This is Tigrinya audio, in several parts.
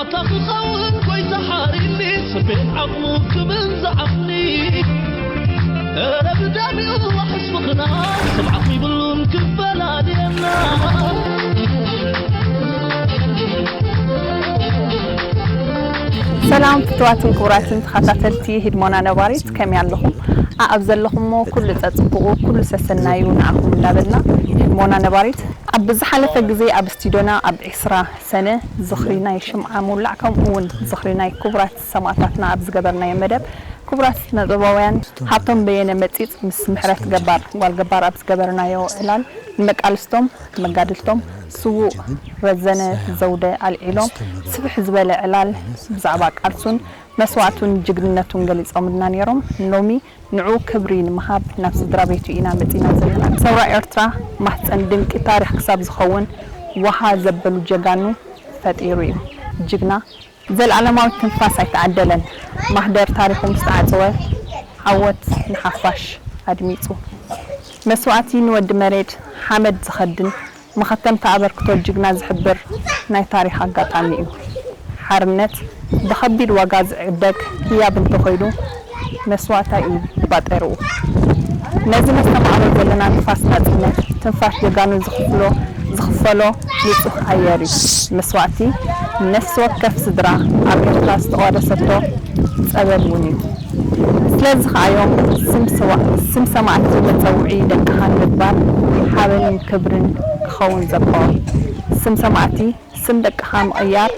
ኣታ ክኸውን ጎይታ ሓሪኒ፣ ስቤን ዓቕሙ ክብል ዝዓቕኒ። እረ ብደሚኡ ዋሕስ ምኽና፣ ስም ዓቕሚ ይብሉን ክፈላልየና። ሰላም ፍትዋትን ክቡራትን ተኸታተልቲ ህድሞና ነባሪት፣ ከመይ ኣለኹም? ኣኣብ ዘለኹሞ ኩሉ ጸጽቡቑ፣ ኩሉ ሰሰናዩ ንዓኹም እንዳበልና፣ ህድሞና ነባሪት ኣብ ዝሓለፈ ግዜ ኣብ ስቱድዮና ኣብ ዒስራ ሰነ ዝኽሪ ናይ ሽምዓ ምውላዕ፣ ከምኡ እውን ዝኽሪ ናይ ክቡራት ሰማእታትና ኣብ ዝገበርናዮ መደብ፣ ክቡራት ስነጥበባውያን ሃብቶም በየነ መጺጽ ምስ ምሕረት ገባር ጓል ገባር ኣብ ዝገበርናዮ ዕላል፣ ንመቃልስቶም መጋድልቶም ስዉእ ረዘነ ዘውደ ኣልዒሎም፣ ስፍሕ ዝበለ ዕላል ብዛዕባ ቃልሱን መስዋእቱን ጅግንነቱን ገሊጾምልና ነይሮም። ሎሚ ንዕኡ ክብሪ ንምሃብ ናብ ስድራ ቤቱ ኢና መጺና ዘለና። ሰውራ ኤርትራ ማህጸን ድንቂ ታሪኽ ክሳብ ዝኸውን ዋሃ ዘበሉ ጀጋኑ ፈጢሩ እዩ። ጅግና ዘልኣለማዊ ትንፋስ ኣይተዓደለን። ማህደር ታሪኹ ምስ ተዓጸወ፣ ዓወት ንሓፋሽ ኣድሚጹ። መስዋእቲ ንወዲ መሬድ ሓመድ ዝኸድን መኸተምታ ኣበርክቶ ጅግና ዝሕብር ናይ ታሪኽ ኣጋጣሚ እዩ። ሓርነት ብኸቢድ ዋጋ ዝዕደግ ህያብ እንተኾይኑ፣ መስዋእታይ እዩ ባጤርኡ። ነዚ ነስተማቕሮ ዘለና ንፋስ ናጽነት፣ ትንፋሽ ጀጋኑ ዝኽፍሎ ዝኽፈሎ ንጹህ ኣየር እዩ። መስዋእቲ ነፍሲ ወከፍ ስድራ ኣብ ኤርትራ ዝተቋደሰቶ ጸበል እውን እዩ። ስለዚ ከኣ እዮም ስም ሰዋ- ስም ሰማእቲ መጸውዒ ደቅኻ ንምግባር ሓበንን ክብርን ክኸውን ዘብቅዖ። ስም ሰማእቲ ስም ደቅኻ ምቕያር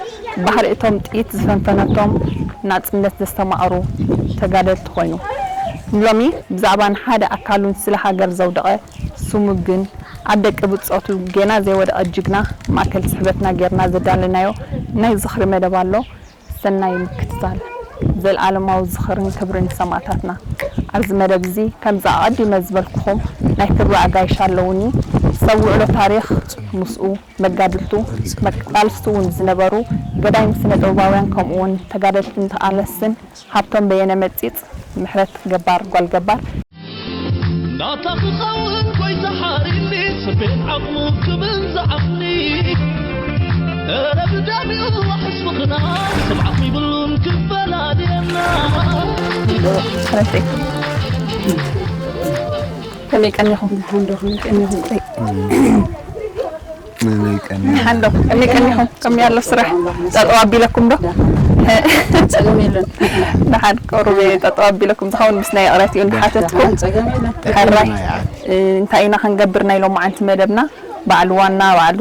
ባህሪ እቶም ጥይት ዝፈንፈነቶም ናጽነት ዘስተማቕሩ ተጋደልቲ ኮይኑ። ሎሚ ብዛዕባ ንሓደ ኣካሉን ስለ ሃገር ዘውደቐ ስሙ ግን ኣብ ደቂ ብጾቱ ጌና ዘይወደቐ ጅግና ማእከል ስሕበትና ጌርና ዘዳለናዮ ናይ ዝኽሪ መደብ ኣሎ። ሰናይ ምክትታል። ዘልኣለማዊ ዝኽርን ክብርን ንሰማእታትና። ኣብዚ መደብ እዚ ከምዚ ኣቐዲመ ዝበልኩኹም ናይ ክብሪ ኣጋይሽ ኣለዉኒ። ሰብ ውዕሎ ታሪኽ ምስኡ መጋድልቱ መቃልስቱ እውን ዝነበሩ ገዳይም ስነ ጥበባውያን ከምኡ እውን ተጋደልትን ተቓለስትን ሃብቶም በየነ መጺጽ፣ ምሕረት ገባር ጓል ገባር፣ ናታ ክኸውን ጎይታ ሓሪኒ፣ ስቤን ዓቕሙ ክብል ዝዓቕኒ። እረ ብደሚኡ ዋሕስ ምኽና፣ ስም ዓቕሚ ይብሉን ክፈላልየና። ሕረተይ ከመይ ቀኒኹም? ሓንዶ ከመይ ቀኒኹም? መመይቀኒ ሓንዶ ከመይ ቀኒኹም? ከመይ ኣሎ ስራሕ? ጠጠው ኣቢለኩም ዶ? ጸገም የለን። ደሓን ቀሩብ ጠጠው ኣቢለኩም ዝኸውን ምስ ናይ ይቕረት እዩ እንዳሓተትኩ። ጸገም የለን። ሕራይ እንታይ ኢና ክንገብር ናይ ሎማዓንቲ መደብና? ባዕሉ ዋና ባዕሉ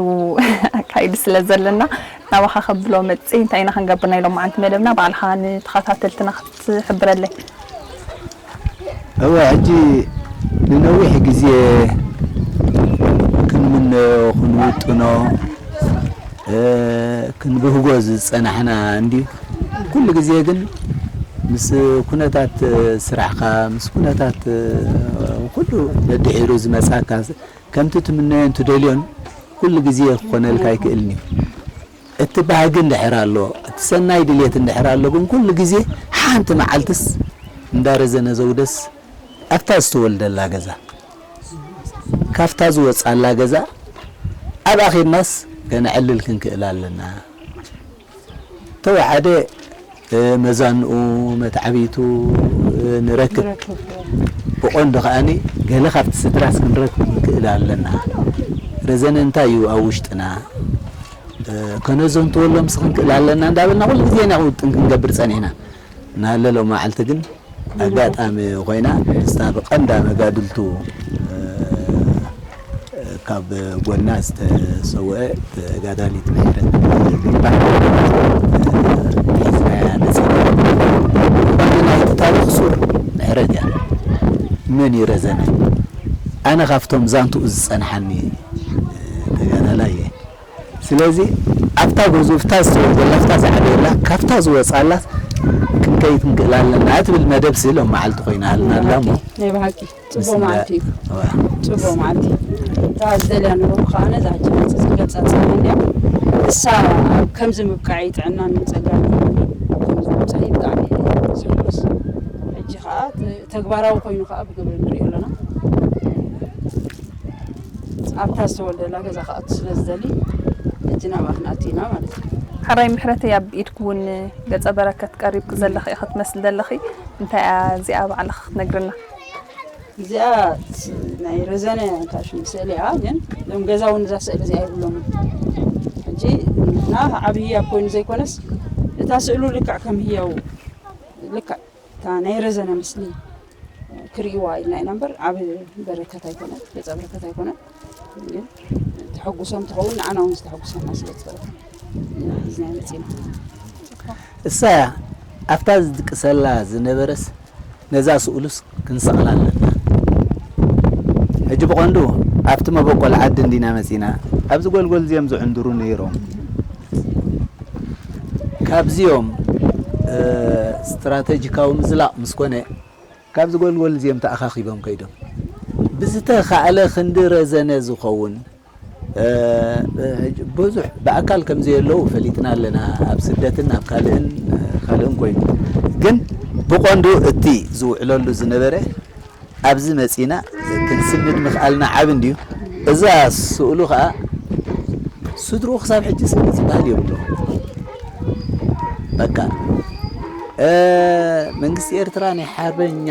ኣካይዲ ስለ ዘለና ናባኻ ከብሎ መጽእ እንታይ ኢና ክንገብር ናይ ሎማዓንቲ መደብና ባዕልኻ ንተኸታተልትና ክትሕብረለይ። እወ ሕጂ ንነዊሕ ግዜ ክንምነዮ ክንውጥኖ እ፣ ክንብህጎ ዝጸናሕና እንድዩ። ኩሉ ግዜ ግን ምስ ኩነታት ስራሕካ ምስ ኩነታት ኩሉ ደድሒሩ ዝመጻካ ከምቲ ትምነዮን ትደልዮን ኩሉ ግዜ ክኾነልካ ኣይክእልን እዩ። እቲ ባህጊ እንድሕር ኣሎ እቲ ሰናይ ድልየት እንድሕር ኣሎ ግን ኩሉ ግዜ ሓንቲ መዓልትስ እንዳረዘነ ዘውደስ ኣብታ ዝተወልደላ ገዛ ካብታ ዝወጻላ ገዛ ኣብ ኣኼብናስ ከነዕልል ክንክእል ኣለና። ተወሓደ መዛንኡ መትዓቢቱ ንረክብ ብቆንዶ ከኣኒ ገለ ካብቲ ስድራስ ክንረክብ ክንክእል ኣለና። ረዘነ እንታይ እዩ ኣብ ውሽጥና ከነዘንትወሎምስ ክንክእል ኣለና እንዳበልና ኩሉ ግዜ ኢና ውጥን ክንገብር ጸኒሕና። ናለ ሎማዓልቲ ግን ኣጋጣሚ ኮይና ምስታ ብቐንዳ መጋድልቱ ካብ ጎና ዝተሰወአ ተጋዳሊት ምሕረት ግንባር ሒዝናያ መፂና። ባዕልና እቲ ታሪክ ሱር ምሕረት እያ። መን እዩ ረዘነ? ኣነ ካብቶም ዛንትኡ ዝፀንሓኒ ተጋዳላይ እየ። ስለዚ ኣብታ ጎዙፍታ ዝተወልደላ ኣብታ ዝዓበየላ ካብታ ዝወፃላ ክንከይድ ክንክእል ኣለና ትብል መደብ ስለ መዓልቲ ኮይና ኣልና ኣላ እሞ ናይ ብሓቂ ጽቡቕ መዓልቲ እዩ። እዋ። ጽቡቕ መዓልቲ እዩ። እታ ዝደልያ ነበርኩ ከዓ ነዛ ሕጂ መፅእ ዝገልፃ ፀኒሐ እንዲያ እሳ ኣብ ከምዚ ምብቃዕ ጥዕናን ጸጋን ከምዚ ምብፃእ ብጣዕሚ ዘሕጉስ። ሕጂ ከዓ ተ- ተግባራዊ ኮይኑ ከዓ ብግብሪ ንሪኦ ኣለና። ኣብታ ዝተወልደላ ገዛ ክኣቱ ስለ ዝደሊ ሕጂ ናብኣ ክንኣቱ ኢና ማለት እዩ። ሕራይ ምሕረተይ፣ ኣብ ኢድኪ እውን ገጸ በረከት ቀሪብኪ ዘለኺ ኢኺ ትመስሊ ዘለኺ። እንታይ እያ እዚኣ ባዕልኺ ክትነግርና? እዚኣ ናይ ረዘነ እንታይ ሽሙ ስእሊ እያ፣ ግን እዞም ገዛ እውን እዛ ስእሊ እዚኣ የብሎምን። ሕጂ ንሕና ዓብዪ ኣብ ኮይኑ ዘይኮነስ እታ ስእሉ ልክዕ ከም ህያው ልክዕ እታ ናይ ረዘነ ምስሊ ክርእይዋ ኢልና ኢና እምበር ዓብ በረከት ኣይኮነን፣ ገጸ በረከት ኣይኮነን። ግን ተሐጉሶም ትኸውን ንዓና እውን ዝተሐጉሰና ስለ ዝኸውን ኢና ሒዝና መጺና። እሳ ኣብታ ዝድቅሰላ ዝነበረስ ነዛ ስእሉስ ክንሰቕላ ኣለና። ሕጂ ብቐንዱ ኣብቲ መበቆል ዓዲ እንዲና መጺና፣ ኣብዚ ጎልጎል እዚኦም ዝዕንድሩ ነይሮም። ካብዚኦም ስትራተጂካዊ ምዝላቕ ምስ ኮነ ካብዚ ጎልጎል እዚኦም ተኣኻኺቦም ከይዶም ብዝተኻእለ ክንዲ ረዘነ ዝኸውን ብዙሕ ብኣካል ከም ዘየለዉ ፈሊጥና ኣለና። ኣብ ስደትን ኣብ ካልእን ካልእን ኮይኑ ግን ብቐንዱ እቲ ዝውዕለሉ ዝነበረ ኣብዚ መጺና ክንስንድ ምኽኣልና ዓቢ እንድዩ። እዛ ስእሉ ኸኣ ስድርኡ ክሳብ ሕጂ ስእሊ ዝበሃል የብሉ። በቃ መንግስቲ ኤርትራ ናይ ሓርበኛ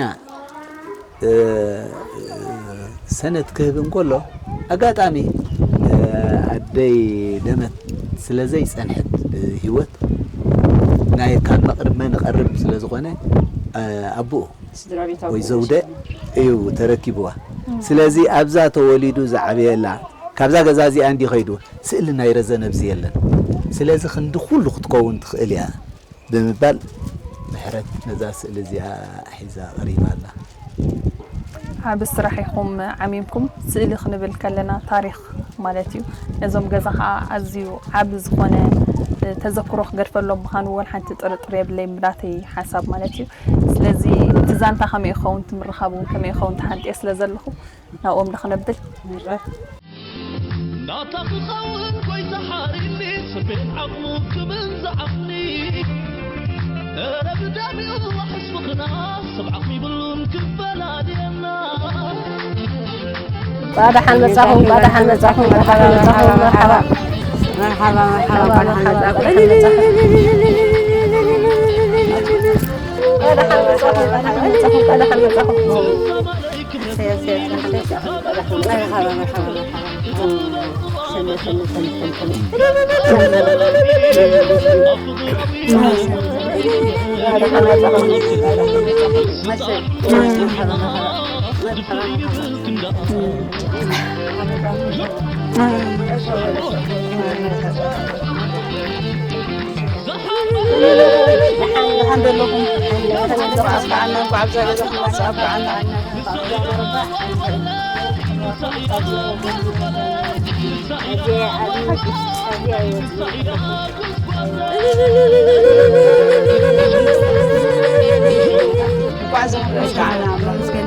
ሰነት ክህብ እንከሎ ኣጋጣሚ ኣደይ ደመት ስለ ዘይጸንሐት ብህይወት ናይ ካብ መቕርብ መን ይቐርብ ስለ ዝኾነ ኣቦኡ ወይ ዘውደ እዩ ተረኪብዋ። ስለዚ ኣብዛ ተወሊዱ ዝዓበየላ ካብዛ ገዛ እዚኣ እንዲ ኸይዱ ስእሊ ናይ ረዘነ ኣብዚ የለን። ስለዚ ክንዲ ኩሉ ክትከውን ትኽእል እያ። ብምባል ምሕረት ነዛ ስእሊ እዚኣ ሒዛ ቀሪባ ኣላ። ዓቢ ስራሕ ኢኹም ዓሚምኩም። ስእሊ ክንብል ከለና ታሪኽ ማለት እዩ። ነዞም ገዛ ኸኣ ኣዝዩ ዓቢ ዝኾነ ተዘክሮ ክገድፈሎም ምዃኑ ወላ ሓንቲ ጥርጥር የብለይን ብናተይ ሓሳብ ማለት እዩ። ስለዚ እቲ ዛንታ ከመይ ይኸውን፣ እቲ ምርኻብ እውን ከመይ ይኸውን ተሓንጥየ ስለ ዘለኹ ናብኦም ዶ ክነብል? ናታ ክኸውን ጎይታ ሓሪኒ ስቤን ዓቕሙ ክብል ዝዓቕኒ እረ ብደሚኡ ሕስብኽና ሰብ ዓቕሚ ይብሉን ክፈላልየና። እንኳዕ ደሓን መጻኹም፣ እንኳዕ ደሓን መጻኹም፣ መርሓባ መጻኹም፣ መርሓባ። መርሓባ፣ መርሓባ፣ እንኳዕ ደሓን መጻኹም። እንኳዕ ደሓን መጻኹም፣ እንኳዕ ደሓን መጻኹም፣ እንኳዕ ደሓን መጻኹም። ደሓን ዘለኹም? እንኳዕ ኣብቅዓና፣ እንኳዕ ኣብዛ ገዛ ክንመጽእ ኣብቅዓና። እንኳዕ ዘበቃዕና ኣምላኽ።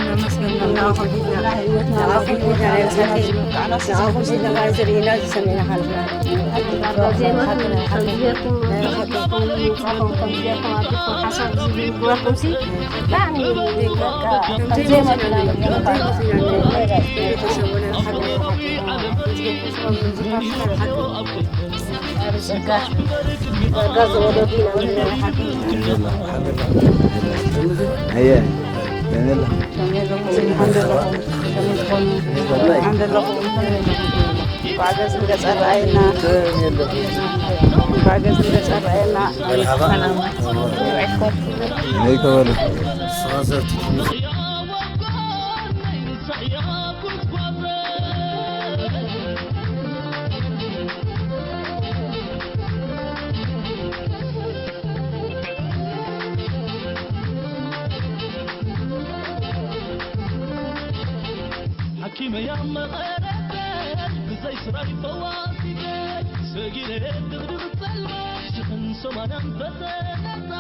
ሓኪመያ መቐረተይ ብዘይ ስራይ ፈዋሲተይ ሰጊረ ድቕድቕ ጸልማት ሽሕን ሰማንያን ፈተነታ።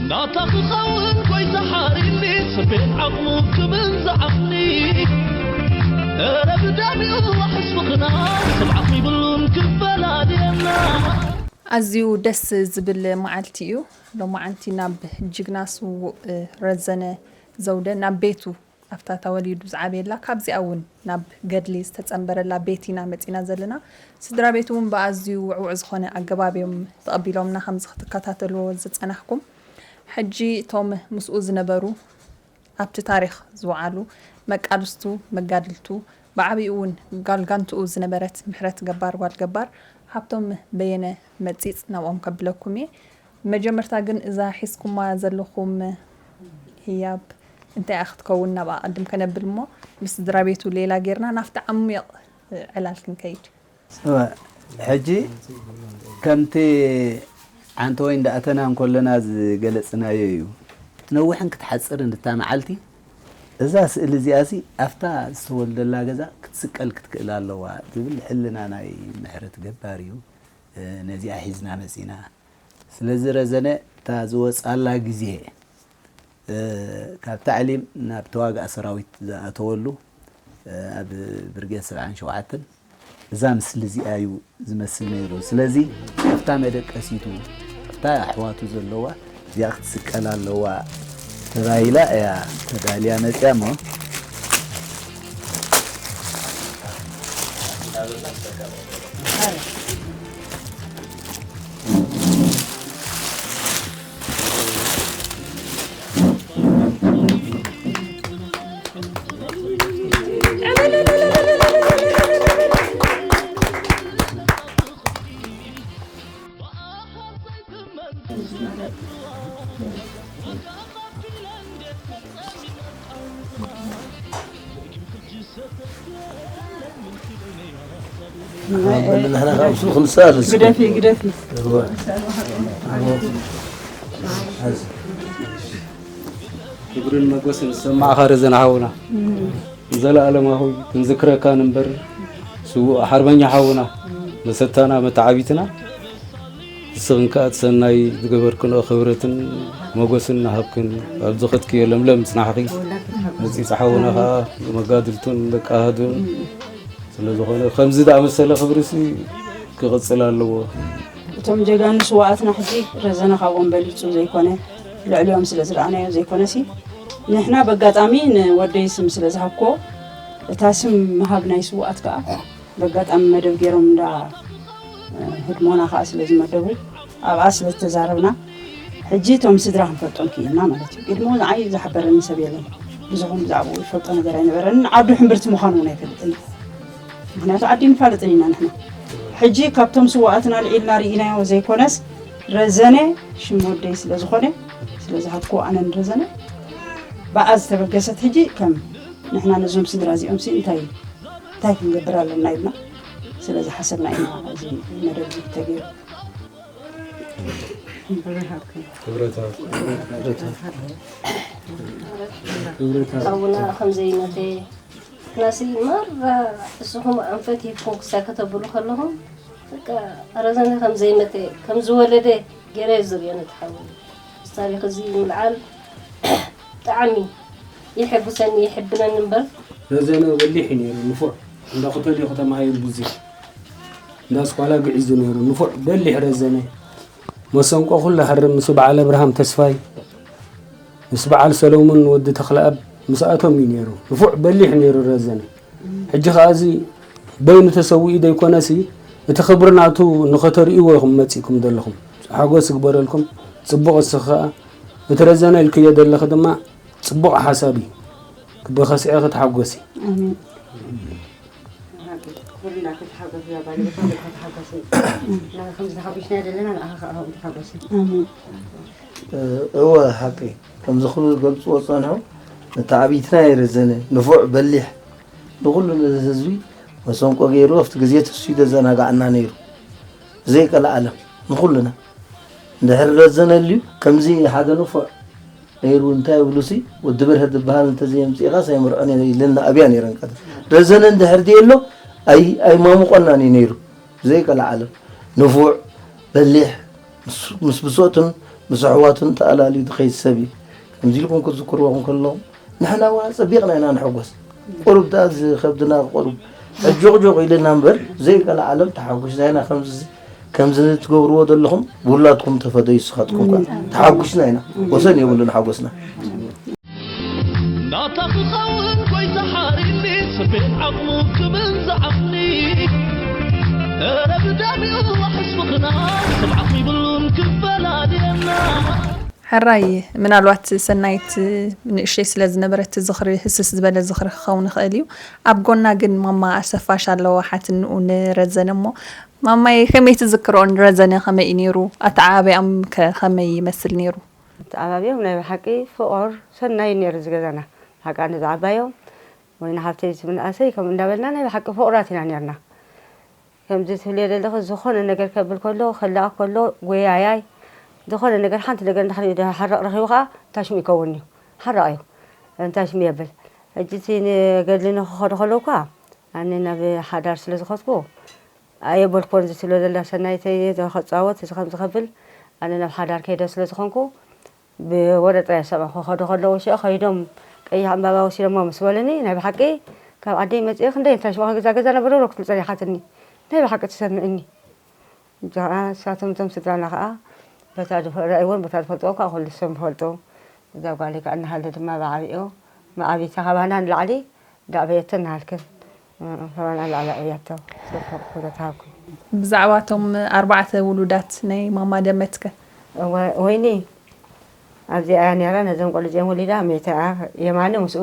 ናታ ክኸውን ጎይታ ሓሪኒ ስቤን ዓቕሙ ክብል ዝዓቕኒ። ኣዝዩ ደስ ዝብል መዓልቲ እዩ። ሎማዓንቲ ናብ ጅግና ስዉእ ረዘነ ዘውደ ናብ ቤቱ ኣብታ ተወሊዱ ዝዓበየላ ካብዚኣ እውን ናብ ገድሊ ዝተጸንበረላ ቤት ኢና መጺና ዘለና። ስድራ ቤት እውን ብኣዝዩ ውዕዉዕ ዝኾነ ኣገባብ እዮም ተቐቢሎምና ከምዚ ክትከታተልዎ ዝጸናሕኩም። ሕጂ እቶም ምስኡ ዝነበሩ ኣብቲ ታሪኽ ዝወዓሉ መቃልስቱ መጋድልቱ ብዓቢኡ እውን ጋል ጋንትኡ ዝነበረት ምሕረት ገባር ጓል ገባር ሃብቶም በየነ መጺጽ ናብኦም ከብለኩም እየ። መጀመርታ ግን እዛ ሒዝኩማ ዘለኹም ህያብ እንታይ እያ ክትከውን ናብኣ ቅድም ከነብል እሞ ምስ ስድራ ቤቱ ሌላ ጌርና ናብቲ ዓሚቕ ዕላል ክንከይድ። እወ፣ ሕጂ ከምቲ ዓንተ ወይ እንዳኣተና እንኮለና ዝገለጽናዮ እዩ። ክትነውሕን ክትሓጽርን እታ መዓልቲ እዛ ስእሊ እዚኣሲ ኣብታ ዝተወልደላ ገዛ ክትስቀል ክትክእል ኣለዋ ዝብል ሕልና ናይ ምሕረት ገባር እዩ። ነዚኣ ሒዝና መጺና። ስለዚ ረዘነ እታ ዝወጻላ ግዜ ካብ ታዕሊም ናብ ተዋጋእ ሰራዊት ዝኣተወሉ ኣብ ብርጌድ ሰብዓን ሸውዓተን እዛ ምስሊ እዚኣ እዩ ዝመስል ነይሩ። ስለዚ ኣብታ መደቀሲቱ ኣብታ ኣሕዋቱ ዘለዋ እዚኣ ክትስቀል ኣለዋ ተባሂላ እያ ተዳልያ መፅያ እሞ ንሕና ካብ እሱ ክንሰኣል እስኪ። ግደፊ ግደፊ። እወ። ክብርን መጎስን ዝሰማዕኻ ረዘነ ሓውና፣ ንዘለኣለማዊ ክንዝክረካ ንንበር። ስዉእ ሓርበኛ ሓውና፣ መሰታና መተዓቢትና፣ ንስኽን ከኣ እቲ ሰናይ ዝገበርክንኦ ክብረትን መጎስን ንሃብክን፣ ኣብ ዝኸድክዮ ለምለም ምጽናሕኺ፣ መጺጽ ሓውና ከኣ መጋድልቱን ደቂ ኣሃዱን ስለ ዝኾነ፣ ከምዚ ዝኣመሰለ ክብሪሲ ክቕጽል ኣለዎ። እቶም ጀጋኑ ስውኣትና ሕጂ ረዘነ ካብኦም በሊጹ ዘይኮነ፣ ልዕሊኦም ስለ ዝረኣናዮ ዘይኮነሲ፣ ንሕና በጋጣሚ ንወደይ ስም ስለ ዝሃብክዎ፣ እታ ስም ምሃብ ናይ ስውኣት ከኣ በጋጣሚ መደብ ገይሮም እንዳ ህድሞና ከኣ ስለ ዝመደቡ ኣብኣ ስለ ዝተዛረብና ሕጂ እቶም ስድራ ክንፈልጦም ክኢልና ማለት እዩ። ቅድሚ እውን ንዓይ ዝሓበረኒ ሰብ የለን። ብዙሕ እውን ብዛዕባኡ ይፈልጦ ነገር ኣይነበረንን። ዓዱ ሕምብርቲ ምዃኑ እውን ኣይፈልጥን እዩ። ምኽንያቱ ዓዲ ንፋለጥን ኢና ንሕና። ሕጂ ካብቶም ስውኣትና ኣልዒልና ርኢናዮ ዘይኮነስ ረዘነ ሽም ወደይ ስለ ዝኾነ ስለ ዝሃብክዎ ኣነ ንረዘነ ብኣ ዝተበገሰት ሕጂ ከም ንሕና ነዞም ስድራ እዚኦም ሲ እንታይ እንታይ ክንገብር ኣለና ኢልና ስለ ዝሓሰብና ኢና እዚ መደብ እዚ ተገይሩ። ኣቡና ከም ዘይመተ ናሲ ማራ እስኹም ኣንፈት ሂብኩም ክሳይ ከተብሉ ከለኹም በቃ ረዘነ ከም ዘይመተ ከም ዝወለደ ገይረ ዝርእዮ ነቲ ሓወይ ምስ ታሪኽ እዚ ምልዓል ብጣዕሚ የሐጉሰኒ የሐብነኒ እምበር። ረዘነ በሊሕ እዩ ነይሩ ንፉዕ እንዳ ኩተሌ ከተማ ሃይል ግዜ እንዳ ኣስኳላ ግዒዙ ነይሩ ንፉዕ በሊሕ ረዘነ መሰንቆ ኩሉ ሃርም ምስ በዓል ኣብርሃም ተስፋይ ምስ በዓል ሰሎሙን ወዲ ተኽለኣብ ምስኣቶም እዩ ነይሩ ንፉዕ በሊሕ ነይሩ ረዘነ ሕጂ ኸዓ እዚ በይኑ ተሰዊኡ ዘይኮነሲ እቲ ክብሪ ናቱ ንኸተርእይዎ ኢኹም መጺእኩም ዘለኹም ሓጎስ ይግበረልኩም ጽቡቕ እስኺ ኸዓ እቲ ረዘነ ኢልክዮ ዘለኺ ድማ ጽቡቕ ሓሳብ እዩ። ብኸስዐ ክትሓጎሲ። ኣሜን። ኩልና ክትሓጎስ እያ ባለቤትካ ክትሓጎስ። ንሕና ከምዚ ተሓጒስና ዘለና ንዓኻ ከዓ ከምኡ ተሓጎስ። ኣሜን። እወ ሓቂ ከምዚ ክብሉ ዝገልፅዎ ዝፀንሑ መተዓብይትና የረዘነ ንፉዕ በሊሕ ንኩሉ ነዚ ህዝቢ መሰንቆ ገይሩ ኣብቲ ግዜ ተስዩ ዘዘናግዓና ነይሩ። ብዘይ ቀልዓለም ንኹልና እንድሕር ረዘነልዩ ከምዚ ሓደ ንፉዕ ነይሩ እንታይ ይብሉሲ ወዲ በርሀ ዝበሃል እንተዘየምፂእኻስ ኣይምርዖን እየ ኢለና ኣብያ ነይረን ቀደም ረዘነ እንድሕር ድየሎ ኣይማሙቆናን እዩ ነይሩ ብዘይ ቀልዓለም ንፉዕ በሊሕ ምስ ብፆቱን ምስ ኣሕዋቱን ተኣላልዩ ዝኸይድ ሰብ እዩ ከምዚ ኢልኩም ክትዝክርዎ እንከለኹም ንሕና እውን ኣፀቢቕና ኢና ንሕጎስ። ቁሩብ ደኣ እዚ ከብድና ቁሩብ ሕጆቕጆቕ ኢልና እምበር ዘይቀልዓለም ተሓጒስና ኢና። ከምዚ ከምዚ ትገብርዎ ዘለኹም ውላድኩም ተፈደዩ፣ ንስኻትኩም ከኣ ተሓጒስና ኢና። ወሰን የብሉን ሓጎስና። ናታ ክኸውን ጎይታ ሓሪኒ ጽቤን ዓቕሙ ክብል ዝዓቕሊ ኧረ ብዳሚኡ ዋሕስ ምኽና ስምዓኽ ይብሉን ክፈላልየና። ሕራይ፣ ምናልባት ሰናይት ንእሽተይ ስለ ዝነበረት ዝኽሪ ህስስ ዝበለ ዝኽሪ ክኸውን ይኽእል እዩ። ኣብ ጎና ግን ማማ ኣሰፋሽ ኣለዋ፣ ሓትንኡ ንረዘነ። እሞ ማማየ፣ ከመይ ትዝክርኦ ንረዘነ? ከመይ እዩ ነይሩ? ኣተዓባብያኦም ከ ከመይ ይመስል ነይሩ? ኣተዓባብያኦም ናይ ብሓቂ ፍቑር ሰናይ ነይሩ ዝገዛና። ሓቃ ንዝዓባዮም ወይ ንሓፍተይ ዝምንኣሰይ ከም እንዳበልና ናይ ብሓቂ ፍቑራት ኢና ነርና። ከምዚ ትብልዮ ዘለኺ ዝኾነ ነገር ከብል ከሎ፣ ክላኣኽ ከሎ፣ ጎያያይ፣ ዝኾነ ነገር፣ ሓንቲ ነገር እንድሕር ሓረቕ ረኺቡ ከኣ ታሽሙ ይከውን እዩ። ሓረቕ እዩ። ታሽሙ የብል። ሕጂ እቲ ንገድሊ ንኽኸዱ ከለዉ እኳ ኣነ ናብ ሓዳር ስለ ዝኾድኩ ኣየበልኩዎን። እዚ ትብሎ ዘላ ሰናይተይ፣ እዚ ከጻወት፣ እዚ ከምዚ ከብል፣ ኣነ ናብ ሓዳር ከይደ ስለ ዝኾንኩ፣ ብወረ ጥራይ ሰምዐ። ክኸዱ ከለዉ ሽዑ ከይዶም ቀይሕ ዕምባባ ወሲዶሞ ምስ በሉኒ፣ ናይ ብሓቂ ካብ ዓደይ መጺኤ ክንደይ እንታይ ሽማዕ ገዛ ገዛ ነበረ ክትብል ጸኒሓትኒ። ናይ ብሓቂ ተሰምዕኒ። ብዛዕባ ንሳቶም እቶም ስድራና ከኣ በታ ዝፈ-፣ ረኣይዎን በታ ዝፈልጥዎ ከኣ ኩሉ ሰብ ይፈልጡ። እዛ ጓለይ ከኣ እናሃለ ድማ ብዓቢኡ፣ ብዓቢታ ካባና ንላዕሊ ዳዕበየተን ናሃልክን፣ እ፣ ሰብኣና ላዕሊ ኣዕብያቶ፣ ጽቡቕ ክብረት ሃብኩም። ብዛዕባ እቶም ኣርባዕተ ውሉዳት ናይ ማማ ደመትከ? ወ-፣ ወይኒ ኣብዚኣ እያ ነይራ፣ ነዞም ቆልዑ እዚኦም ወሊዳ፣ መይታ እያ። የማነ ምስኡ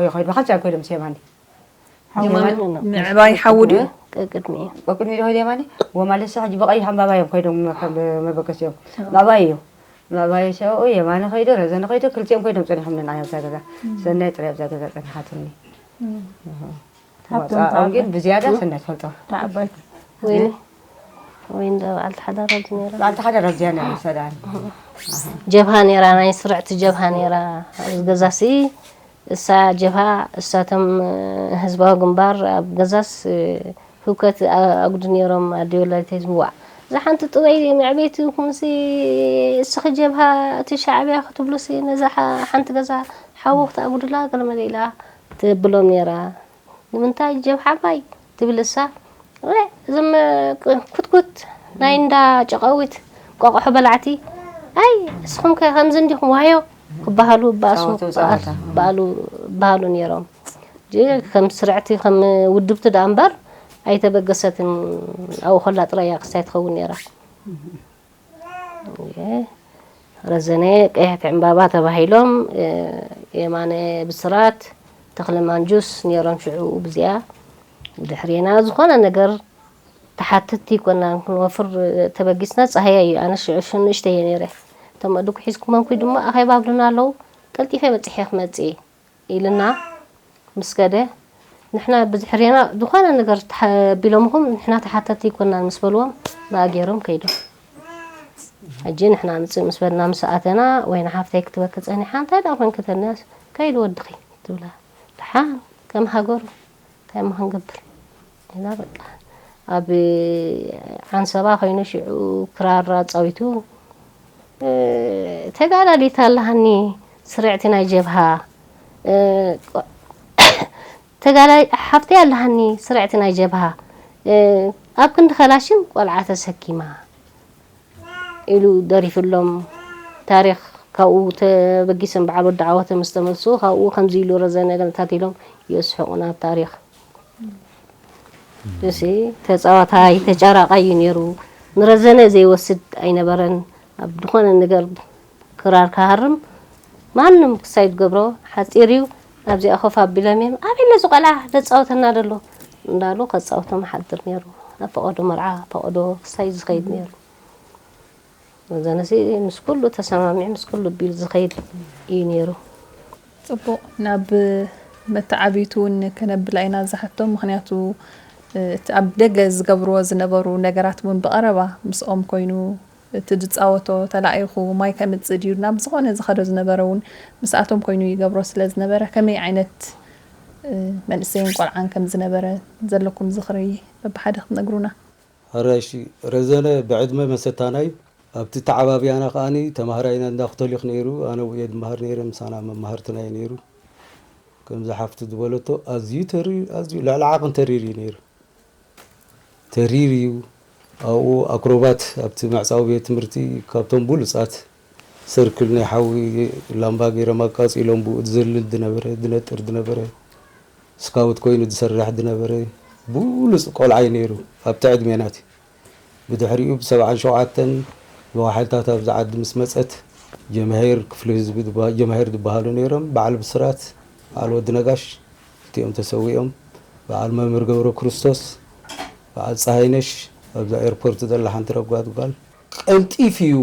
ይኸይዱ፣ ብሓንሳብ ከይዶም ምስ የማነ። የማነ ምዕባይ ሓዉ ድዩ? ቅድሚ እዩ። ቅድሚ ዶ ከይዱ የማነ? ወማለሰ ሕጂ ብቐይሕ ዕምባባ እዮም ከይዶም፣ ከም መበገሲኦም። ምዕባይ እዩ። ምዕባይ ሰብኡ የማነ ከይዱ፣ ረዘነ ከይዱ፣ ክልቲኦም ከይዶም ጸኒሖም ንዓይ ኣብዛ ገዛ። ሰናይ ጥራይ ኣብዛ ገዛ ጸኒሓትኒ። ሃብቶም ወጻኦም ግን ተዓባይ። ብዝያዳ ሰናይ ትፈልጦ። ተዓባይ። ወይኒ ወይኒ ዶ በዓልቲ ሓዳር ኣብዚ ነይራ? በዓልቲ ሓዳር ኣብዚኣ ነይራ፣ ንሳ ደኣ። ጀብሃ ነይራ፣ ናይ ስርዕቲ ጀብሃ ነይራ። ኣብዚ ገዛሲ እሳ ጀብሃ፣ እሳቶም ህዝባዊ ግንባር ኣብ ገዛስ ህውከት ኣጉዱ ነይሮም። ኣደ ወላዲተይ ዝምዋዕ እዛ ሓንቲ ጥበይ መዕበይቲ ይኹንሲ፣ እስኺ ጀብሃ እቲ ሻዕብያ ክትብሉሲ ነዛ ሓ-፣ ሓንቲ ገዛ ሓዊ ክትኣጉዱላ ገለመለ ኢላ ትብሎም ነይራ። ንምንታይ ጀብሓ ማይ ትብል እሳ? እዞም ኩትኩት ናይ እንዳ ጨቐዊት ቆቕሑ በላዕቲ፣ ኣይ እስኹም ከ ከምዚ እንዲኹም ዋዮ ክበሃሉ ባእሱ ጸወቱ ጸወታ። በሃሉ በሃሉ ነይሮም። ጂ ከም ስርዕቲ ከም ውድብቲ ደኣ እምበር ኣይተበገሰትን። ኣብኡ ከላ ጥራይ እያ ክስታይ ትኸውን ነይራ። ረዘነ ቀያሕቲ ዕምባባ ተባሂሎም፣ የማነ ብስራት፣ ተኽለ ማንጁስ ነይሮም ሽዑ። ብዚኣ ብድሕሬና ዝኾነ ነገር ተሓተትቲ ኣይኮናን፣ ክንወፍር ተበጊስና። ጸሃያ እዩ፣ ኣነ ሽዑ ሽኑ ንእሽተይ እየ ነይረ። እቶም ኣድጉ ሒዝኩሞም ኩይ ድማ ኣኼባ ኣብሉና ኣለዉ፣ ቀልጢፈ በጺሐ ክመጽእ እየ። ኢልና ምስ ከደ፣ ንሕና ብድሕሬና ዝኾነ ነገር ተሓ-፣ ቢሎምኹም ንሕና ተሓተቲ ኣይኮናን ምስ በልዎም፣ ብኣ ገይሮም ከይዶም። ሕጂ ንሕና ምጽእ ምስ በልና ምስ ኣተና፣ ወይኒ ሓፍተይ ክትበኪ ጸኒሓ፣ እንታይ ደኣ ኮንኪ ተልናስ፣ ከይዱ ወድኺ ትብላ። ደሓን ከም ሃገሩ እንታይ እሞ ክንገብር? ኢላ በቃ ኣብ ዓንሰባ ኮይኑ ሽዑ ክራር ኣጻዊቱ፣ እ፣ ተጋዳሊት ኣለሃኒ ስርዕቲ ናይ ጀብሃ፣ እ፣ ቆ-፣ ተጋዳሊ ሓፍተይ ኣለሃኒ ስርዕቲ ናይ ጀብሃ፣ እ፣ ኣብ ክንዲ ከላሽን ቆልዓ ተሰኪማ ኢሉ ደሪፍሎም። ታሪኽ ካብኡ ተበጊሶም በዓል ወዲ ዓወተ ምስ ተመልሱ ካብኡ ከምዚ ኢሉ ረዘነ ገለታት ኢሎም የስሕቑና ኣብ ታሪኽ። እዚ ተጻዋታይ ተጫራቃይ እዩ ነይሩ። ንረዘነ ዘይወስድ ኣይነበረን። ኣብ ዝኾነ ነገር ክራር ክሃርም ማንም ክሳይ ዝገብሮ ሓጺር እዩ። ኣብዚኣ ኮፍ ኣቢሎም እዮም፣ "ኣበይ ኣሎ እዚ ቆልዓ ዘጻወተና ዘሎ?" እንዳሉ ከጻውቶም ሓድር ነይሩ። ኣብ ፈቐዶ መርዓ፣ ፈቐዶ ክሳይ ዝኸይድ ነይሩ። ረዘነሲ ምስ ኩሉ ተሰማሚዑ፣ ምስ ኩሉ ቢል ዝኸይድ እዩ ነይሩ። ጽቡቕ፣ ናብ መተዓብይቱ እውን ከነብላ ኢና እዛ ሕቶ። ምኽንያቱ፣ እ፣ እቲ ኣብ ደገ ዝገብርዎ ዝነበሩ ነገራት እውን ብቐረባ ምስኦም ኮይኑ፣ እቲ ዝጻወቶ ተላኢኹ ማይ ከምጽእ ድዩ ናብ ዝኾነ ዝኸዶ ዝነበረ እውን ምስኣቶም ኮይኑ ይገብሮ ስለ ዝነበረ፣ ከመይ ዓይነት፣ እ፣ መንእሰይን ቆልዓን ከም ዝነበረ ዘለኩም ዝኽሪ በብሓደ ክትነግሩና? ሕራይ፣ እሺ፣ ረዘነ ብዕድመ መሰታና እዩ። ኣብቲ ተዓባብያና ከኣኒ ተማሃራይና እንዳ ክቶሊክ ነይሩ፣ ኣነ ኣብኡ እየ ዝመሃር ነይረ፣ ምሳና መማህርትና እዩ ነይሩ። ከምዛ ሓፍቱ ዝበለቶ ኣዝዩ ተሪር፣ ኣዝዩ ልዕሊ ዓቕን ተሪር እዩ ነይሩ። ተሪር እዩ። ኣብኡ ኣክሮባት ኣብቲ መዕጻዊ ቤት ትምህርቲ ካብቶም ብሉጻት፣ ሰርክል ናይ ሓዊ ላምባ ገይሮም ኣቃጺሎም ብኡ ዝዝልል ዝነበረ፣ ዝነጥር ዝነበረ፣ ስካውት ኮይኑ ዝሰርሕ ዝነበረ ብሉጽ ቆልዓ እዩ ነይሩ ኣብቲ ዕድሜናት። ብድሕሪኡ ብሰብዓን ሸውዓተን ብዋሕልታት ኣብዚ ዓዲ ምስ መጸት፣ ጀምሄር ክፍሊ ህዝቢ ዝባ-፣ ጀምሄር ዝበሃሉ ነይሮም። በዓል ብስራት፣ በዓል ወዲ ነጋሽ፣ እቲኦም ተሰዊኦም። በዓል መምህር ገብረ ክርስቶስ፣ በዓል ፀሃይነሽ፣ ኣብዛ ኤርፖርት ዘላ ሓንቲ ረጓድ ጓል። ቀልጢፍ እዩ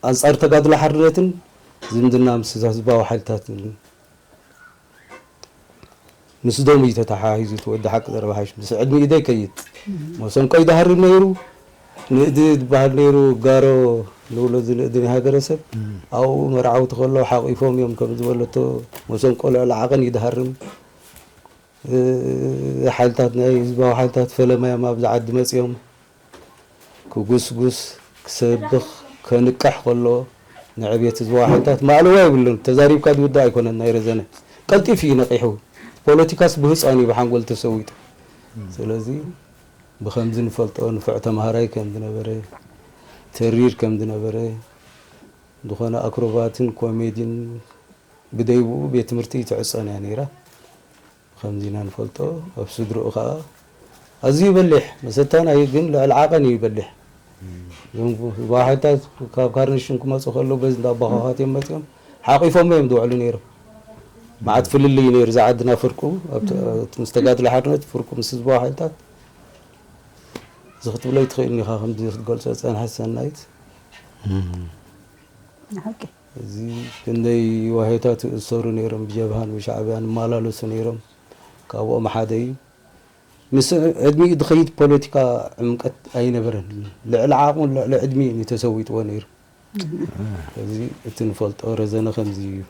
ኣንጻር ተጋድሎ ሓርነትን ዝምድና ምስ ህዝባዊ ሓይልታትን ምስ ደሙ እዩ ተተሓሒዙ፣ እቲ ወዲ ሓቂ ዘረባ ሓይሽ ምስ ዕድሚኡ ዘይከይድ። መሰንቆ ይደሃርም ነይሩ። ንእዲ ዝበሃል ነይሩ፣ ጋሮ ንብሎ፣ እዚ ንእዲ ናይ ሃገረሰብ። ኣብኡ መርዓውቲ ከለዉ ሓቂፎም እዮም፣ ከም ዝበለቶ፣ መሰንቆ ልዕሊ ዓቐን ይደሃርም። እ፣ ሓይልታት፣ ናይ ህዝባዊ ሓይልታት ፈለማ እዮም ኣብዚ ዓዲ መጺኦም። ክጉስጉስ፣ ክሰብኽ፣ ከንቅሕ ከሎ፣ ንዕብየት ህዝባዊ ሓይልታት ማእለዋ የብሉን። ተዛሪብካ ዝውዳእ ኣይኮነን። ናይ ረዘነ ቀልጢፉ እዩ ነቒሑ። ፖለቲካስ ብህፃን እዩ ብሓንጎል ተሰዊጡ። ስለዚ ብኸምዚ ንፈልጦ ንፉዕ ተምሃራይ ከም ዝነበረ፣ ተሪር ከም ዝነበረ፣ ዝኾነ ኣክሮባትን ኮሜዲን ብደይብኡ ቤት ትምህርቲ ትዕፀን እያ ነይራ። ከምዚ ኢና ንፈልጦ። ኣብ ስድርኡ ኸዓ ኣዝዩ በሊሕ፣ መሰታና እዩ፣ ግን ልዕሊ ዓቐን እዩ በሊሕ። እዞም ህወሓታት ካብ ካርኒሽን ክመፁ ከለዉ በዚ እንዳባኻኻት እዮም መፂኦም። ሓቂፎም እዮም ዝውዕሉ ነይሮም። መዓት ፍልልይ እዩ ነይሩ። እዛ ዓድና ፍርቁ፣ ኣብቲ፣ ኣብቲ ምስ ተጋድሎ ሓርነት ፍርቁ ምስ ህዝባዊ ሓይልታት። እዚ ክትብሎ ይትኽእልን ኢኻ፣ ከምዚ ክትገልጾ ዝጸንሐት ሰናይት። እም። ንሓቂ። እዚ ክንደይ ዋሄታት ይእሰሩ ነይሮም፣ ብጀብሃን ብሻዕብያን ይመላለሱ ነይሮም። ካብኦም ሓደ እዩ። ምስ ዕድሚኡ ዝኸይድ ፖለቲካ ዕምቀት ኣይነበረን። ልዕሊ ዓቕሙን ልዕሊ ዕድሚኡን እዩ ተሰዊጥዎ ነይሩ። እዚ እቲ ንፈልጦ ረዘነ ከምዚ እዩ።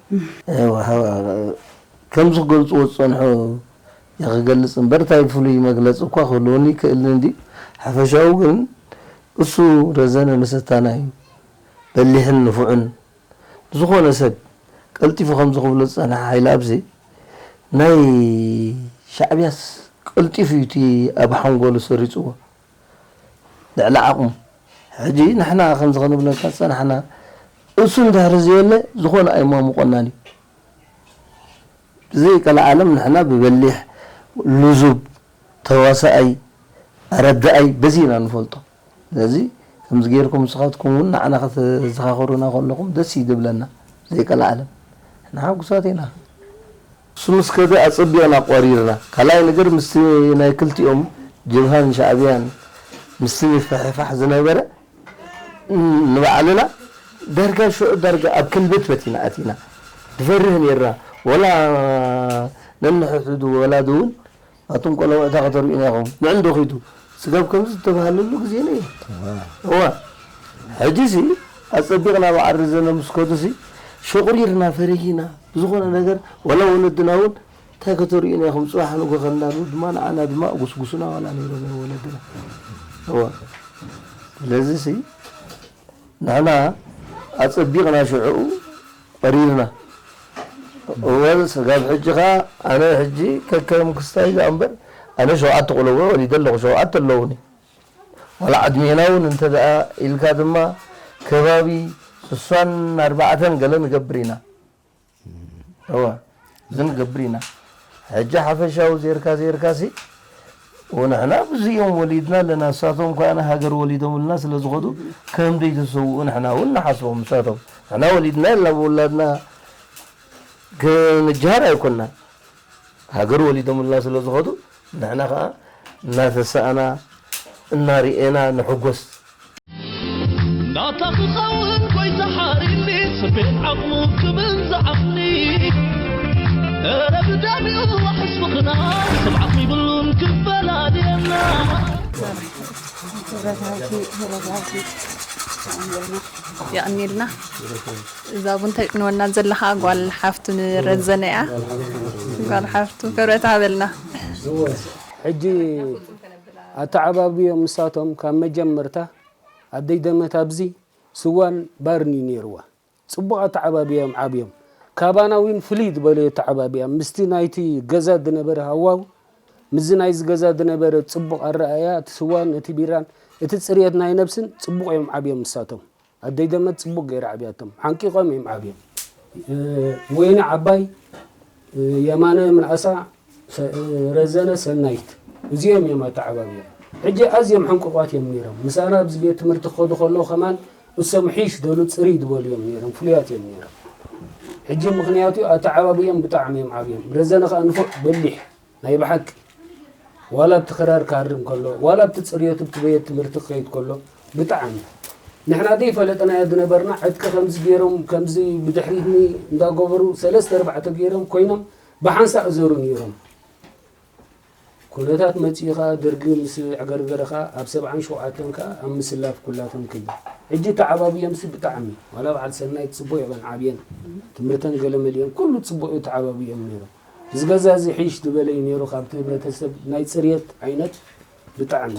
እወ፣ ሃ-፣ ከምዚ ክገልጽዎ ዝጸንሑ እየ ክገልጽ እምበር፣ እንታይ ፍሉይ መግለጺ እኳ ክህልወኒ ይክእል እንድዩ። ሓፈሻዊ ግን እሱ ረዘነ መሰታና እዩ። በሊሕን ንፉዕን፣ ንዝኾነ ሰብ ቀልጢፉ ከምዚ ክብሎ ዝጸንሐ ሓይሊ ኣብዚ ናይ ሻዕብያስ ቀልጢፉ እዩ እቲ ኣብ ሓንጎሉ ሰሪጽዎ። ልዕሊ ዓቕሙ። ሕጂ ንሕና ከምዚ ክንብለካ ዝጸናሕና፣ እሱ እንድሕሪ ዘየለ ዝኾነ ኣይማሙቆናን እዩ። ብዘይ ቀልዓለም ንሕና ብበሊሕ፣ ልዙብ፣ ተዋሳኣይ፣ ኣረዳኣይ በዚ ኢና ንፈልጦ። ስለዚ ከምዚ ጌርኩም ንስኻትኩም እውን ንዓና ከተዘኻኽሩና ከለኹም ደስ እዩ ዝብለና። ብዘይ ቀልዓለም ንሕና ሕጉሳት ኢና። እሱ ምስ ከደ ኣጸቢቕና ቆሪርና። ካልኣይ ነገር ምስቲ ናይ ክልቲኦም ጀብሃን ሻዕብያን ምስቲ ምፍሕፋሕ ዝነበረ ንባዕልና ዳርጋ ሽዑ ዳርጋ ኣብ ክልብትበት ኢና ኣቲና። ንፈርህ ኔርና። ወላ ነንሕድሕዱ ወላዲ እውን ኣቱም ቆለውዕታ ከተርእዩና ኢኹም። ንዕንዶ ኺዱ ስጋብ ከምዚ ዝተባህለሉ ግዜ ነይሩ። እዋ። እዋ። ሕጂሲ ኣጸቢቕና ብዓሪ ዘነ ምስ ከዱሲ ሸቑሪርና ፈሪሂና። ብዝኾነ ነገር ወላ ወለድና እውን እንታይ ከተርእዩና ኢኹም ጽባሕ ንጎ ከንዳሉ ድማ ንዓና ድማ ኣጉስጉሱና ዋላ ነይሮም እዮም ወለድና። እዋ። ስለዚሲ ንሕና ኣጸቢቕና ሽዕኡ ቀሪርና። እወ፣ ስጋብ ሕጂ ኸኣ ኣነ ሕጂ ከከም ክስታይ ደኣ እምበር፣ ኣነ ሸውዓተ ቆለውዕ ወሊደ ኣለኹ፣ ሸውዓተ ኣለዉኒ። ዋላ ዕድሜና እውን እንተ ደኣ ኢልካ ድማ ከባቢ ስሳን ኣርባዕተን ገለ ንገብር ኢና። እወ፣ እዚ ንገብር ኢና። ሕጂ ሓፈሻዊ ዜርካ ዜርካሲ፣ ወንሕና ብዙይ እዮም ወሊድና ኣለና። ንሳቶም ከኣ ሃገር ወሊዶምልና ስለ ዝኸዱ፣ ከም ደይተሰውኡ ንሕና እውን ንሓስቦም ንሳቶም። ንሕና ወሊድና ኢልና ብውላድና ክንጅሃር ኣይኮንና። ሃገር ወሊዶምልና ስለ ዝኸዱ፣ ንሕና ከኣ እናተሳእና፣ እናርኤና ንሕጎስ። ናታ ክኸውን ጎይታ ሓሪኒ፣ ስሜት ዓቕሙ ክብል ዝዓቕኒ። እረ ብደሚኡ ኣሕስብኽና፣ ስብዓት ይብሉን ክፈላልየና። ክብረት ሃብቲ፣ ክብረት ሃብቲ። የቐንየልና። እዛ ቡን ተቅንወና ዘለኻ ጓል ሓፍቱ ንረዘነ እያ። ጓል ሓፍቱ ክብረት ሃበልና። ሕጂ ኣተዓባብዮም ንሳቶም ካብ መጀመርታ ኣደይ ደመት ኣብዚ ስዋን ባርን እዩ ነይርዋ። ጽቡቕ ኣተዓባብያ እዮም ዓብዮም። ካባና እውን ፍልይ ዝበለ ኣተዓባብያ ምስቲ ናይቲ ገዛ ዝነበረ ሃዋው ምስዚ ናይዚ ገዛ ዝነበረ ጽቡቕ ኣረኣእያ፣ እቲ ስዋን እቲ ቢራን እቲ ጽርየት ናይ ነብስን ጽቡቕ እዮም ዓብዮም ንሳቶም። ኣደይ ደመት ጽቡቕ ገይራ ዓብያቶም። ሓንቂቖም እዮም ዓብዮም። እ፣ ወይኒ ዓባይ፣ እ፣ የማነ ምንኣሳ፣ ሰ-፣ እ፣ ረዘነ ሰናይት። እዚኦም እዮም ኣተዓባብዮም። ሕጂ ኣዝዮም ሕንቁቋት እዮም ነይሮም። ምሳና ኣብዚ ቤት ትምህርቲ ክኸዱ ከለዉ ከማን እሶም ሒሽ ደሉ ጽርይ ዝበሉ እዮም ነይሮም። ፍሉያት እዮም ነይሮም። ሕጂ ምኽንያቱ ኣተዓባብዮም ብጣዕሚ እዮም ዓብዮም። ረዘነ ከኣ ንፉዕ በሊሕ ናይ ብሓቂ ዋላ ኣብቲ ክራር ክሃርም ከሎ፣ ዋላ ኣብቲ ጽርየቱ ኣብቲ ቤት ትምህርቲ ክኸይድ ከሎ ብጣዕሚ ንሕና ዘይፈለጥናዮ ዝነበርና ዕጥቂ ከምዚ ገይሮም፣ ከምዚ ብድሕሪት እንዳገበሩ ሰለስተ ኣርባዕተ ገይሮም ኮይኖም ብሓንሳእ እዘሩ ነይሮም። ኩነታት መጺኡ ኸኣ ደርጊ ምስ ኣዕገርገረ ኸኣ ኣብ ሰብዓን ሸውዓተን ከኣ ኣብ ምስላፍ ኩላቶም ከይዱ። ሕጂ ተዓባብዮምሲ ብጣዕሚ ዋላ በዓል ሰናይት ጽቡቕ እየን ዓብየን ትምህርተን ገለ መሊኦን ኩሉ ጽቡቕ እዩ ተዓባብዮም ነይሮም። እዚ ገዛ እዚ ሒሽ ዝበለ እዩ ነይሩ ካብቲ ህብረተሰብ ናይ ጽርየት ዓይነት ብጣዕሚ።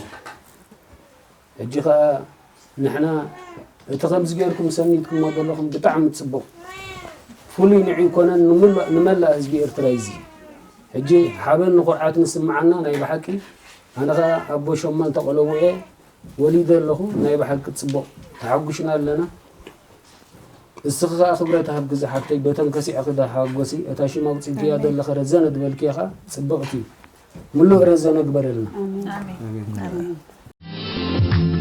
ሕጂ ኸኣ ንሕና እቲ ከምዚ ጌርኩም ሰኒድኩሞ ዘለኹም ብጣዕሚ ጽቡቕ። ፍሉይ ንዑ ይኮነን ንምሉእ ንመላእ ህዝቢ ኤርትራ እዩ እዚ። ሕጂ ሓበን ንኹርዓት ንስምዓና ናይ ብሓቂ። ኣነ ኸኣ ኣቦ ሸሞንተ ቆለውዕ እየ ወሊደ ኣለኹ። ናይ ብሓቂ ጽቡቕ ተሓጉሽና ኣለና። እስኺ ኸኣ ክብረት ሃብ ግዜ ሓፍተይ በተን ከሲዕኺ ዳሓጎሲ እታ ሽም ኣውጺእክያ ዘለኺ ረዘነ ዝበልክያ ኸኣ ጽብቕቲ እዩ። ምሉእ ረዘነ ግበረልና።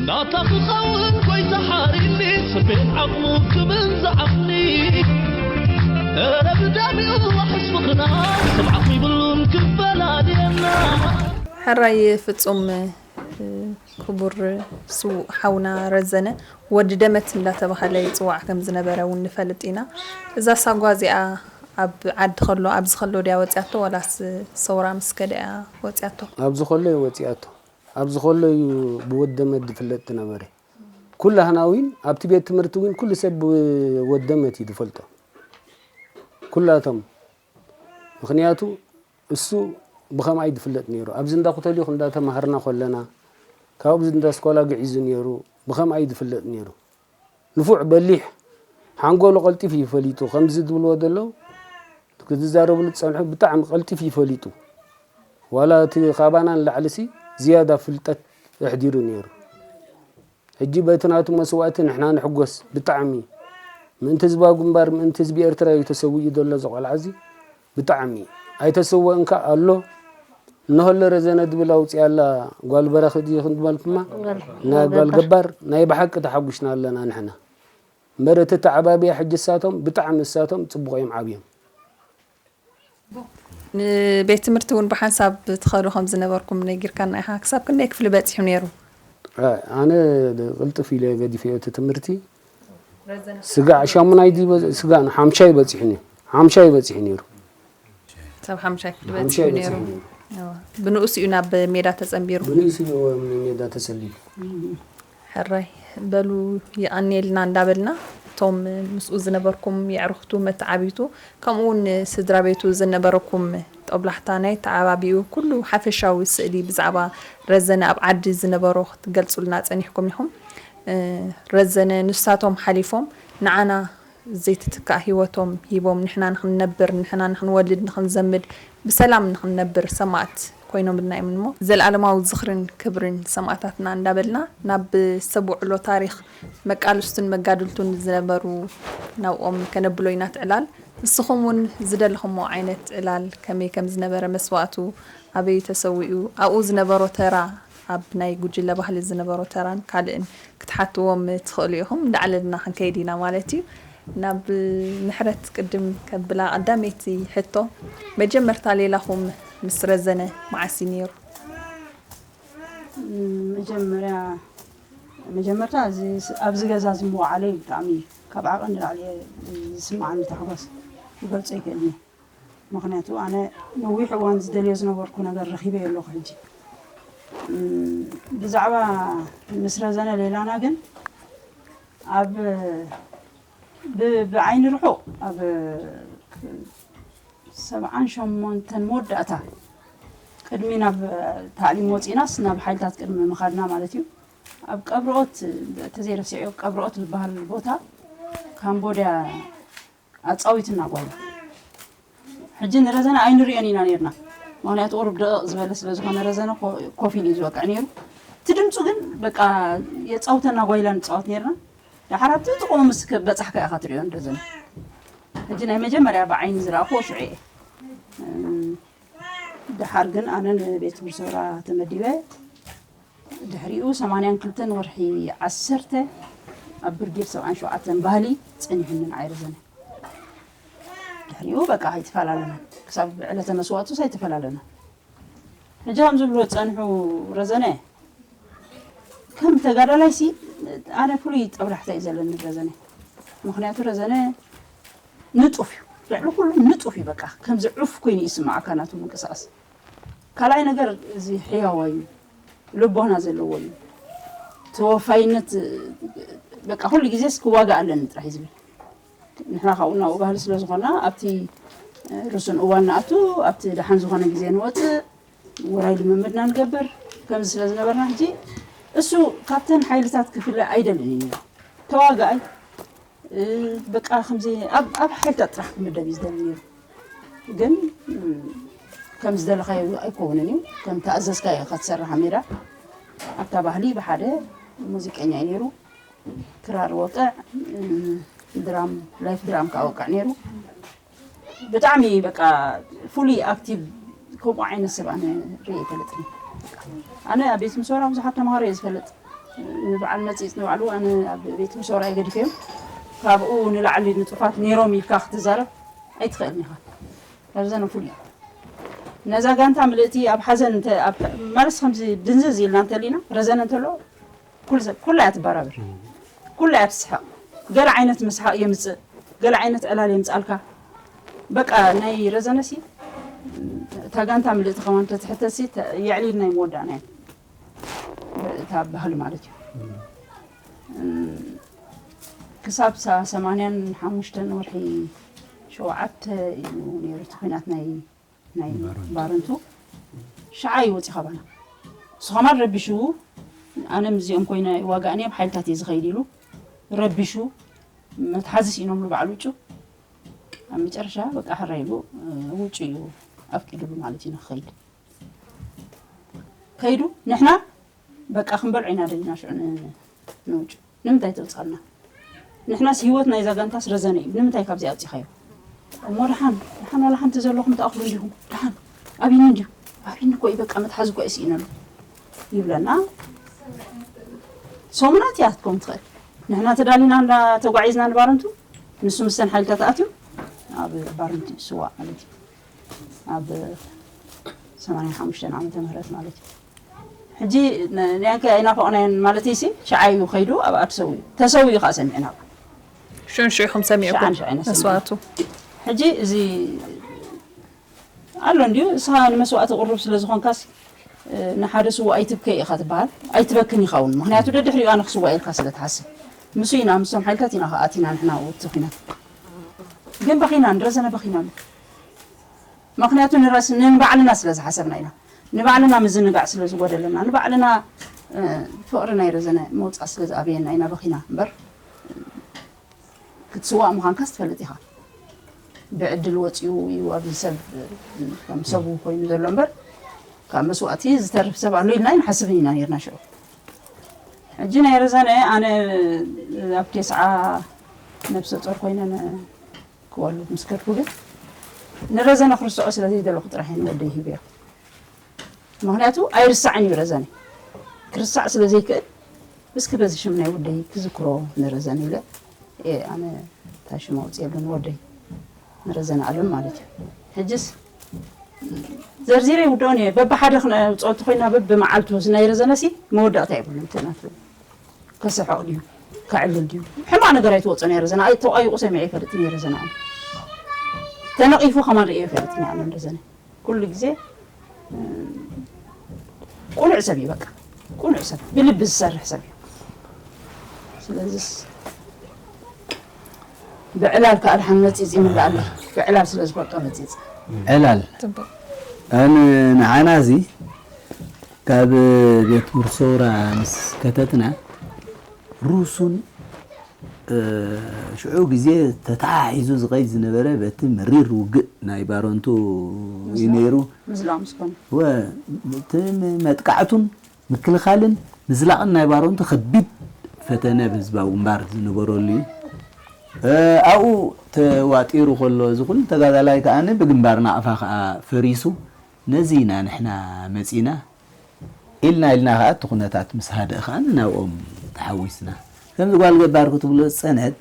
ናታ ክኸውን ጎይታ ሓሪኒ ስቤት ዓቕሙ ክብል ዝዓቕኒ ኧረ ብዳሚኡ ዋሕስ ፍቕርና ስምዓኽ ይብሉን ክፈላልየና ሕራይ ፍጹም ክቡር ስዉእ ሓውና ረዘነ ወዲ ደመት እንዳተባሃለ ይጽዋዕ ከም ዝነበረ እውን ንፈልጥ ኢና። እዛ ሳጓ እዚኣ ኣብ ዓዲ ከሎ ኣብዚ ከሎ ድያ ወጺኣቶ ዋላስ ሰውራ ምስ ከደ እያ ወጺኣቶ? ኣብዚ ከሎ እዩ ወጺኣቶ። ኣብዚ ከሎ እዩ ብወዲ ደመት ዝፍለጥ ዝነበረ። ኩላህና እውን ኣብቲ ቤት ትምህርቲ እውን ኩሉ ሰብ ብወዲ ደመት እዩ ዝፈልጦ። ኩላቶም ምኽንያቱ እሱ ብኸምኣ እዩ ዝፍለጥ ነይሩ። ኣብዚ እንዳ ኩተሊኹ እንዳተማሃርና ከለና ካብዚ እንዳ ኣስኮላ ግዒዙ ነይሩ። ብኸምኣ እዩ ዝፍለጥ ነይሩ። ንፉዕ በሊሕ ሓንጎሉ ቀልጢፉ እዩ ፈሊጡ። ከምዚ ዝብልዎ ዘለዉ ክዝዛረብሉ ዝጸንሑ ብጣዕሚ ቀልጢፉ እዩ ፈሊጡ። ዋላ እቲ ካባና ንላዕሊሲ ዝያዳ ፍልጠት ኣሕዲሩ ነይሩ። ሕጂ በቲ ናቱ መስዋእቲ ንሕና ንሕጎስ ብጣዕሚ። ምእንቲ ህዝባዊ ግንባር ምእንቲ ህዝቢ ኤርትራ እዩ ተሰዊኡ ዘሎ እዚ ቆልዓ እዚ ብጣዕሚ። ኣይተሰወእን ከኣ ኣሎ። እነሆ ኣሎ ረዘነ ዝብል ኣውጺኣላ ጓል በራኺ ድዩ ክንበልኩማ ናይ ጓል ገባር ናይ ብሓቂ ተሓጒስና ኣለና ንሕና። እምበር እቲ ኣተዓባብያ ሕጂ እሳቶም ብጣዕሚ እሳቶም ጽቡቕ እዮም ዓብዮም። ንቤት ትምህርቲ እውን ብሓንሳብ ትኸዱ ከም ዝነበርኩም ነጊርካና ኢኻ። ክሳብ ክንደይ ክፍሊ በጺሑ ነይሩ? ኣነ ቅልጥፍ ኢለ ገዲፈዮ እቲ ትምህርቲ። ስጋዕ ሻሙናይ ድዩ በ- ስጋዕ ሓምሻይ በጺሑ ነይሩ። ሓምሻይ በጺሑ ነይሩ። ክሳብ ሓምሻይ ክፍሊ በጺሑ ሓምሻይ ነይሩ። በጺሑ ነይሩ። እዋ። ብንኡስ እዩ ናብ ሜዳ ተጸንቢሩ። ብንኡስ እዩ ሜዳ ተሰሊፉ። ሕራይ በሉ ይቐንየልና እንዳበልና እቶም ምስኡ ዝነበርኩም የዕርኽቱ መተዓብይቱ ከምኡ እውን ስድራ ቤቱ ዝነበረኩም ጦብላሕታ ናይ ተዓባቢኡ ኩሉ ሓፈሻዊ ስእሊ ብዛዕባ ረዘነ ኣብ ዓዲ ዝነበሮ ክትገልጹልና ጸኒሕኩም ኢኹም። ረዘነ ንሳቶም ሓሊፎም ንዓና ዘይትትካእ ሂወቶም ሂቦም ንሕና ንኽንነብር ንሕና ንኽንወልድ ንኽንዘምድ ብሰላም ንኽንነብር ሰማእት ኮይኖምልና እዮም እሞ ዘልኣለማዊ ዝኽርን ክብርን ሰማእታትና እንዳበልና ናብ ሰብ ውዕሎ ታሪኽ መቃልስቱን መጋድልቱን ዝነበሩ ናብኦም ከነብሎ ኢና ትዕላል። ንስኹም እውን ዝደለኹሞ ዓይነት ዕላል ከመይ ከም ዝነበረ መስዋእቱ ኣበይ ተሰዊኡ ኣብኡ ዝነበሮ ተራ ኣብ ናይ ጉጅለ ባህሊ ዝነበሮ ተራን ካልእን ክትሓትዎም ትኽእሉ ኢኹም። እንዳዕለልና ክንከይድ ኢና ማለት እዩ። ናብ ምሕረት ቅድም ከብላ ቀዳመይቲ ሕቶ መጀመርታ ሌላኹም ምስ ረዘነ መዓስ እዩ ነይሩ? መጀመርያ መጀመርታ ኣብዚ ገዛ እዚ ምውዓለይ ብጣዕሚ ካብ ዓቐን ንላዕሊ ዝስምዓኒ ታሕጓስ ክገልጾ ይክእል እየ። ምኽንያቱ ኣነ ነዊሕ እዋን ዝደልዮ ዝነበርኩ ነገር ረኺበዮ ኣለኹ ሕጂ። ብዛዕባ ምስ ረዘነ ሌላና ግን ኣብ ብዓይኒ ርሑቕ ኣብ ሰብዓን ሸሞንተን መወዳእታ ቅድሚ ናብ ታዕሊም ወፂናስ ናብ ሓይልታት ቅድሚ ምኻድና ማለት እዩ ኣብ ቀብርኦት ተዘይረሲዑ ቀብርኦት ዝበሃል ቦታ ካምቦድያ ኣፃዊትና ጓል ሕጂ ንረዘና ኣይንሪኦን ኢና ነርና ምኽንያቱ ቁሩብ ደቕቕ ዝበለ ስለ ዝኾነ ረዘነ ኮ- ኮፍ ኢሉ እዩ ዝወቅዕ ነይሩ። እቲ ድምፁ ግን በቃ የፃውተና፣ ጓይላ ንፃወት ነይርና። ደሓር ኣብቲ ጥቕኡ ምስ በፃሕካ ኢኻ ትሪኦ ረዘነ። ሕጂ ናይ መጀመርያ ብዓይኒ ዝረኣኹዎ ሽዑ እየ። እም፣ ደሓር ግን ኣነ ንቤት ምርሰራ ተመዲበ። ድሕሪኡ ሰማንያን ክልተን ወርሒ ዓሰርተ ኣብ ብርጌድ ሰብዓን ሸውዓተን ባህሊ ጸኒሑኒ ንዓይ ረዘነ። ድሕሪኡ በቃ ኣይተፈላለናን። ክሳብ ዕለተ መስዋእቱስ ኣይተፈላለናን። ሕጂ ከም ዝብሎ ጸንሑ ረዘነ ከም ተጋዳላይሲ ኣነ ፍሉይ ጠብላሕታ እዩ ዘለኒ ረዘነ። ምኽንያቱ ረዘነ ንጡፍ እዩ። ልዕሊ ኩሉ ንጡፍ እዩ። በቃ ከምዚ ዑፍ ኮይኑ ይስምዓካ ናቱ ምንቅስቓስ። ካልኣይ ነገር እዚ ሕያዋይ እዩ። ልቦና ዘለዎ እዩ። ተወፋይነት በቃ ኩሉ ግዜስ ክዋጋእ ኣለኒ ጥራሕ እዩ ዝብል። ንሕና ካብኡ ናብኡ ባህሊ ስለ ዝኾና ኣብቲ ርሱን እዋን ንኣቱ፣ ኣብቲ ደሓን ዝኾነ ግዜ ንወፅእ፣ ውራይ ልምምድና ንገብር። ከምዚ ስለ ዝነበርና ሕጂ እሱ ካብተን ሓይልታት ክፍለ ኣይደልን እዩ ነይሩ። ተዋጋኣይ እ፣ በቃ ከምዚ ኣብ ኣብ ሓይልታት ጥራሕ ክምደብ እዩ ዝደሊ ነይሩ። ግን እም፣ ከም ዝደለኻዮ ኣይከውንን እዩ። ከም ተኣዘዝካዮ ኢኻ ትሰርሕ ኣብ ሜዳ። ኣብታ ባህሊ ብሓደ ሙዚቀኛ እዩ ነይሩ። ክራር ወቅዕ፣ እም፣ ድራም፣ ላይፍ ድራም ከዓ ወቅዕ ነይሩ። ብጣዕሚ በቃ ፍሉይ ኣክቲቭ ከምኡ ዓይነት ሰብ ኣነ ርእየ ኣይፈልጥን። ኣነ ኣብ ቤት ምሶራ ብዙሓት ተምሃሮ እየ ዝፈልጥ። ንበዓል መፂፅ ንባዕሉ ኣነ ኣብ ቤት ምሶራ እየ ገዲፈዮም። ካብኡ ንላዕሊ ንጡፋት ነይሮም ኢልካ ክትዛረብ ኣይትኽእልን ኢኻ። ረዘነ ፍሉይ እዩ። ነዛ ጋንታ ምልእቲ ኣብ ሓዘን እንተ- ኣብ- ማለት ከምዚ ድንዝዝ ኢልና እንተሊና ረዘነ እንተሎ ኩሉ ሰብ ኩላ እያ ትበራብር፣ ኩላ እያ ትስሕቕ። ገለ ዓይነት ምስሓቕ የምፅእ፣ ገለ ዓይነት ዕላል የምፅኣልካ። በቃ ናይ ረዘነሲ እታ ጋንታ ምልእቲ ከማን ተትሕተሲ ተ- የዕሊልና እዩ መወዳእና እዩ። እታ ባህሊ ማለት እዩ። እም፣ ክሳብ ሳ- ሰማንያን ሓሙሽተን ወርሒ ሸውዓተ እዩ ነይሩ እቲ ኲናት ናይ ናይ ባረንቱ። ባረንቱ ሸዓ እዩ ወፂ ካባና። እሱ ከማን ረቢሹ፣ ኣነ ምስዚኦም ኮይነ ይዋጋእኒ ኣብ ሓይልታት እየ ዝኸይድ ኢሉ ረቢሹ፣ መትሓዚ ስኢኖምሉ በዓል ውጩ። ኣብ መጨረሻ በቃ ሕራይ ኢሉ ውጩ እዩ ኣፍቂድሉ ማለት እዩ ንክኸይድ። ከይዱ ንሕና በቃ ክንበልዖ ኢና ደሊና ሽዑ ን- ንውጩ። ንምንታይ ተውፅኣልና? ንሕናስ ህይወት ናይዛ ጋንታስ ረዘነ እዩ። ንምንታይ ካብዚ ኣውፂኻዮ? እሞ ደሓን ደሓን ዋላ ሓንቲ ዘለኹም ትኣኽሉ እንዲኹም። ደሓን ኣብይኒ እንዲሁ ኣብይኒ እኮ እዩ በቃ መትሓዚ እኮ እዩ ስኢነሉ ይብለና። ሰሙናት እያ ክትከውን ትኽእል። ንሕና ተዳሊና እንዳ ተጓዒዝና ንባረንቱ ንሱ ምስተን ሓይልታት ኣትዩ ኣብ ባረንቱ ይስዋእ ማለት እዩ። ኣብ ሰማንያ ሓሙሽተ ዓመተ ምህረት ማለት እዩ። ሕጂ ን- ንያንከ ኣይናፈቕናዮን ማለት ሲ ሸዓዩ ከይዱ ኣብ ኣድ ሰው ተሰው እዩ ከዓ ሰሚዕና ሽዑን ሽዑኹም ሰሚዕኩም ሸዓን ሸዓይነ ሰሚዕና። መስዋእቱ ሕጂ እዚ ኣሎ እንዲዩ እስኻ ንመስዋእቲ ቅሩብ ስለ ዝኾንካስ ንሓደ ስዋ ኣይትብከ ኢኻ ትበሃል ኣይትበክን ኢኻ እውን ምክንያቱ ደድሕሪኡ ኣነ ክስዋ ኢልካ ስለ ትሓስብ ምስ ኢና ምስቶም ሓይልታት ኢና ኣቲና ንሕና ውቲ ኩናት ግን በኺና ንረዘነ በኺና ምክንያቱ ንረስ ንባዕልና ስለ ዝሓሰብና ኢና ንባዕልና ምዝንጋዕ ስለ ዝጎደለና ንባዕልና ፍቕሪ ናይ ረዘነ መውፃእ ስለ ዝኣበየና ኢና በኺና እምበር ክትስዋእ ምዃንካስ ትፈልጥ ኢኻ። ብዕድል ወፂኡ እዩ ኣብዚ ሰብ ከም ሰቡ ኮይኑ ዘሎ እምበር ካብ መስዋእቲ ዝተርፍ ሰብ ኣሎ ኢልና ኣይንሓስብን ኢና ነርና ሽዑ። ሕጂ ናይ ረዘነ ኣነ ኣብ ቴስዓ ነብሰ ፆር ኮይነ ክወልድ ምስ ከድኩ ግን ንረዘነ ክርስዖ ስለ ዘይደለኹ ጥራሕ እየ ንወደይ ሂበዮ። ምኽንያቱ ኣይርሳዕን እዩ ረዘነ። ክርሳዕ ስለ ዘይክእል እስኪ በዚ ሽም ናይ ወደይ ክዝክሮ ንረዘነ ኢለ እየ ኣነ እታ ሽም ኣውፅኤሉ ንወደይ ንረዘነ ኣለም ማለት እዩ። ሕጅስ ዘርዚረ ይውድኦን እየ በብሓደ ክነውፅኦ እንተኮይና በብመዓልቱ እዚ ናይ ረዘነሲ መወዳእታ የብሉን እቲ ናቱ ከስሕቕ ድዩ ከዕልል ድዩ ሕማቕ ነገር ኣይትወፅኦ ነይረ ዘና ተቋይቑ ሰሚዐ ይፈልጥ ነይረ ዘና ተነቒፉ ከማን ርእዮ ይፈልጥ ነይረ ኣነ እንደዘነ ኩሉ ግዜ ቁኑዕ ሰብ እዩ በቃ ቁኑዕ ሰብ ብልቢ ዝሰርሕ ሰብ እዩ ስለዚስ ብዕላል ከዓ ድሓን መፂፅ ይምልኣለ ብዕላል ስለ ዝፈልጦ መፂፅ ዕላል ኣን ንዓና እዚ ካብ ቤት ሙርሶራ ምስ ከተትና ሩሱን ሽዑ ግዜ ተተሓሒዙ ዝኸይድ ዝነበረ በቲ መሪር ውግእ ናይ ባሮንቱ እዩ ነይሩ። ምዝላቕ ምስ ኮነ ወ እቲ መጥቃዕቱን ምክልኻልን ምዝላቕን ናይ ባሮንቱ ከቢድ ፈተነ ብህዝባዊ ግንባር ዝነበረሉ እዩ። ኣብኡ ተዋጢሩ ከሎ እዚ ኩሉ ተጋዳላይ ከኣ ብግንባር ናቕፋ ከኣ ፈሪሱ ነዚ ኢና ንሕና መጺና ኢልና ኢልና ከኣ እቲ ኩነታት ምስ ሃደእ ከኣ ናብኦም ተሓዊስና። ከምዚ ጓል ገባር ክትብሎ ዝጸንሐት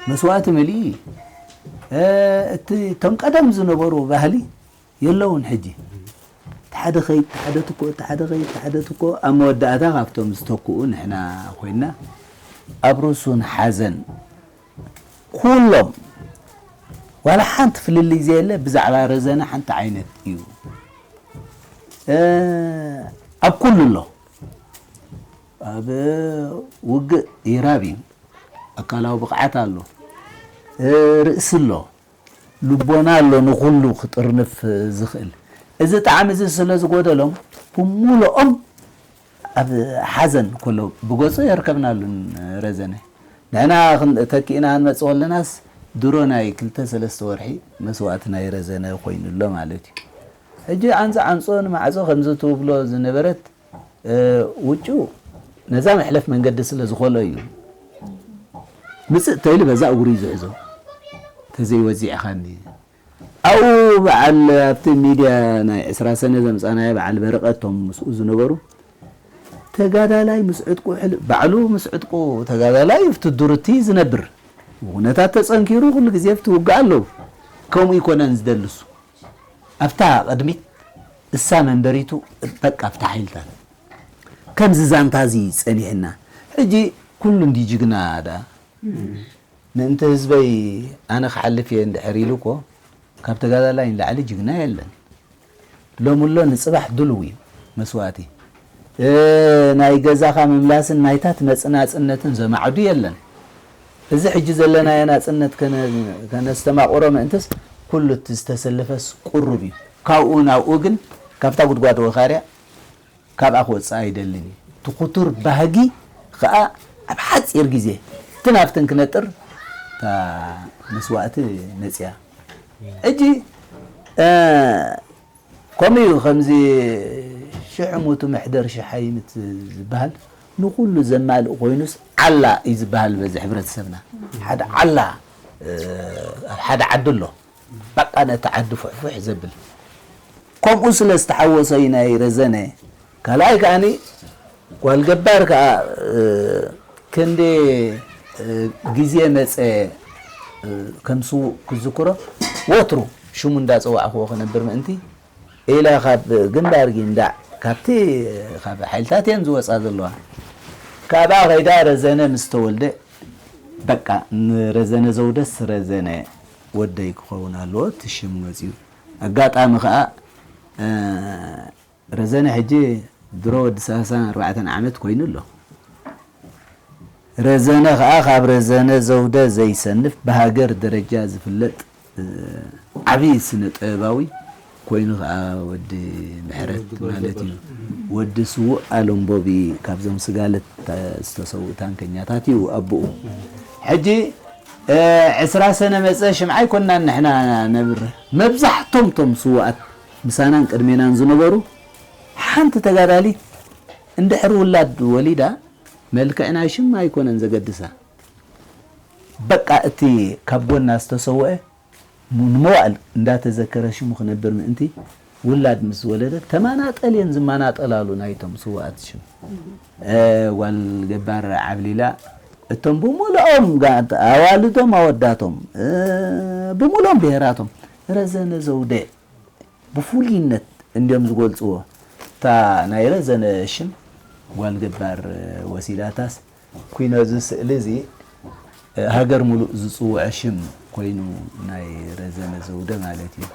መስዋእቲ መሊኡ እዩ። እቲ እቶም ቀደም ዝነበሩ ባህሊ የለውን ሕጂ። ሓደ ኸይድ ሓደ ትኮ ሓደ ኸይድ ሓደ ትኮ ኣብ መወዳእታ ካብቶም ዝተክኡ ንሕና ኮይና ኣብ ርሱን ሓዘን ኩሎም ዋላ ሓንቲ ፍልልይ ዘየለ ብዛዕባ ረዘነ ሓንቲ ዓይነት እዩ ኣብ ኩሉ ኣሎ ኣብ ውግእ ይራብ እዩ ኣካላዊ ብቕዓት ኣሎ ርእሲ ኣሎ ልቦና ኣሎ ንኹሉ ክጥርንፍ ዝኽእል እዚ ጣዕሚ እዚ ስለ ዝጎደሎም ብሙሉኦም ኣብ ሓዘን ከሎ ብገጹ የርከብናሉን ረዘነ ንሕና ተኪእና ክንመጽእ ከለናስ ድሮ ናይ ክልተ ሰለስተ ወርሒ መስዋእቲ ናይ ረዘነ ኮይኑ ኣሎ ማለት እዩ ሕጂ ዓንጾ ዓንጾ ንማዕጾ ከምዚ ትብሎ ዝነበረት ውጩ ነዛ መሕለፍ መንገዲ ስለ ዝኾሎ እዩ ምጽእ ተይሉ በዛ እግሩ እዩ ዝሕዞ ተዘይወዚዕኻኒ ኣብኡ በዓል ኣብቲ ሚድያ ናይ ዕስራ ሰነ ዘምፃናዮ በዓል በረቐቶም ምስኡ ዝነበሩ ተጋዳላይ ምስ ዕጥቁ ሕል ባዕሉ ምስ ዕጥቁ ተጋዳላይ ኣብቲ ዱርቲ ዝነብር ብኩነታት ተፀንኪሩ ኩሉ ግዜ ኣብቲ ውግእ ኣለዉ ከምኡ ይኮነን ዝደልሱ ኣብታ ቅድሚት እሳ መንበሪቱ በቃ ኣብታ ሓይልታት ከምዚ ዛንታ እዚ ፀኒሕና ሕጂ ኩሉ እንዲ ጅግና ዳ ምእንቲ ህዝበይ ኣነ ክሓልፍ እየ እንድሕር ኢሉ እኮ ካብ ተጋዳላይ ንላዕሊ ጅግና የለን። ሎሚ ኣሎ ንፅባሕ ድልው እዩ መስዋእቲ ናይ ገዛኻ ምምላስን ናይታት መፅናፅነትን ዘማዕዱ የለን። እዚ ሕጂ ዘለናዮ ናፅነት ከነስተማቕሮ ምእንትስ ኩሉ እቲ ዝተሰለፈስ ቁሩብ እዩ። ካብኡ ናብኡ ግን ካብታ ጉድጓድ ወኻርያ ካብኣ ክወፅእ ኣይደልን እዩ። እቲ ክቱር ባህጊ ኸኣ ኣብ ሓፂር ግዜ እቲ ናብትን ክነጥር እታ መስዋእቲ መፅያ። ሕጂ ከምኡ እዩ ከምዚ ሽሕ ሙቱ ምሕደር ሽሕ ኣይምት ዝበሃል ንኹሉ ዘማልእ ኮይኑስ ዓላ እዩ ዝበሃል በዚ ሕብረተሰብና ሓደ ዓላ ኣብ ሓደ ዓዲ ኣሎ በቃ ነቲ ዓዲ ፍሕፍሕ ዘብል ከምኡ ስለ ዝተሓወሶ እዩ ናይ ረዘነ ካልኣይ ከዓኒ ጓል ገባር ከዓ ክንዲ ግዜ መፀ ከም ስዉእ ክዝክሮ ወትሩ ሽሙ እንዳፀዋዕክዎ ክነብር ምእንቲ ኢለ ካብ ግንባር ጊንዳዕ ካብቲ ካብ ሓይልታት እየን ዝወፃ ዘለዋ ካብኣ ከይዳ ረዘነ ምስ ተወልደ በቃ ንረዘነ ዘውደስ ረዘነ ወደይ ክኸውን ኣለዎ እቲ ሽም መፂኡ ኣጋጣሚ ከዓ ረዘነ ሕጂ ድሮ ወዲ ሰላሳን ኣርባዕተን ዓመት ኮይኑ ኣሎ ረዘነ ከዓ ካብ ረዘነ ዘውደ ዘይሰንፍ ብሃገር ደረጃ ዝፍለጥ ዓብዪ ስነ ጥበባዊ ኮይኑ ከዓ ወዲ ምሕረት ማለት እዩ ወዲ ስዉእ ኣለምቦቢ ካብዞም ስጋለት ዝተሰውኡ ታንከኛታት እዩ ኣቦኡ ሕጂ ዕስራ ሰነ መፀ ሽምዓ ኣይኮንናን ንሕና ነብር መብዛሕቶም ቶም ስዉኣት ምሳናን ቅድሜናን ዝነበሩ ሓንቲ ተጋዳሊት እንድሕር ውላድ ወሊዳ መልክዕ ናይ ሽም ኣይኮነን ዘገድሳ በቃ እቲ ካብ ጎና ዝተሰወአ ንመዋእል እንዳተዘከረ ሽሙ ክነብር ምእንቲ ውላድ ምስ ወለደ ተማናጠል እየን ዝማናጠላሉ ናይቶም ስውኣት ሽም ጓል ገባር ዓብሊላ እቶም ብምልኦም ኣዋልዶም ኣወዳቶም ብምልኦም ብሄራቶም ረዘነ ዘውደ ብፍሉይነት እንድዮም ዝገልፅዎ። እታ ናይ ረዘነ ሽም ጓል ገባር ወሲዳታስ ኩይኖ እዚ ስእሊ እዚ ሃገር ሙሉእ ዝፅውዖ ሽም ኮይኑ ናይ ረዘነ ዘውደ ማለት እዩ።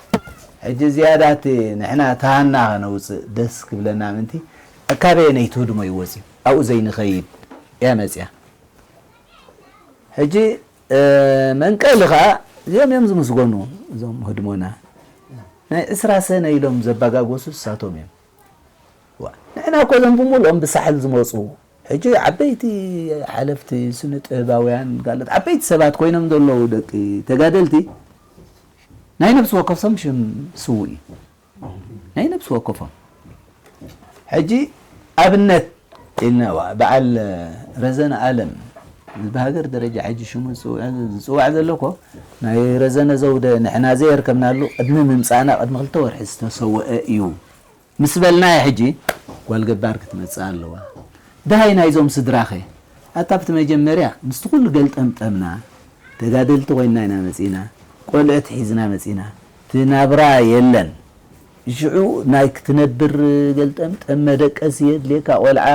ሕጂ ዝያዳ እቲ ንሕና ተሃና ከነውፅእ ደስ ክብለና ምንቲ ኣካበየ ነይቲ ህድሞ እዩ ወፅዩ ኣብኡ ዘይንኸይድ እያ መፅያ። ሕጂ መንቀሊ ከዓ እዚኦም እዮም ዝምስገኑ እዞም ህድሞና ናይ ዕስራ ሰነ ኢሎም ዘባጋጎሱ እሳቶም እዮም። ንሕና እኮ እዞም ብምልኦም ብሳሕል ዝመፁ ሕጂ ዓበይቲ ሓለፍቲ ስነ ጥበባውያን ካልኦት ዓበይቲ ሰባት ኮይኖም ዘለዉ ደቂ ተጋደልቲ ናይ ነብሲ ወከፍሶም ሽም ስዉእ እዩ። ናይ ነብሲ ወከፎም ሕጂ ኣብነት ኢልና ዋ- በዓል ረዘነ ኣለም ብሃገር ደረጃ ሕጂ ሽሙ ዝፅውዕ- ዝፅዋዕ ዘሎ እኮ ናይ ረዘነ ዘውደ ንሕና ዘየርከብናሉ ቅድሚ ምምፃእና ቅድሚ ክልተ ወርሒ ዝተሰወአ እዩ ምስ በልናዮ ሕጂ ጓል ገባር ክትመፅእ ኣለዋ። ደሃይ ናይዞም ስድራኸ ኣታ ኣብቲ መጀመርያ ምስቲ ኩሉ ገልጠምጠምና ተጋደልቲ ኮይንና ኢና መፂና ቆልዑት ሒዝና መፂና እቲ ናብራ የለን ሽዑ ናይ ክትነብር ገልጠምጠም መደቀሲ የድልየካ ቆልዓ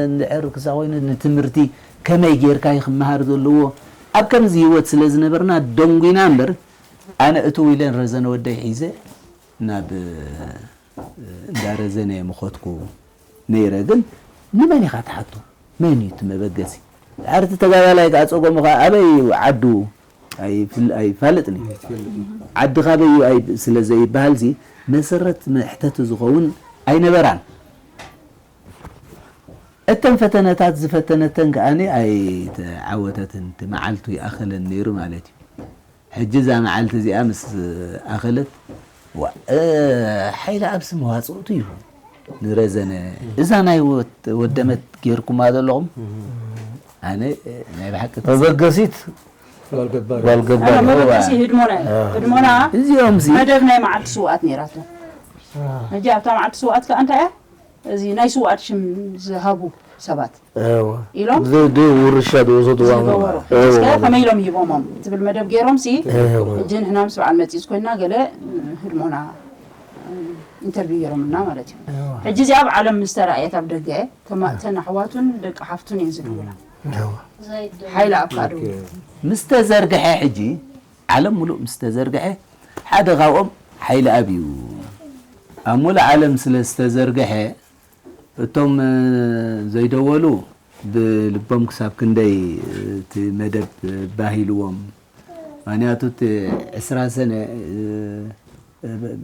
እንድሕር ክሳ ኮይኑ ንትምህርቲ ከመይ ጌርካ እዩ ክመሃር ዘለዎ ኣብ ከምዚ ህይወት ስለ ዝነበርና ደንጉና እምበር ኣነ እትው ኢለን ረዘነ ወደይ ሒዘ ናብ እንዳ ረዘነ ምኸድኩ ነይረ ግን ንመን ኢኻ ትሓቶ መን እዩ እቲ መበገሲ ድሓር እቲ ተጋዳላይ ከዓ ፀገሙ ከዓ ኣበይ እዩ ዓዱ ኣይፍል- ኣይፋልጥን እዩ ዓዲ ካበይ እዩ ኣይ- ስለ ዘይበሃል ዚ መሰረት መሕተቲ ዝኸውን ኣይነበራን እተን ፈተነታት ዝፈተነተን ከዓኒ ኣይተዓወተትን እቲ መዓልቱ ይኣኸለን ነይሩ ማለት እዩ ሕጂ እዛ መዓልቲ እዚኣ ምስ ኣኸለት ዋ ሓይለ ኣብሲ መዋፅእቱ እዩ ንረዘነ እዛ ናይ ወደመት ጌርኩማ ዘለኹም ኣነ ናይ ብሓቂ መበገሲት ጓልገባር መበገሲ ህድሞና ህድሞና እዚኦም ዚ መደብ ናይ መዓልቲ ስውኣት ነይራቶ ሕጂ ኣብታ መዓልቲ ስውኣት ከዓ እንታይ እያ እዚ ናይ ስውኣት ሽም ዝሃቡ ሰባት ኢሎም ውርሻ ዝወሰድዋ ዝገበሩ እስከ ከመይ ኢሎም ሂቦሞም ትብል መደብ ገይሮም ሲ ሕጂ ንሕና ምስ በዓል መፂስ ኮይና ገለ ህድሞና ኢንተርቪው ገይሮምና ማለት እዩ ሕጂ እዚኣ ኣብ ዓለም ምስ ተረኣየት ኣብ ደገ ተማእተን ኣሕዋቱን ደቂ ሓፍቱን እየን ዝድውላ ሓይሊ ኣብ ካዶ ምስ ተዘርግሐ ሕጂ ዓለም ሙሉእ ምስ ተዘርግሐ ሓደ ካብኦም ሓይሊ ኣብ እዩ ኣብ ሙሉእ ዓለም ስለ ዝተዘርግሐ እቶም ዘይደወሉ ብልቦም ክሳብ ክንደይ እቲ መደብ ባህ ኢልዎም ምክንያቱ እቲ ዕስራ ሰነ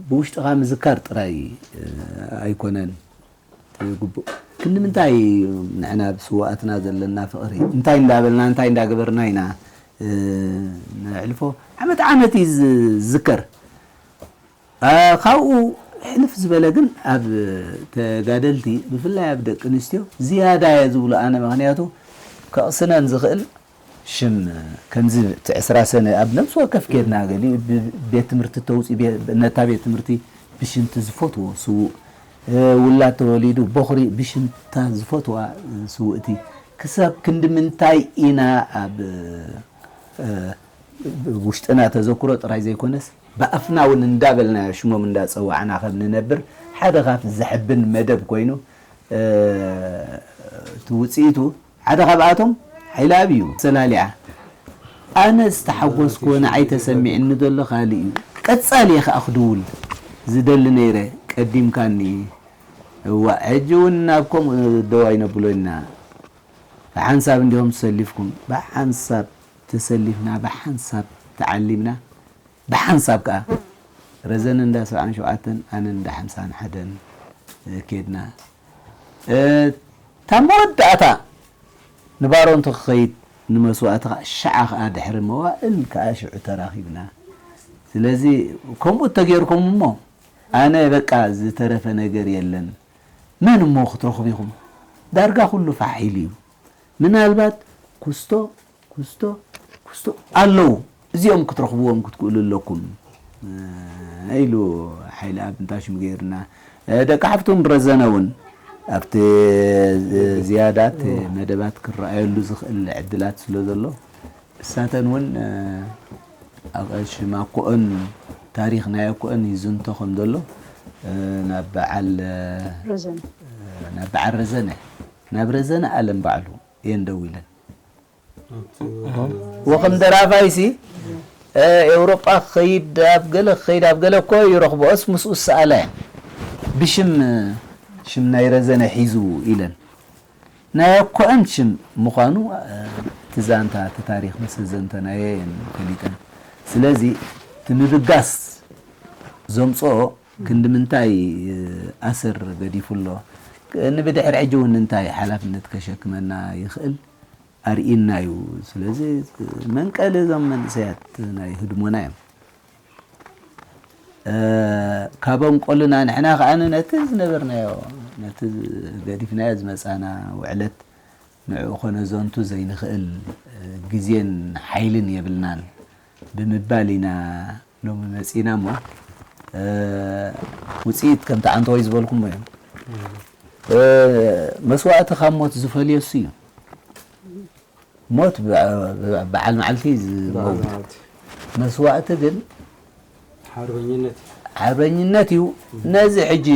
ብውሽጥኻ ምዝካር ጥራይ ኣይኮነን ግቡእ ክንዲ ምንታይ ንሕና ብስዋኣትና ዘለና ፍቕሪ እንታይ እንዳበልና እንታይ እንዳገበርና ኢና ነሕልፎ ዓመት ዓመት እዩ ዝዝከር ካብኡ ሕልፍ ዝበለ ግን ኣብ ተጋደልቲ ብፍላይ ኣብ ደቂ ኣንስትዮ ዝያዳ እየ ዝብሎ ኣነ ምክንያቱ ከቕስነን ዝኽእል ሽም ከምዚ እቲ ዕስራ ሰነ ኣብ ነብሲ ወከፍ ኬድና ገሊኡ ቤት ትምህርቲ ተውፅእ ነታ ቤት ትምህርቲ ብሽምቲ ዝፈትዎ ስውእ ውላድ ተወሊዱ ቦኽሪ ብሽምታ ዝፈትዋ ስውእቲ ክሳብ ክንዲ ምንታይ ኢና ኣብ ውሽጥና ተዘክሮ ጥራይ ዘይኮነስ ብኣፍና እውን እንዳበልና ሽሞም እንዳፀዋዕና ከም ንነብር ሓደ ካብ ዘሕብን መደብ ኮይኑ እቲ ውፅኢቱ ሓደ ካብኣቶም ሓይለኣብ እዩ ሰላሊዓ ኣነ ዝተሓጎስክዎ ንዓይ ተሰሚዕኒ ዘሎ ካልእ እዩ ቀፃሊ እየ ከዓ ክድውል ዝደሊ ነይረ ቀዲምካኒ እዋ ሕጂ እውን ናብ ከምኡ ደው ኣይነብሎና ብሓንሳብ እንዲኹም ተሰሊፍኩም ብሓንሳብ ተሰሊፍና ብሓንሳብ ተዓሊምና ብሓንሳብ ከዓ ረዘነ እንዳ ሰብዓን ሸውዓተን ኣነ እንዳ ሓምሳን ሓደን ኬድና እታ መወዳእታ ንባሮንቱ ክኸይድ ንመስዋእቲ ከዓ ሸዓ ከዓ ድሕሪ መዋእል ከዓ ሽዑ ተራኺብና ስለዚ ከምኡ እተገይርኩም እሞ ኣነ በቃ ዝተረፈ ነገር የለን መን እሞ ክትረኽቡ ኢኹም ዳርጋ ኩሉ ፋሕ ኢሉ እዩ ምናልባት ኩስቶ ኩስቶ ኩስቶ ኣለዉ እዚኦም ክትረኽብዎም ክትክእሉ ኣለኩም ኢሉ ሓይሊ ኣብ እንታሽም ገይርና ደቂ ሓፍቶም ረዘነ እውን ኣብቲ ዝያዳት መደባት ክረኣየሉ ዝኽእል ዕድላት ስለ ዘሎ እሳተን እውን ሽማኮኦን ታሪኽ ናይ ኣኮኦን ይዝንቶ ከም ዘሎ ናብ በዓል ናብ በዓል ረዘነ ናብ ረዘነ ኣለም ባዕሉ እየን ደው ኢለን ወከም ደራፋይሲ ኤውሮጳ ክኸይድ ኣብ ገለ ክኸይድ ኣብ ገለ እኮ ይረኽብኦስ ምስኡ ዝሰኣላ እያ ብሽም ሽም ናይ ረዘነ ሒዙ ኢለን ናይ ኣኮአን ሽም ምዃኑ እቲ ዛንታ እቲ ታሪኽ ምስ ዘንተናዮ እየን ፈሊጠን ስለዚ እቲ ምብጋስ ዘምፅኦ ክንዲ ምንታይ ኣሰር ገዲፉ ኣሎ ንብድሕሪ ሕጂ እውን እንታይ ሓላፍነት ከሸክመና ይኽእል ኣርእይና እዩ። ስለዚ መንቀሊ እዞም መንእሰያት ናይ ህድሞና እዮም። ካብ ኣንቆሉና ንሕና ከኣ ነቲ ዝነበርናዮ፣ ነቲ ገዲፍናዮ ዝመጻና ውዕለት ንዕኡ ከነዘንቱ ዘይንኽእል ግዜን ሓይልን የብልናን ብምባል ኢና ሎሚ መጺና እሞ፣ ውጽኢት ከምቲ ዓንተወይ ዝበልኩሞ እዮም። መስዋእቲ ካብ ሞት ዝፈልዮ እሱ እዩ። ሞት በ-፣ በ-፣ በዓል መዓልቲ ዝመውት። በዓል መዓልቲ። መስዋእቲ ግን ሓርበኝነት እዩ። ሓርበኝነት እዩ። ነዚ ሕጂ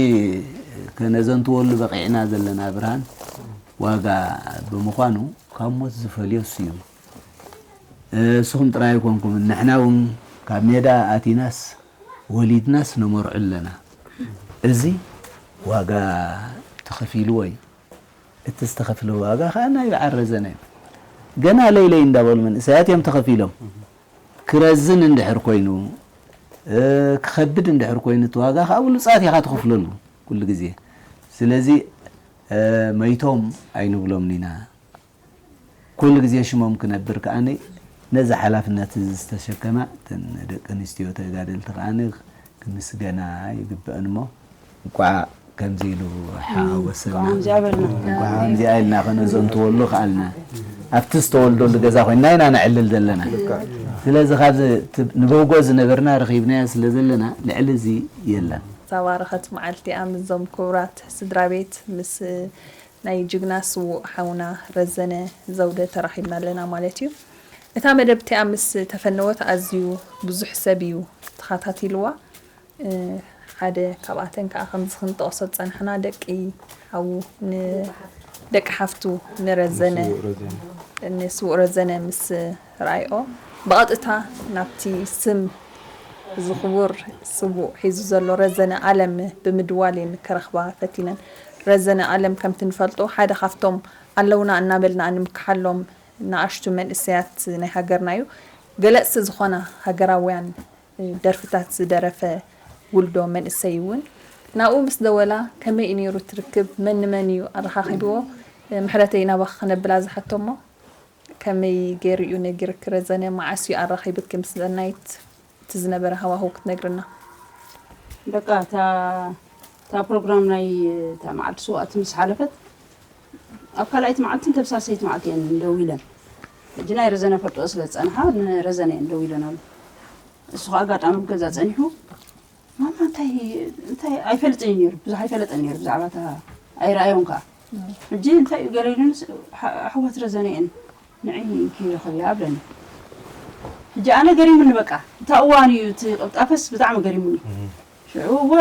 ከነዘንትወሉ በቂዕና ዘለና ብርሃን ዋጋ ብምዃኑ ካብ ሞት ዝፈልዮ እሱ እዩ። እስኹም ጥራይ ኣይኮንኩምን፣ ንሕና እውን ካብ ሜዳ ኣቲናስ ወሊድናስ ነመርዑ ኣለና። እዚ ዋጋ ተኸፊልዎ እዩ። እቲ ዝተኸፍለ ዋጋ ኸዓ ናይ በዓል ረዘነ እዩ። ገና ለይለይ እንዳበሉ መንእሰያት እዮም ተኸፊሎም። ክረዝን እንድሕር ኮይኑ፣ እ፣ ክኸብድ እንድሕር ኮይኑ እቲ ዋጋ ኸዓ ብሉጻት ኢኻ ትኸፍለሉ ኩሉ ግዜ። ስለዚ፣ እ፣ መይቶም ኣይንብሎምን ኢና። ኩሉ ግዜ ሽሞም ክነብር ከኣ ነዚ ሓላፍነት እዚ ዝተሸከማ እተን ደቂ ኣንስትዮ ተጋደልቲ ከኣ ክምስገና ይግበአን እሞ እንቋዕ ከምዚ ኢሉ ሓወሰና። እንቋዕ ከምዚኣ በልና። እንቋዕ ከምዚኣ ኢልና ከነዘንትወሉ ከኣልና። ኣብቲ ዝተወልደሉ ገዛ ኮይንና ኢና ነዕልል ዘለና። ስለዚ ካብዚ እቲ ንበጎ ዝነበርና ረኺብናዮ ስለ ዘለና ልዕሊ እዚ የለን። ዝተባረኸት መዓልቲ እያ ምስዞም ክቡራት ስድራ ቤት ምስ ናይ ጅግና ስዉእ ሓውና ረዘነ ዘውደ ተራኺብና ኣለና ማለት እዩ። እታ መደብ እቲኣ ምስ ተፈነወት ኣዝዩ ብዙሕ ሰብ እዩ ተኸታቲልዋ። እ፣ ሓደ ካብኣተን ከኣ ከምዚ ክንጠቕሶ ዝጸናሕና ደቂ ሓዉ ን-፣ ደቂ ሓፍቱ ንረዘነ፣ ንስዉእ ረዘነ። ንስዉእ ረዘነ ምስ ረኣይኦ ብቐጥታ ናብቲ ስም እዚ ክቡር ስዉእ ሒዙ ዘሎ ረዘነ ኣለም ብምድዋል እየን ክረኽባ ፈቲነን። ረዘነ ኣለም ከምቲ ንፈልጦ ሓደ ካብቶም ኣለውና እናበልና እንምክሓሎም ንኣሽቱ መንእሰያት ናይ ሃገርና እዩ። ገለጽቲ ዝኾና ሃገራውያን ደርፍታት ዝደረፈ ውልዶ መንእሰይ እውን ናብኡ ምስ ደወላ ከመይ እዩ ነይሩ እቲ ርክብ? መን ንመን እዩ ኣረኻኺብዎ? ምሕረተይ ናባኺ ክነብላ ዝሓቶ እሞ ከመይ ገይሩ እዩ ነጊርኪ ረዘነ? መዓስ እዩ ኣራኺብኪ ምስ ሰናይት? እቲ ዝነበረ ሃዋህው ክትነግርና። በቃ እታ፣ እታ ፕሮግራም ናይ እታ መዓልቲ ስውኣት ምስ ሓለፈት ኣብ ካልኣይቲ መዓልትን ተብሳሰይቲ መዓልቲ እየን ደው ኢለን። ሕጂ ናይ ረዘነ ፈልጦ ስለ ዝጸንሓ ንረዘነ እየን ደው ኢለን ኣሎ። እሱ ኸኣ ኣጋጣሚ ኣብ ገዛ ጸኒሑ፣ ማማ እንታይ፣ እንታይ ኣይፈልጥን እዩ ነይሩ፣ ብዙሕ ኣይፈለጠን ነይሩ ብዛዕባ እታ ኣይረኣዮን ከኣ። ሕጂ እንታይ እዩ ገለ ኢሉንስ፣ ኣሕ-፣ ኣሕዋት ረዘነ እየን ንዒ ኢንኪ ረኸብያ ኣብለኒ። ሕጂ ኣነ ገሪሙኒ በቃ። እታ እዋን እዩ እቲ ቅልጣፈስ ብጣዕሚ ገሪሙኒ። ሽዑ እወ፣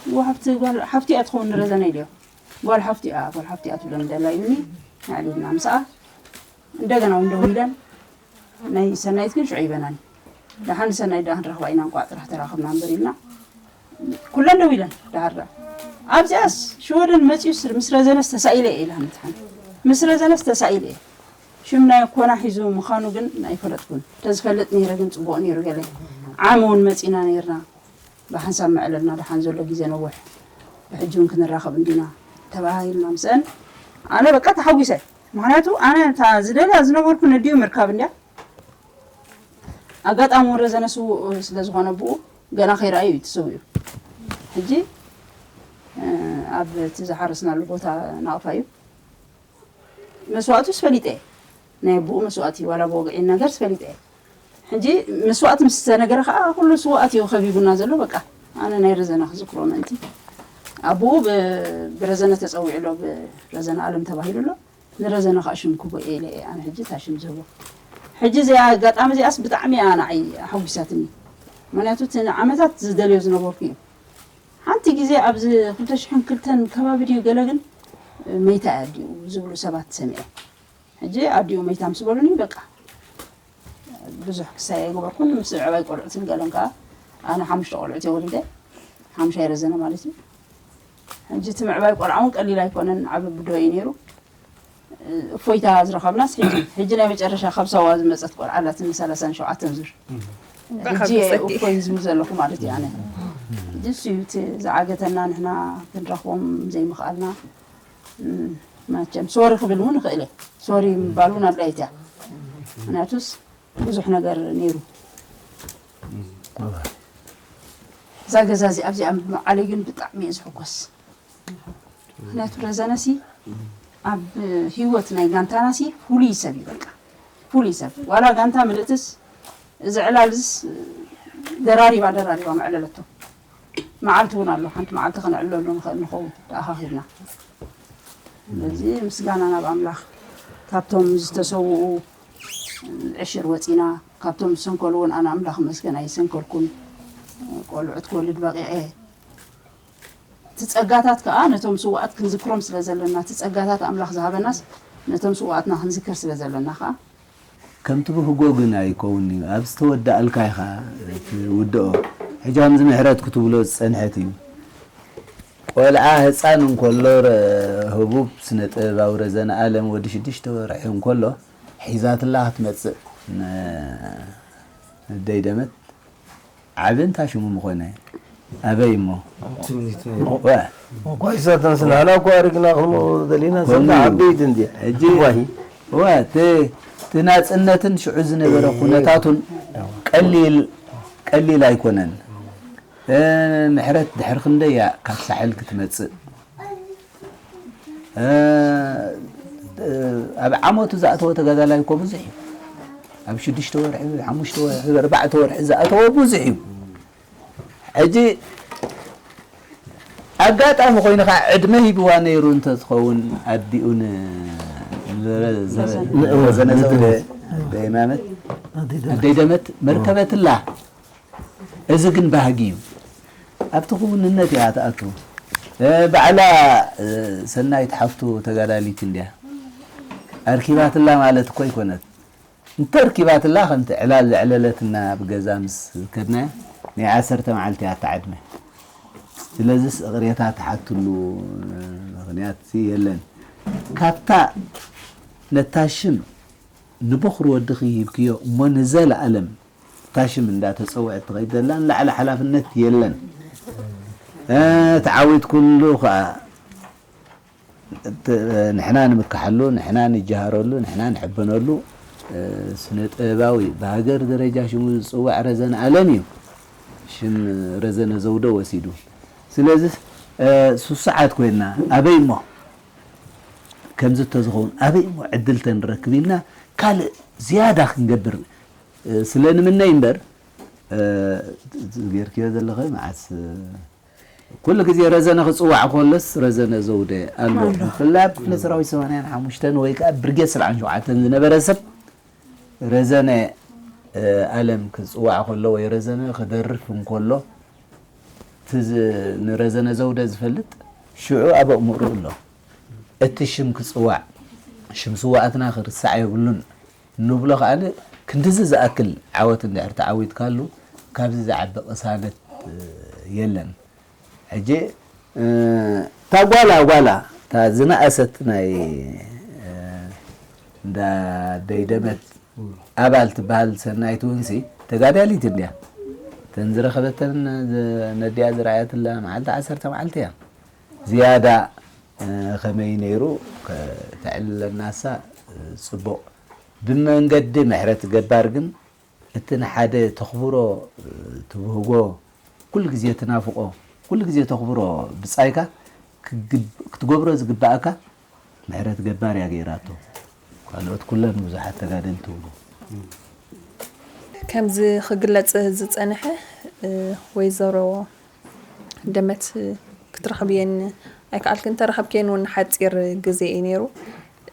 እወ ሓፍቲ ጓል፣ ሓፍቲ እያ ትኸውን ንረዘነ ኢለዮ። ጓል ሓፍቲ እያ፣ ጓል ሓፍቲ እያ ትብለኒ ደላ ኢሉኒ። ኣዕሊልና ምስኣ እንደገና እውን ደው ኢለን። ናይ ሰናይት ግን ሽዑ ይበናኒ። ደሓን ሰናይት ደኣ ክንረኽባ ኢና እንቋዕ ጥራሕ ተራኸብና እምበር ኢልና። ኩለን ደው ኢለን ደሓር ደኣ። ኣብዚኣስ ሽወደን መጺኡ ስር-፣ ምስ ረዘነስ ተሳኢለ እየ ኢላ መትሓን። ምስ ረዘነስ ተሳኢለ እየ። ሽም ናይ ኮና ሒዙ ምዃኑ ግን ኣይፈለጥኩን። ተዝፈልጥ ነይረ ግን ጽቡቕ ነይሩ ገለ። ዓሚ እውን መጺና ነይርና። ብሓንሳብ መዕለልና ደሓን ዘሎ ግዜ ነውሕ። ብሕጂ እውን ክንራኸብ እንዲና ተባሂልና ምስአን ኣነ በቃ ተሓጒሰ። ምኽንያቱ ኣነ እታ ዝደልያ ዝነበርኩ ነዲኡ ምርካብ እንድያ። ኣጋጣሚ እውን ረዘነ ስዉእ ስለ ዝኾነ ብኡ ገና ከይረኣዩ እዩ ተሰዊኡ። ሕጂ፣ እ፣ ኣብ እቲ ዝሓረስናሉ ቦታ ናቕፋ እዩ። መስዋእቱስ ፈሊጠ እየ። ናይ ኣቦኡ መስዋእቲ ዋላ ብወግዒ ነገርስ ፈሊጠ እየ። ሕጂ መስዋእቲ ምስ ተነገረ ከኣ ኩሉ ስዉኣት እዩ ከቢቡና ዘሎ። በቃ ኣነ ናይ ረዘነ ክዝክሮ ምእንቲ ኣቦኡ ብ-፣ ብረዘነ ተጸዊዑ ኣሎ፣ ብረዘነ ኣለም ተባሂሉ ኣሎ። ንረዘነ ከኣ ሽም ክቦ እየ ኢለ እየ ኣነ ሕጂ እታ ሽም ዝህቦ። ሕጂ እዚኣ ኣጋጣሚ እዚኣስ ብጣዕሚ እያ ንዓይ ኣሐጒሳትኒ። ምኽንያቱ እቲ ንዓመታት ዝደልዮ ዝነበርኩ እዩ። ሓንቲ ግዜ ኣብዚ ክልተ ሽሕን ክልተን ከባቢ ድዩ ገለ ግን መይታ እያ ኣዲኡ ዝብሉ ሰባት ሰሚዐ። ሕጂ ኣዲኡ መይታ ምስ በሉኒ በቃ ብዙሕ ክሳይ ኣይገበርኩን። ምስ ምዕባይ ቆልዑትን ገለን ከኣ ኣነ ሓሙሽተ ቆልዑት እየ ወሊደ፣ ሓሙሻይ ረዘነ ማለት እዩ። ሕጂ እቲ ምዕባይ ቆልዓ እውን ቀሊል ኣይኮነን፣ ዓቢ ብድሆ እዩ ነይሩ። እፎይታ ዝረኸብናስ ሕጂ፣ ሕጂ ናይ መጨረሻ ካብ ሳዋ ዝመጸት ቆልዓ ኣላትኒ ሰላሳን ሸውዓተን ዙር። እንኳዕ ሕጂ ሓጎሰኪ። እፎይ ዝብል ዘለኹ ማለት እዩ ኣነ። ሕጂ እሱ እዩ እቲ ዝዓገተና፣ ንሕና ክንረኽቦም ዘይምኽኣልና። መቸም ሶሪ ክብል እውን ይኽእል እየ። ሶሪ ምባል እውን ኣድላይት እያ። ምክንያቱስ ብዙሕ ነገር ነይሩ። እዛ ገዛ እዚኣ ኣብዚኣ ምድማዓለይ ግን ብጣዕሚ እየ ዝሕጎስ። ምክንያቱ ረዘነሲ ኣብ ህይወት ናይ ጋንታናሲ ፍሉይ ሰብ እዩ። በቃ ፍሉይ ሰብ ዋላ ጋንታ ምልእትስ እዚ ዕላልስ ደራሪባ ደራሪባ መዕለለቶ። መዓልቲ እውን ኣሎ ሓንቲ መዓልቲ ከነዕልለሉ ንኽእል ንኸውን ተኣኻኺብና። ስለዚ ምስጋና ናብ ኣምላኽ። ካብቶም ዝተሰውኡ ዕሽር ወፂና፣ ካብቶም ዝሰንከሉ እውን ኣነ ኣምላኽ መስገን ኣይሰንከልኩን። ቆልዑት ክወልድ በቂዐ። እቲ ጸጋታት ከኣ ነቶም ስውኣት ክንዝክሮም ስለ ዘለና፣ እቲ ጸጋታት ኣምላኽ ዝሃበናስ ነቶም ስውኣትና ክንዝክር ስለ ዘለና ከኣ ከምቲ ብህጎ ግን ኣይከውን እዩ። ኣብ ዝተወዳእልካ ኢኻ ትውድኦ። ሕጂ ከምዚ ምሕረት ክትብሎ ዝጸንሐት እዩ። ቆልዓ ህጻን እንከሎ ረ-፣ ህቡብ ስነ ጥበባዊ ረዘነ ኣለም ወዲ ሽዱሽተ ወርሒ እንከሎ ሒዛትላ ክትመጽእ ነ-፣ ነደይ ደመት ዓቢ እንታ ሽሙ ምኾነ ኣበይ እሞ ትምኒት ነይሩ። ወ- እኳ ይሳተን ስለ ኣና እኳ ኣሪግና ክንሞ ደሊና ከምኡ ሰብና እዩ። ዓበይቲ እንዲ ሕጂ ዋሂ ወ እቲ እቲ ናጽነትን ሽዑ ዝነበረ ኩነታቱን ቀሊል ቀሊል ኣይኮነን። እ፣ ምሕረት ድሕሪ ክንደይ እያ ካብ ሳሕል ክትመጽእ? እ፣ እ፣ ኣብ ዓመቱ ዝኣተወ ተጋዳላይ እኮ ብዙሕ እዩ። ኣብ ሽዱሽተ ወርሒ፣ ሓሙሽተ ወርሒ፣ ኣርባዕተ ወርሒ ዝኣተወ ብዙሕ እዩ። ሕጂ ኣጋጣሚ ኮይኑ ከዓ ዕድመ ሂብዋ ነይሩ እንተዝኸውን ኣዲኡ ን-፣ ዘረ-፣ ዘረ-፣ ዘረ-፣ ዘረ-፣ ዘረ-፣ ደይማመት፣ ኣደይ ደመት መርከበትላ። እዚ ግን ባህጊ እዩ። ኣብቲ ክውንነት እያ ትኣቱ። እ፣ ባዕላ፣ እ፣ ሰናይት ሓፍቱ ተጋዳሊት እንድያ። ኣርኪባትላ ማለት እኮ ኣይኮነት። እንተርኪባትላ ከምቲ ዕላል ዘዕለለትና ኣብ ገዛ ምስ ከድናያ ናይ ዓሰርተ መዓልቲ እያ እታ ዕድመ። ስለዚስ እቕሬታ ትሓትሉ ምኽንያት የለን። ካብታ ነታ ሽም ንቦኽሪ ወድኺ ሂብክዮ እሞ ንዘለኣለም እታ ሽም እንዳተጸውዐት ትኸይድ ዘላ ንላዕሊ ሓላፍነት የለን። እ፣ ተዓዊት ኩሉ ከኣ ት-፣ ንሕና ንምክሓሉ፣ ንሕና ንጀሃረሉ፣ ንሕና ንሕበነሉ፣ እ፣ ስነ ጥበባዊ ብሃገር ደረጃ ሽሙ ዝጽዋዕ ረዘነ ኣለም እዩ። ሽም ረዘነ ዘውደ ወሲዱ። ስለዚ፣ እ፣ ሱሱዓት ኮይንና ኣበይ እሞ ከምዚ እንተዝኸውን ኣበይ እሞ ዕድል ተንረክብ ኢልና ካልእ ዝያዳ ክንገብር፣ እ፣ ስለ ንምነይ እምበር፣ እ፣ ጌርክዮ ዘለኸ መዓስ፣ እ፣ ኩሉ ግዜ ረዘነ ክጽዋዕ ከሎስ ረዘነ ዘውደ ኣሎ። ኣሎ። ብፍላይ ኣብ ክፍለ ሰራዊት ሰማንያን ሓሙሽተን ወይ ከኣ ብርጌድ ሰብዓን ሸውዓተን ዝነበረ ሰብ ረዘነ፣ እ፣ ኣለም ክጽዋዕ ከሎ ወይ ረዘነ ክደርፍ እንከሎ እቲ ዝ-፣ ንረዘነ ዘውደ ዝፈልጥ ሽዑ ኣብ ኣእምሮኡ ኣሎ። እቲ ሽም ክጽዋዕ፣ ሽም ስዋኣትና ክርሳዕ የብሉን። ንብሎ ከኣ ክንድዚ ዝኣክል ዓወት እንድሕር ተዓዊትካሉ ካብዚ ዝዓቢ ቅሳነት፣ እ፣ የለን። ሕጂ፣ እ፣ እታ ጓላ ጓላ፣ እታ ዝነኣሰት ናይ፣ እ፣ እንዳ ደይደመት ኣባል ትበሃል ሰናይት እውንሲ ተጋዳሊት እንድያ። እተን ዝረኸበተን ዝ-፣ ነዲኣ ዝረኣየትላ መዓልቲ ዓሰርተ መዓልቲ እያ። ዝያዳ፣ እ፣ ከመይ ነይሩ ከ-፣ ተዕልለናሳ፣ እ፣ ጽቡቕ። ብመንገዲ ምሕረት ገባር ግን እቲ ንሓደ ተኽብሮ፣ እ፣ ትብህጎ፣ ኩሉ ግዜ ትናፍቆ፣ ኩሉ ግዜ ተኽብሮ ብጻይካ ክግብ-፣ ክትገብሮ ዝግባእካ ምሕረት ገባር እያ ገይራቶ። ካልኦት ኩለን ብዙሓት ተጋደልቲ እውን። ከምዚ ክግለጽ ዝጸንሐ፣ እ፣ ወይዘሮ ደመት ክትረኽብየን ኣይከኣልክን፣ እንተረኸብክየን እውን ሓጺር ግዜ እዩ ነይሩ።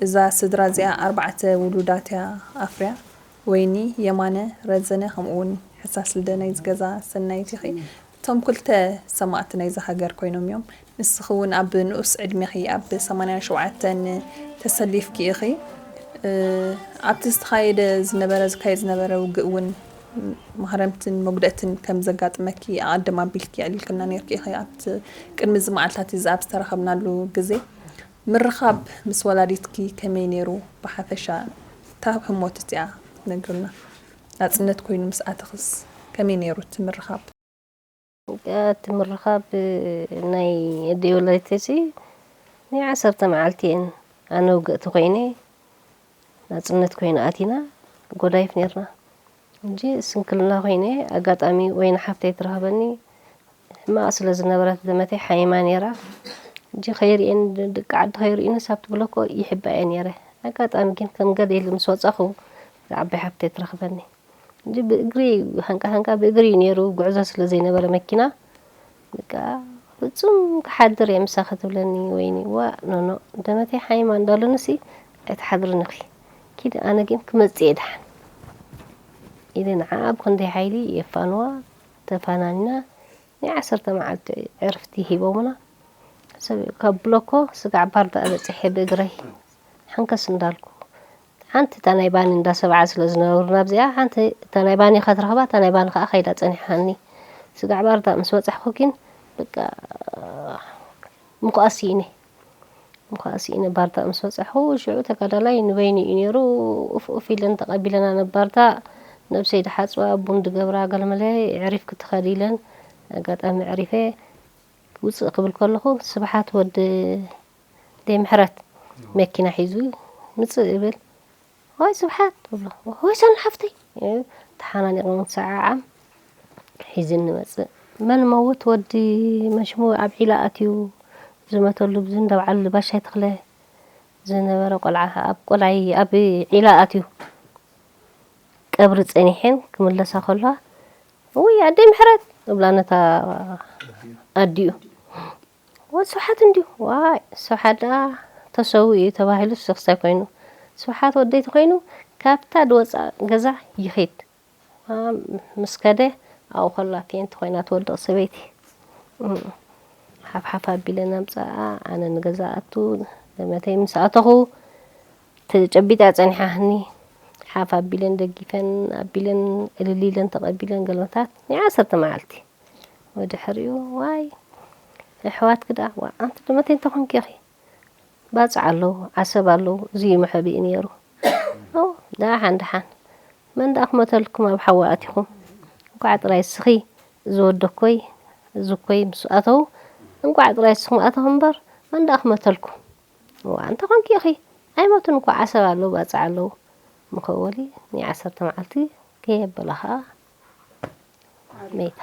እዛ ስድራ እዚኣ ኣርባዕተ ውሉዳት እያ ኣፍርያ፣ ወይኒ፣ የማነ፣ ረዘነ፣ ከምኡ እውን ሕሳስ ልደ ናይዚ ገዛ ሰናይት ኢኺ። እቶም ክልተ ሰማእቲ ናይዛ ሃገር ኮይኖም እዮም። ንስኺ እውን ኣብ ንኡስ ዕድሜኺ፣ ኣብ ሰማንያን ሸውዓተን ተሰሊፍኪ ኢኺ። እ፣ ኣብቲ ዝተኻየደ ዝነበረ፣ ዝካየድ ዝነበረ ውግእ እውን ማህረምትን መጉደእትን ከም ዘጋጥመኪ ኣቐድም ኣቢልኪ ኣዕሊልክና ነይርኪ ኢኺ። ኣብቲ ቅድሚ እዚ መዓልታት እዚ ኣብ ዝተራኸብናሉ ግዜ ምርኻብ ምስ ወላዲትኪ ከመይ ነይሩ? ብሓፈሻ እታ ህሞት እቲኣ ነግርና። ናጽነት ኮይኑ ምስ ኣተኽስ ከመይ ነይሩ እቲ ምርኻብ? እቲ ምርኻብ ናይ ኣደይ ወላዲተይሲ ናይ ዓሰርተ መዓልቲ እየን። ኣነ ውግእቲ ኮይነ፣ ናጽነት ኮይኑ ኣቲና፣ ጎዳይፍ ኔርና። እንጂ ስንክልና ኮይነ፣ ኣጋጣሚ ወይኒ ሓፍተይ ትረኽበኒ፣ ሕማቕ ስለ ዝነበረት ደመተይ ሓይማ ኔራ። እንጂ ከይርእየን፣ ደቂ ዓዲ ከይርእዩኒ ሳብ ትብለኮ ይሕባ እየ ኔረ። ኣጋጣሚ ግን ከም ገለ ኢሉ ምስ ወጻኹ፣ እዛ ዓባይ ሓፍተይ ትረኽበኒ። እንጂ ብእግሪ፣ ሃንቃ ሃንቃ ብእግሪ እዩ ኔሩ፣ ጉዕዞ ስለ ዘይነበረ መኪና። በቃ፣ ፍጹም ክሓድር እየ ምሳኺ ትብለኒ ወይኒ። ዋእ፣ ኖኖ፣ ደመተይ ሓይማ እንዳሉንሲ ኣይትሓድርን ኢኺ። ኪዲ፣ ኣነ ግን ክመጽእ እየ ደሓን ኢለ ንዓኣ ብኽንደይ ሓይሊ የፋንዋ፣ ተፋናኒና። ናይ ዓሰርተ መዓልቲ ዕርፍቲ ሂቦምና። ሰብ ካብ ብሎኮ ስጋዕ ባርዳ በጺሐ ብእግረይ። ሓንከስ እንዳልኩ። ሓንቲ እታ ናይ ባኒ እንዳ ሰብዓ ስለ ዝነበሩና ኣብዚኣ፣ ሓንቲ እታ ናይ ባኒ ከትረኽባ፣ እታ ናይ ባኒ ከኣ ከይዳ ጸኒሓኒ። ስጋዕ ባርዳ ምስ በጻሕኩ ግን፣ በቃ፣ ምኩኣስ ስኢነ። ምኩኣስ ስኢነ ባርዳ ምስ በጻሕኩ፣ ሽዑ ተጋዳላይ ንበይኑ እዩ ነይሩ። ኡፍ ኡፍ ኢለን ተቐቢለና ነባርዳ። ነብሰይ ድሓጽባ፣ ቡን ድገብራ፣ ገለመለ፣ የዕሪፍ ክትኸዲ ኢለን። ኣጋጣሚ ኣዕሪፈ ውጽእ ክብል ከለኹ፣ ስብሓት ወዲ ደይ ምሕረት መኪና ሒዙ ምጽእ ይብል። "ዋይ ስብሓት" እብሎ። "ወይ ሰኑ ሓፍተይ!" ተሓናኒቕና ንሰዓዓም። ሒዝኒ መጽእ። መን መውት ወዲ መሽሙ ኣብ ዒላ ኣትዩ ዝመተሉ፣ ብዚ እንዳ በዓል ባሻይ ተኽለ ዝነበረ ቆልዓ፣ ኣብ ቆልዓይ ኣብ ዒላ ኣትዩ ቀብሪ ጸኒሐን ክምለሳ ከለዋ፣ "ውይ ኣደይ ምሕረት" እብላ ነታ ኣዲኡ። "ወድ ስብሓት እንድዩ?" "ዋይ ስብሓት ደኣ ተሰዊኡ እዩ ተባሂሉ ክስታይ ኮይኑ፣ ስብሓት ወደይ ተኮይኑ ካብታ ድወጻ ገዛ ይኺድ። ዋ፣ ምስ ከደ ኣብኡ ከላ ፔንቲ ኮይና ትወድቕ ሰበይቲ። እም፣ ሓፍሓፍ ኣቢለን ኣምጻኣ፣ ኣነ ንገዛ ኣቱ፣ ደመተይ ምስ ኣተኹ ተጨቢጣ ጸኒሓኒ። ሓፍ ኣቢለን ደጊፈን ኣቢለን እልል ኢለን ተቐቢለን ገለመታት ናይ ዓሰርተ መዓልቲ። ብድሕሪኡ ዋይ ኣሕዋትኪ ደኣ፣ ዋ፣ ኣንቲ ደመተይ እንተ ኾንኪ ኢኺ፣ ባጽዕ ኣለዉ፣ ዓሰብ ኣለዉ፣ እዚ እዩ መሕብኢ ነይሩ። ኦ፣ ደሓን ደሓን። መን ደኣ ክመተልኩም ኣብ ሓዊ ኣቲኹም? እንቋዕ ጥራይ እስኺ፣ እዚ ወደኮይ፣ እዚ እኮይ ምስ ኣተዉ፣ እንቋዕ ጥራይ እስኹም ኣተኹም እምበር፣ መን ደኣ ክመተልኩም? እዋ፣ እንተ ኾንኪ ኢኺ፣ ኣይሞቱን እኮ፣ ዓሰብ ኣለዉ፣ ባጽዕ ኣለዉ። መኸወሊ ናይ ዓሰርተ መዓልቲ ከየበላ ኸኣ መይታ።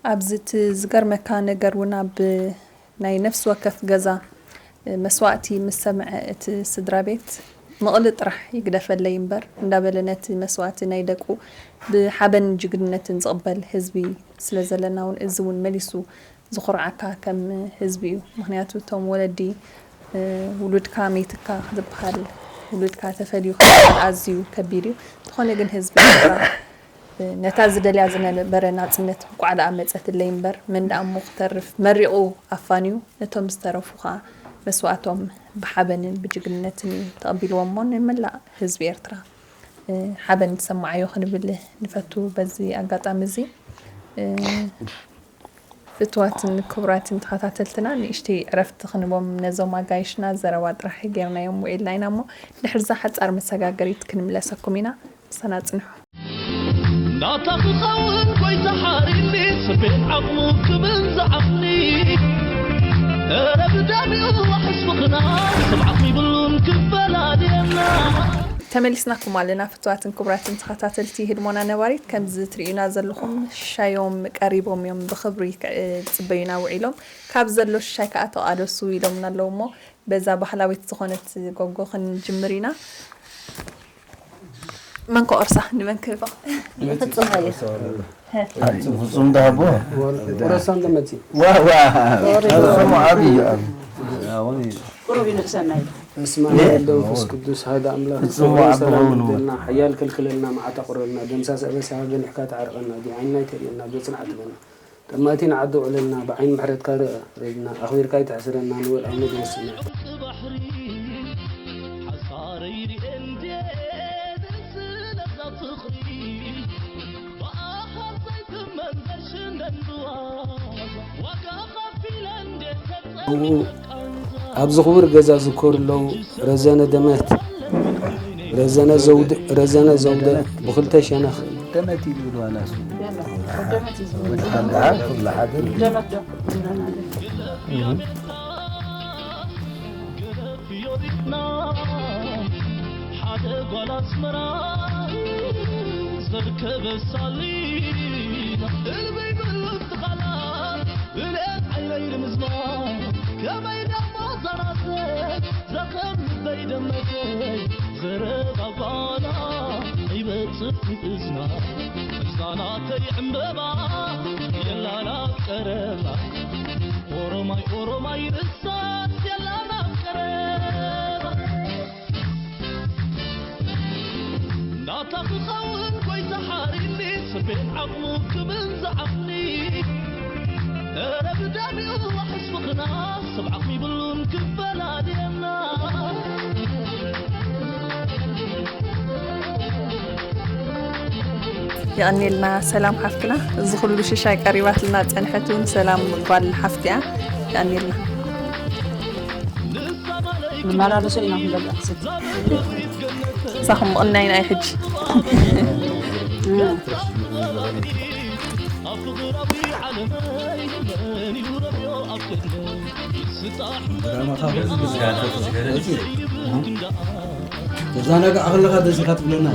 ኣብዚ እቲ ዝገርመካ ነገር እውን ኣብ ናይ ነፍሲ ወከፍ ገዛ መስዋእቲ ምስ ሰምዐ እቲ ስድራ ቤት ምቕሊ ጥራሕ ይግደፈለይ እምበር እንዳበለ ነቲ መስዋእቲ ናይ ደቁ ብሓበን ጅግንነትን ዝቕበል ህዝቢ ስለ ዘለና እውን እዚ እውን መሊሱ ዝኹርዓካ ከም ህዝቢ እዩ። ምኽንያቱ እቶም ወለዲ፣ እ፣ ውሉድካ መይትካ ዝበሃል፣ ውሉድካ ተፈልዩ ዝበሃል ኣዝዩ ከቢድ እዩ። እንተኾነ ግን ህዝቢ ኤርትራ፣ እ፣ ነታ ዝደልያ ዝነበረ ናጽነት እንቋዕ ደኣ መጸትለይ እምበር፣ መን ደኣ እሞ ክተርፍ መሪቑ ኣፋንዩ፣ ነቶም ዝተረፉ ኸኣ መስዋእቶም ብሓበንን ብጅግንነትን እዩ ተቐቢልዎ እሞ ንመላእ ህዝቢ ኤርትራ፣ እ፣ ሓበን ይሰማዓዮ ክንብል ንፈቱ በዚ ኣጋጣሚ እዚ። እ፣ ፍትዋትን ክቡራትን ተኸታተልትና ንእሽተይ ዕረፍቲ ክንቦም ነዞም ኣጋይሽና ዘረባ ጥራሕ ጌርናዮም ውዒልና ኢና እሞ ድሕርዛ ሓጻር መሰጋገሪት ክንምለሰኩም ኢና። ምሳና ጽንሑ። ናታ ክኸውን ጎይታ ሓሪኒ ስቤት ዓቕሙ ክብል ዝዓቕኒ እረ ብደሚኡ ዋሕስ ምኽና ስምዓኽ ይብሉን ክፈላልየና። ተመሊስናኩም ኣለና ፍትዋትን ክቡራትን ተኸታተልቲ ህድሞና ነባሪት። ከምዚ ትርእዩና ዘለኹም ሻዮም ቀሪቦም እዮም ብኽብሪ ክጽበዩና ውዒሎም። ካብ ዘሎ ሽሻይ ከኣ ተቓደሱ ኢሎምና ኣለዉ እሞ በዛ ባህላዊት ዝኾነት ጎጎ ክንጅምር ኢና። መን ክቆርሳ? ንመን ክህባ? ፍጹም ሃየ። ፍጹም ዳቦ። ቁረሳ እንተመጺ። ዋ፣ ዋ። ፍጹም ዓብዪ እዩ። ቁሩብ ይንእሰና እዩ። በስመ ኣብ ወወልድ ወመንፈስ ቅዱስ ሓደ ኣምላክ። ፍጹም ፍጹም ዓቢ ሰላም ኸውን። ግደልና፣ ሓያል ከልክለልና፣ መዓት ኣቑረልና፣ ደምሳስ ኣበሳ ገኒሕካ ተዓርቀና፣ ዲዓይና ይተርእየና፣ ገጽና ዓትበና። ጠማቲ ንዓዲ ውዕለልና፣ ብዓይኒ ምሕረትካ ርእ-፣ ርኢና፣ ኣኽቢርካ ኣይትሕስረና፣ ንወልኣውነት ወስና። ኣብዚ ክቡር ገዛ ዝከሩ ኣለዉ፣ ረዘነ ደመት፣ ረዘነ ዘውደ፣ ረዘነ ዘውደ ብኽልተ ሸነኽ። ደመት ኢሉ ይብልዋ ናሱ። ደመት፣ ደመት እዩ ዝብልዋ። ወዲ ሓንዳ፣ ክፍለ ሓገር። ደመት ዶ? ገደፍ ዮዲትና ሓደ ጓል ኣስመራ ዘርከበ ሳሊና እልበይ በሉ ትኻላ ብልአት ዓይነይ ንምዝማር ከመይ ደሞ ዘናሰት ዘኸም ልበይ ደመተይ ዘረባ ጓላ ይበጽሕ እዝና እዛናተይ ዕምበባ የላና ቀረባ ኦሮማይ ኦሮማይ ርሳት የላና ቀረባ ናታ ክኸውን ጎይታ ሓሪኒ ሰቤን ዓቕሙ ክብል ዝዓቕኒ እረ ብዳሚኡ ሕስፍኽና ሰብ ዓቕሚ ይብሉን ክፈላልየና የቐኔልና ሰላም ሓፍትና። እዚ ኩሉ ሽሻይ ቀሪባትና ጸንሐት እውን ሰላም ጓል ሓፍቲ እያ። የቐኔልና። ንመላለሶ ኢና ክንገብር። ሳኹም ምቕናይና እዩ ሕጂ። ተዛናጋዕ ከለኻ ደዚኻ ትብለና።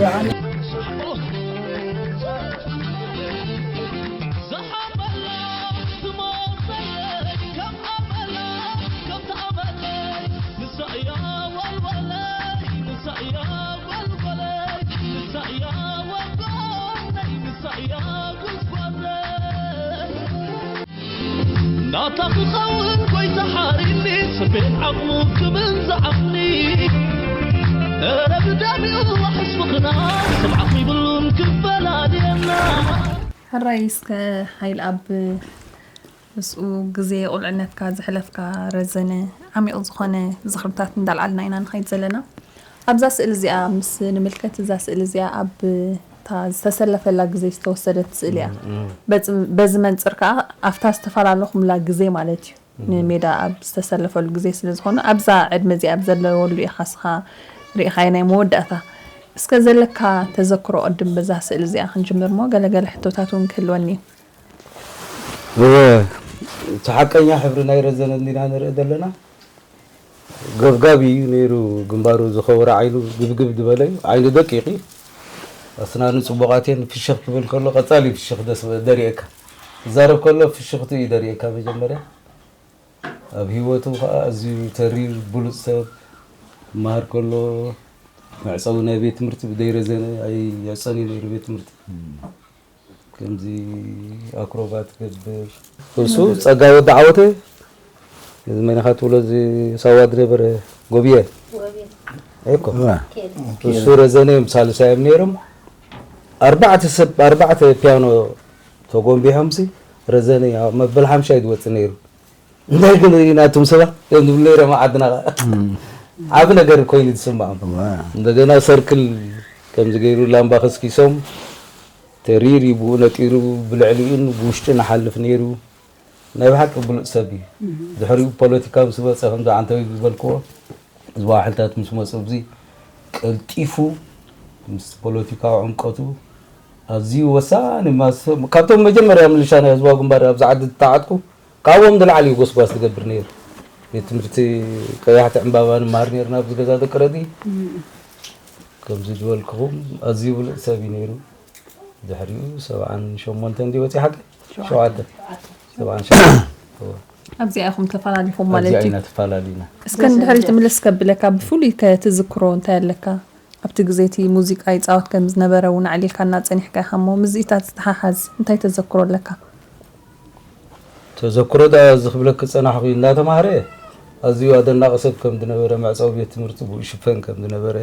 ናታ ክኸውን ጎይታ ሓሪኒ ሰቤን ዓቕሙ ክብል ዝዓቕኒ እረ ብዳሚኡ ሕስፍኽና ሰብ ዓቕሚ ይብሉን ክፈላልየና ሕራይ እስከ ሓይል ኣብ ምስኡ ግዜ ቁልዕነትካ ዘሕለፍካ ረዘነ ዓሚቕ ዝኾነ ዝኽርታት እንዳልዓልና ኢና ንኸይድ ዘለና። ኣብዛ ስእሊ እዚኣ ምስ ንምልከት እዛ ስእሊ እዚኣ ኣብ እታ ዝተሰለፈላ ግዜ ዝተወሰደት ስእሊ እያ። በዚ መንፅር ከዓ ኣብታ ዝተፈላለኹምላ ግዜ ማለት እዩ ንሜዳ ኣብ ዝተሰለፈሉ ግዜ ስለ ዝኾነ ኣብዛ ዕድመ እዚኣ ኣብ ዘለወሉ ኢኻ ስኻ ርኢኻዮ ናይ መወዳእታ እስከ ዘለካ ተዘክሮ ቅድም በዛ ስእሊ እዚኣ ክንጅምር እሞ ገለገለ ሕቶታት እውን ክህልወኒ እዩ። እወ እቲ ሓቀኛ ሕብሪ ናይ ረዘነ እንዲና ንርኢ ዘለና። ገብጋብ እዩ ነይሩ ግንባሩ ዝኸበረ ዓይኑ ግብግብ ዝበለ እዩ። ዓይኑ ደቂቕ እዩ። ኣስናኑ ፅቡቓት እየን ፍሽኽ ክብል ከሎ ቀፃሊ ፍሽኽ ደስ ደሪኤካ። ክዛረብ ከሎ ፍሽኽቱ እዩ ደሪኤካ መጀመርያ። ኣብ ህይወቱ ከዓ ኣዝዩ ተሪር ብሉፅ ሰብ ክመሃር ከሎ መዕፀዊ ናይ ቤት ትምህርቲ ብደይ ረዘነ ኣይዕፀን እዩ ነይሩ ቤት ትምህርቲ። ከምዚ ኣክሮባት ገብር እሱ ጸጋይ ወዲ ዓወተ እዚ መን ኢኻ ትብሎ እዚ ሳዋ ዝነበረ ጎብየ እኮ እሱ ረዘነ እዮም ሳልሳዮም ነይሮም ኣርባዕተ ሰብ ኣርባዕተ ፒያኖ ተጎንቢሖምሲ ረዘነ መበል ሓምሻይ ዝወፅእ ነይሩ እንታይ ግን ናቱም ሰባት እዮም ዝብሉ ነይሮም ዓድና ዓቢ ነገር ኮይኑ ዝስምዖም እንደገና ሰርክል ከምዚ ገይሩ ላምባ ከስኪሶም ተሪር እዩ ብኡ ነጢሩ ብልዕሊኡን ብውሽጡ ንሓልፍ ነይሩ ናይ ብሓቂ ብሉፅ ሰብ እዩ ድሕሪኡ ፖለቲካ ምስ መፀ ከምዚ ዓንተዊ ዝበልክዎ እዚ ዋሕልታት ምስ መፁ ኣብዚ ቀልጢፉ ምስ ፖለቲካዊ ዕምቀቱ ኣዝዩ ወሳኒ ካብቶም መጀመርያ ምልሻ ናይ ህዝባዊ ግንባር ኣብዚ ዓዲ ዝተዓጥቁ ካብኦም ንላዕሊ እዩ ጎስጓስ ዝገብር ነይሩ ቤት ትምህርቲ ቀያሕቲ ዕምባባ ንመሃር ነይርና ኣብዚ ገዛ ደቂ ረዲ ከምዚ ዝበልክኹም ኣዝዩ ብሉፅ ሰብ እዩ ነይሩ ድሕሪኡ ሰብዓን ሸሞንተን ድዩ ወፂእ ሓቂ ሸውዓተ ሰብዓን ሸሞንተ ኣብዚኣ ኢኹም ተፈላሊኹም ማለት እዩ ኣብዚኣ ኢና ተፈላሊና እስከ ንድሕሪት ምልስ ከብለካ ብፍሉይ ከ ትዝክሮ እንታይ ኣለካ ኣብቲ ግዜ እቲ ሙዚቃ ይጻወት ከም ዝነበረ እውን ኣዕሊልካና ጸኒሕካ ኢኻ እሞ ምስዚታት ዝተሓሓዝ እንታይ ተዘክሮ ኣለካ? ተዘክሮ ደኣ እዚ ክብለኪ ዝጸናሕኹ እዩ። እናተማህረ ኣዝዩ ኣደናቒ ሰብ ከም ዝነበረ፣ መዕጸዊ ቤት ትምህርቲ ብኡ ይሽፈን ከም ዝነበረ፣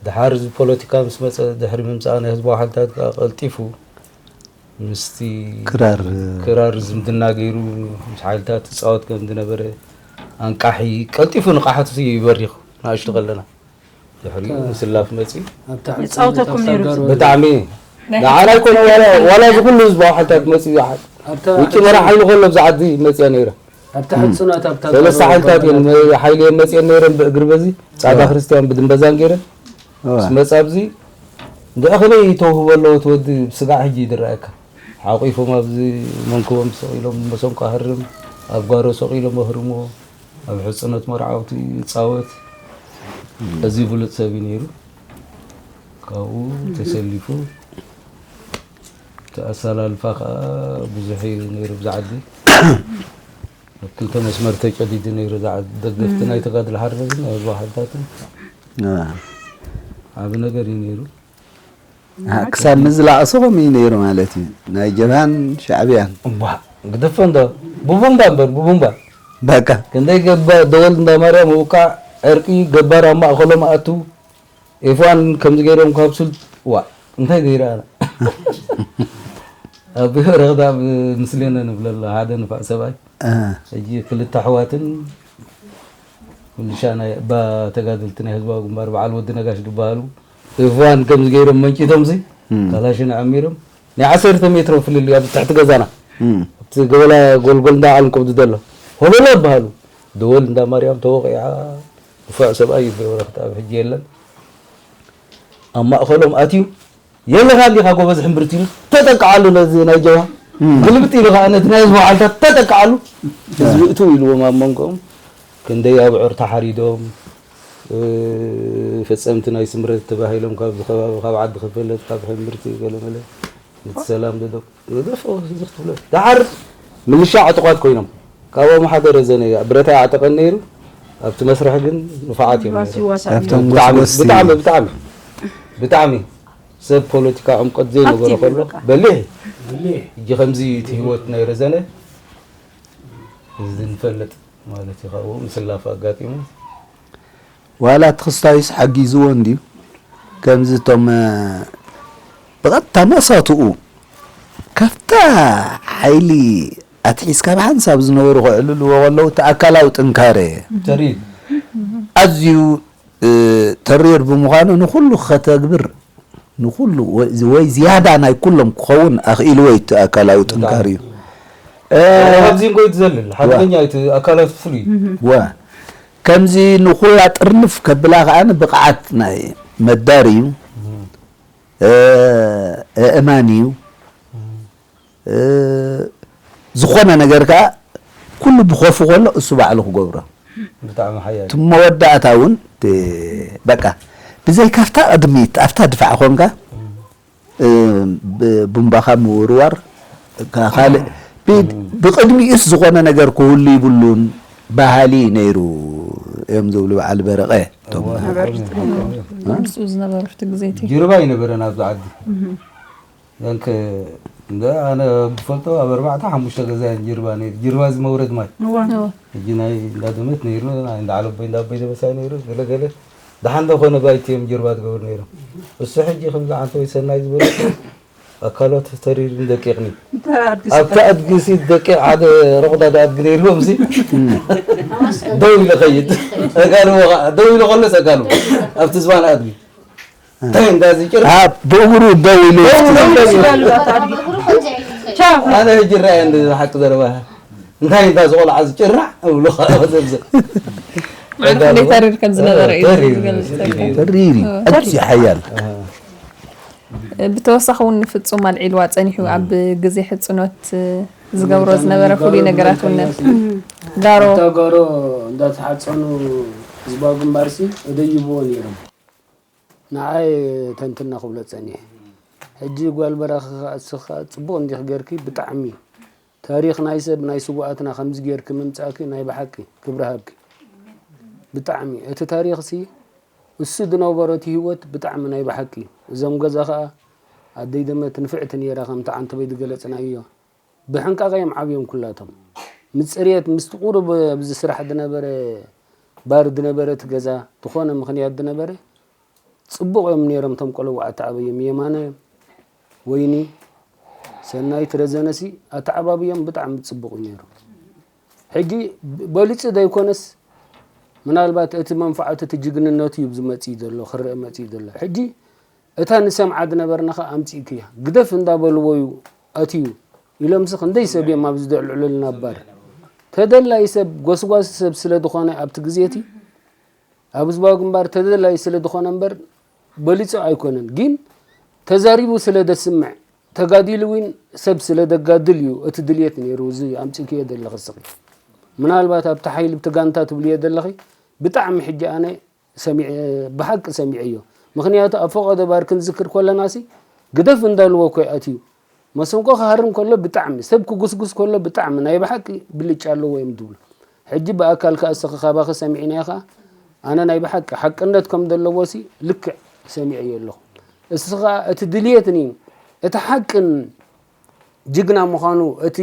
ደሓር እዚ ፖለቲካ ምስ መጸ፣ ድሕሪ ምምጻእ ናይ ህዝባዊ ሓይልታት ከኣ ቀልጢፉ ምስቲ ክራር ክራር ዝምድና ገይሩ ምስ ሓይልታት ትጻወት ከም ዝነበረ፣ ኣንቃሒ ቀልጢፉ ንቕሓቱ ይበሪኹ ንኣሽቱ ከለና። ድሕሪኡ ምስላፍ መፂኡ ኣብታ ሕፅን ይፃወተኩም ነይሩ። ተጋሩ ብጣዕሚ ንዓና ይኮነ ዋላ ዋላ እዚ ኩሉ ህዝባዊ ሓይልታት መፂኡ ይሓል ኣብታ ውጭ መራሕ ሓይሊ ከሎ ብዛ ዓዲ መፅያ ነይረ ኣብታ ሕፅናት ኣብታ ሰለስተ ተጋሩ ሓይልታት እየን ይባሃል። ሓይሊ እየን መፅየን ነይረን ብእግሪ በዚ ፃዕዳ ክርስትያን ብድንበዛን ገይረን ምስ መፃ ኣብዚ እንድዒ ከመይ ተውህቦ ኣለዎ እቲ ወዲ ስጋዕ ሕጂ ይድረኣካ ሓቂፎም ኣብዚ መንክቦም ስቕ ኢሎም መሰንቆ ሃርም ኣብ ጓሮ ሰቒሎም ኣህርሞ፣ ኣብ ሕጽኖት መርዓውቲ ይጻወት። እዚ ብሉጽ ሰብ እዩ ነይሩ። ካብኡ ተሰሊፉ እቲ ኣሰላልፋ ከዓ ብዙሕ እዩ ነይሩ ብዛ ዓዲ። ኣብ ክልተ መስመር ተጨዲዱ ነይሩ እዛ ዓዲ። ደገፍቲ ናይ ተጋድሎ ሓርነትን ናይ ህዝባዊ ሓይልታትን ዓቢ ነገር እዩ ነይሩ። ክሳብ ምዝላቕሶ ከምኡ እዩ ነይሩ ማለት እዩ። ናይ ጀብሃን ሻዕብያን። እባ ግደፎ እንዶ ብቡምባ እምበር ብቡምባ። በቃ። ክንደይ ገባ ደወል እንዳ ማርያም ምውቃዕ ዕርቂ ገባር ኣብ ማእኸሎም ኣቱ ኤፍዋን ከምዚ ገይሮም ካብ ሱል ዋ እንታይ ገይረ ኣነ ኣብ ረኽዳ ምስሌነ ንብለሎ ሓደ ንፋዕ ሰብኣይ ሕጂ ክልተ ኣሕዋትን ምልሻ ናይ እባ ተጋደልቲ ናይ ህዝባዊ ግንባር በዓል ወዲ ነጋሽ ዝበሃሉ እዋን ከምዚ ገይሮም መንጭቶምሲ ካላሽን ዓሚሮም ናይ ዓሰርተ ሜትሮ ፍልልይ ኣብ ትሕቲ ገዛና ኣብቲ ገበላ ጎልጎል እንዳዓል እንቀብዱ ዘሎ ሆበላ ይበሃሉ ደወል እንዳ ማርያም ተወቂዓ ንፉዕ ሰብኣይ ይበረክት ኣብ ሕጂ የለን ኣብ ማእኸሎም ኣትዩ የለኻ እንዲኻ ጎበዝ ሕምብርቲ ኢሉ ተጠቅዓሉ ነዚ ናይ ጀብሃ ግልብጥ ኢሉ ከዓ ነቲ ናይ ህዝቢ ሓይልታት ተጠቅዓሉ ህዝቢ እትው ኢልዎም ኣብ መንጎኦም ክንደይ ኣብዑር ተሓሪዶም ፈፀምቲ ናይ ስምረት ተባሂሎም ካብ ከባቢ ካብ ዓዲ ክፈለጥ ካብ ሕምብርቲ ገለመለ ነቲ ሰላም ደደብ ደደፎ እዚ ክትብሎ ደሓር ምልሻ ዕጡቋት ኮይኖም ካብኦም ሓደ ረዘነ ብረታ ኣዕጠቐን ነይሩ ኣብቲ መስርሕ ግን ንፋዓት እዮም ካብቶም ጎስጎስቲ ብጣዕሚ ብጣዕሚ ብጣዕሚ ሰብ ፖለቲካ ዕምቀት ዘይነበሮ ከሎ በሊሕ ሕጂ ከምዚ እቲ ህይወት ናይ ረዘነ እዚ ንፈልጥ ማለት እዩ ካብኡ ምስላፍ ኣጋጢሙ ዋላ እቲ ክስታዩስ ሓጊዝዎ እንድዩ ከምዚ እቶም ብቐጥታ መሳትኡ ካብታ ሓይሊ ኣትሒዝካ ብሓንሳብ ዝነበሩ ከዕልልዎ ከለዉ እቲ ኣካላዊ ጥንካረ ኣዝዩ ተሪር ብምዃኑ ንኹሉ ከተግብር ንኹሉ ወይ ዝያዳ ናይ ኩሎም ክኸውን ኣኽኢልዎ እዩ እቲ ኣካላዊ ጥንካሪኡ። ካብዚን ጎይ ትዘልል ሓደገኛ እቲ ኣካላት ፍሉይ ዋ ከምዚ ንኹላ ጥርንፍ ከብላ ከዓ ብቕዓት ናይ መዳር እዩ፣ ኣእማን እዩ። ዝኾነ ነገር ከዓ ኩሉ ብኾፉ ከሎ እሱ ባዕሉ ክገብሮ ብጣዕሚ ሓያል እቲ መወዳእታ እውን በቃ ብዘይ ካብታ ቅድሚት ኣብታ ድፋዕ ኮንካ ቡምባኻ ምውርዋር ካልእ ብቅድሚኡስ ዝኾነ ነገር ክህሉ ይብሉን ባህሊ ነይሩ እዮም ዝብሉ በዓል በረቐ እቶም ምስኡ ዝነበሩ እቲ ግዜ እቲ ጅርባ ኣይነበረን ኣብዚ ዓዲ ዘንከ እንደ ኣነ ብፈልጦ ኣብ ኣርባዕተ ሓሙሽተ ገዛ እየን ጅርባ ነይሩ ጅርባ እዚ መውረድ ማይ ሕጂ ናይ እንዳደመት ነይሩ ናይ እንዳዓለቦይ እንዳቦይ ደበሳይ ነይሩ ገለገለ ደሓን ዶ ኮነ ባይቲ እዮም ጅርባ ትገብሩ ነይሮም እሱ ሕጂ ከምዚ ዓንተ ወይ ሰናይ ዝበሉ ኣካሎት ተሪር ደቂቕኒ ኣብቲ ኣድጊ ሲ ደቂቕ ሓደ ረቑዳድ ኣድጊ ነይርዎም ሲ ደው ኢለ ኸይድ ኣጋልቦ ደው ኢለ ከሎስ ኣጋልቦ ኣብቲ ዝባን ኣድጊ እንታይ እንዳ ዝጭር ብእግሩ ደው ኢሉ ኣነ ህጂ ራእየ ሓቂ ዘረባ እንታይ እንዳ ዝቆልዓ ዝጭራዕ እብሉ ዘብዘብ ተሪር ከም ዝነበረ እዩ ዝገልጽ ተሪር ኣዝዩ ሓያል ብተወሳኺ እውን ንፍፁም ኣልዒልዋ ፀኒሑ ኣብ ግዜ ሕፅኖት ዝገብሮ ዝነበረ ፍሉይ ነገራት እውን ነር ጋሮ እታ ጋሮ እንዳተሓፀኑ ህዝባዊ ግንባርሲ እደይብዎ ነይሮም ንዓይ ተንትና ክብሎ ፀኒሐ ሕጂ ጓል በራኺ ከዓ እስኻ ፅቡቅ እንዲኽ ገርኪ ብጣዕሚ ታሪኽ ናይ ሰብ ናይ ስውኣትና ከምዚ ገርኪ ምምፃእኪ ናይ ብሓቂ ክብሪ ሃብኪ ብጣዕሚ እቲ ታሪኽሲ እሱ ዝነበሮ እቲ ህይወት ብጣዕሚ ናይ ብሓቂ እዩ። እዞም ገዛ ኸዓ ኣደይ ደመት ንፍዕቲ ነይራ ከምቲ ዓንተቦይ ዝገለፅናዮ። ብሕንቃቐ እዮም ዓብዮም ኩላቶም። ምስ ፅርየት ምስቲ ቁሩብ ኣብዚ ስራሕ ዝነበረ ባር ዝነበረ እቲ ገዛ ዝኾነ ምኽንያት ዝነበረ ፅቡቕ እዮም ነይሮም እቶም ቆለውዓ ኣተዓብዮም። የማነ ወይኒ ሰናይት ረዘነሲ ኣተዓባብዮም ብጣዕሚ ፅቡቕ እዩ ነይሩ። ሕጂ በሊፁ ዘይኮነስ ምናልባት እቲ መንፍዓቱ እቲ ጅግንነቱ እዩ ኣብዚ መፂኡ ዘሎ ክረአ መፂኡ ዘሎ። ሕጂ እታ ንሰምዓ ዝነበርና ከዓ ኣምፂእክያ ግደፍ እንዳበልዎ እዩ ኣትዩ ኢሎምሲ ክንደይ ሰብ እዮም ኣብዚ ዘዕልዕሉልና ባር ተደላይ ሰብ ጎስጓሲ ሰብ ስለ ዝኾነ ኣብቲ ግዜ እቲ ኣብ ህዝባዊ ግንባር ተደላይ ስለ ዝኾነ እምበር በሊፁ ኣይኮነን ግን ተዛሪቡ ስለ ዘስምዕ ተጋዲሉ እውን ሰብ ስለ ዘጋድል እዩ እቲ ድልየት ነይሩ እዚ ኣምፂእክዮ ዘለኺ እስኺ ምናልባት ኣብቲ ሓይሊ ብቲ ጋንታ ትብልዮ ዘለኺ ብጣዕሚ ሕጂ ኣነ ሰሚዐ ብሓቂ ሰሚዐዮ። ምኽንያቱ ኣብ ፈቐዶ ባር ክንዝክር ከለናሲ ግደፍ እንዳልዎ እኮ ይኣትዩ። መሰንቆ ክሃርም ከሎ ብጣዕሚ ሰብ ክጉስጉስ ከሎ ብጣዕሚ ናይ ብሓቂ ብልጫ ኣለዎ እዮም ዝብሉ። ሕጂ ብኣካል ከኣ እስኺ ካባኺ ሰሚዕናዮ ከኣ ኣነ ናይ ብሓቂ ሓቅነት ከም ዘለዎሲ ልክዕ ሰሚዐዮ ኣለኹ። እስኺ ከኣ እቲ ድልየትን እቲ ሓቅን ጅግና ምዃኑ እቲ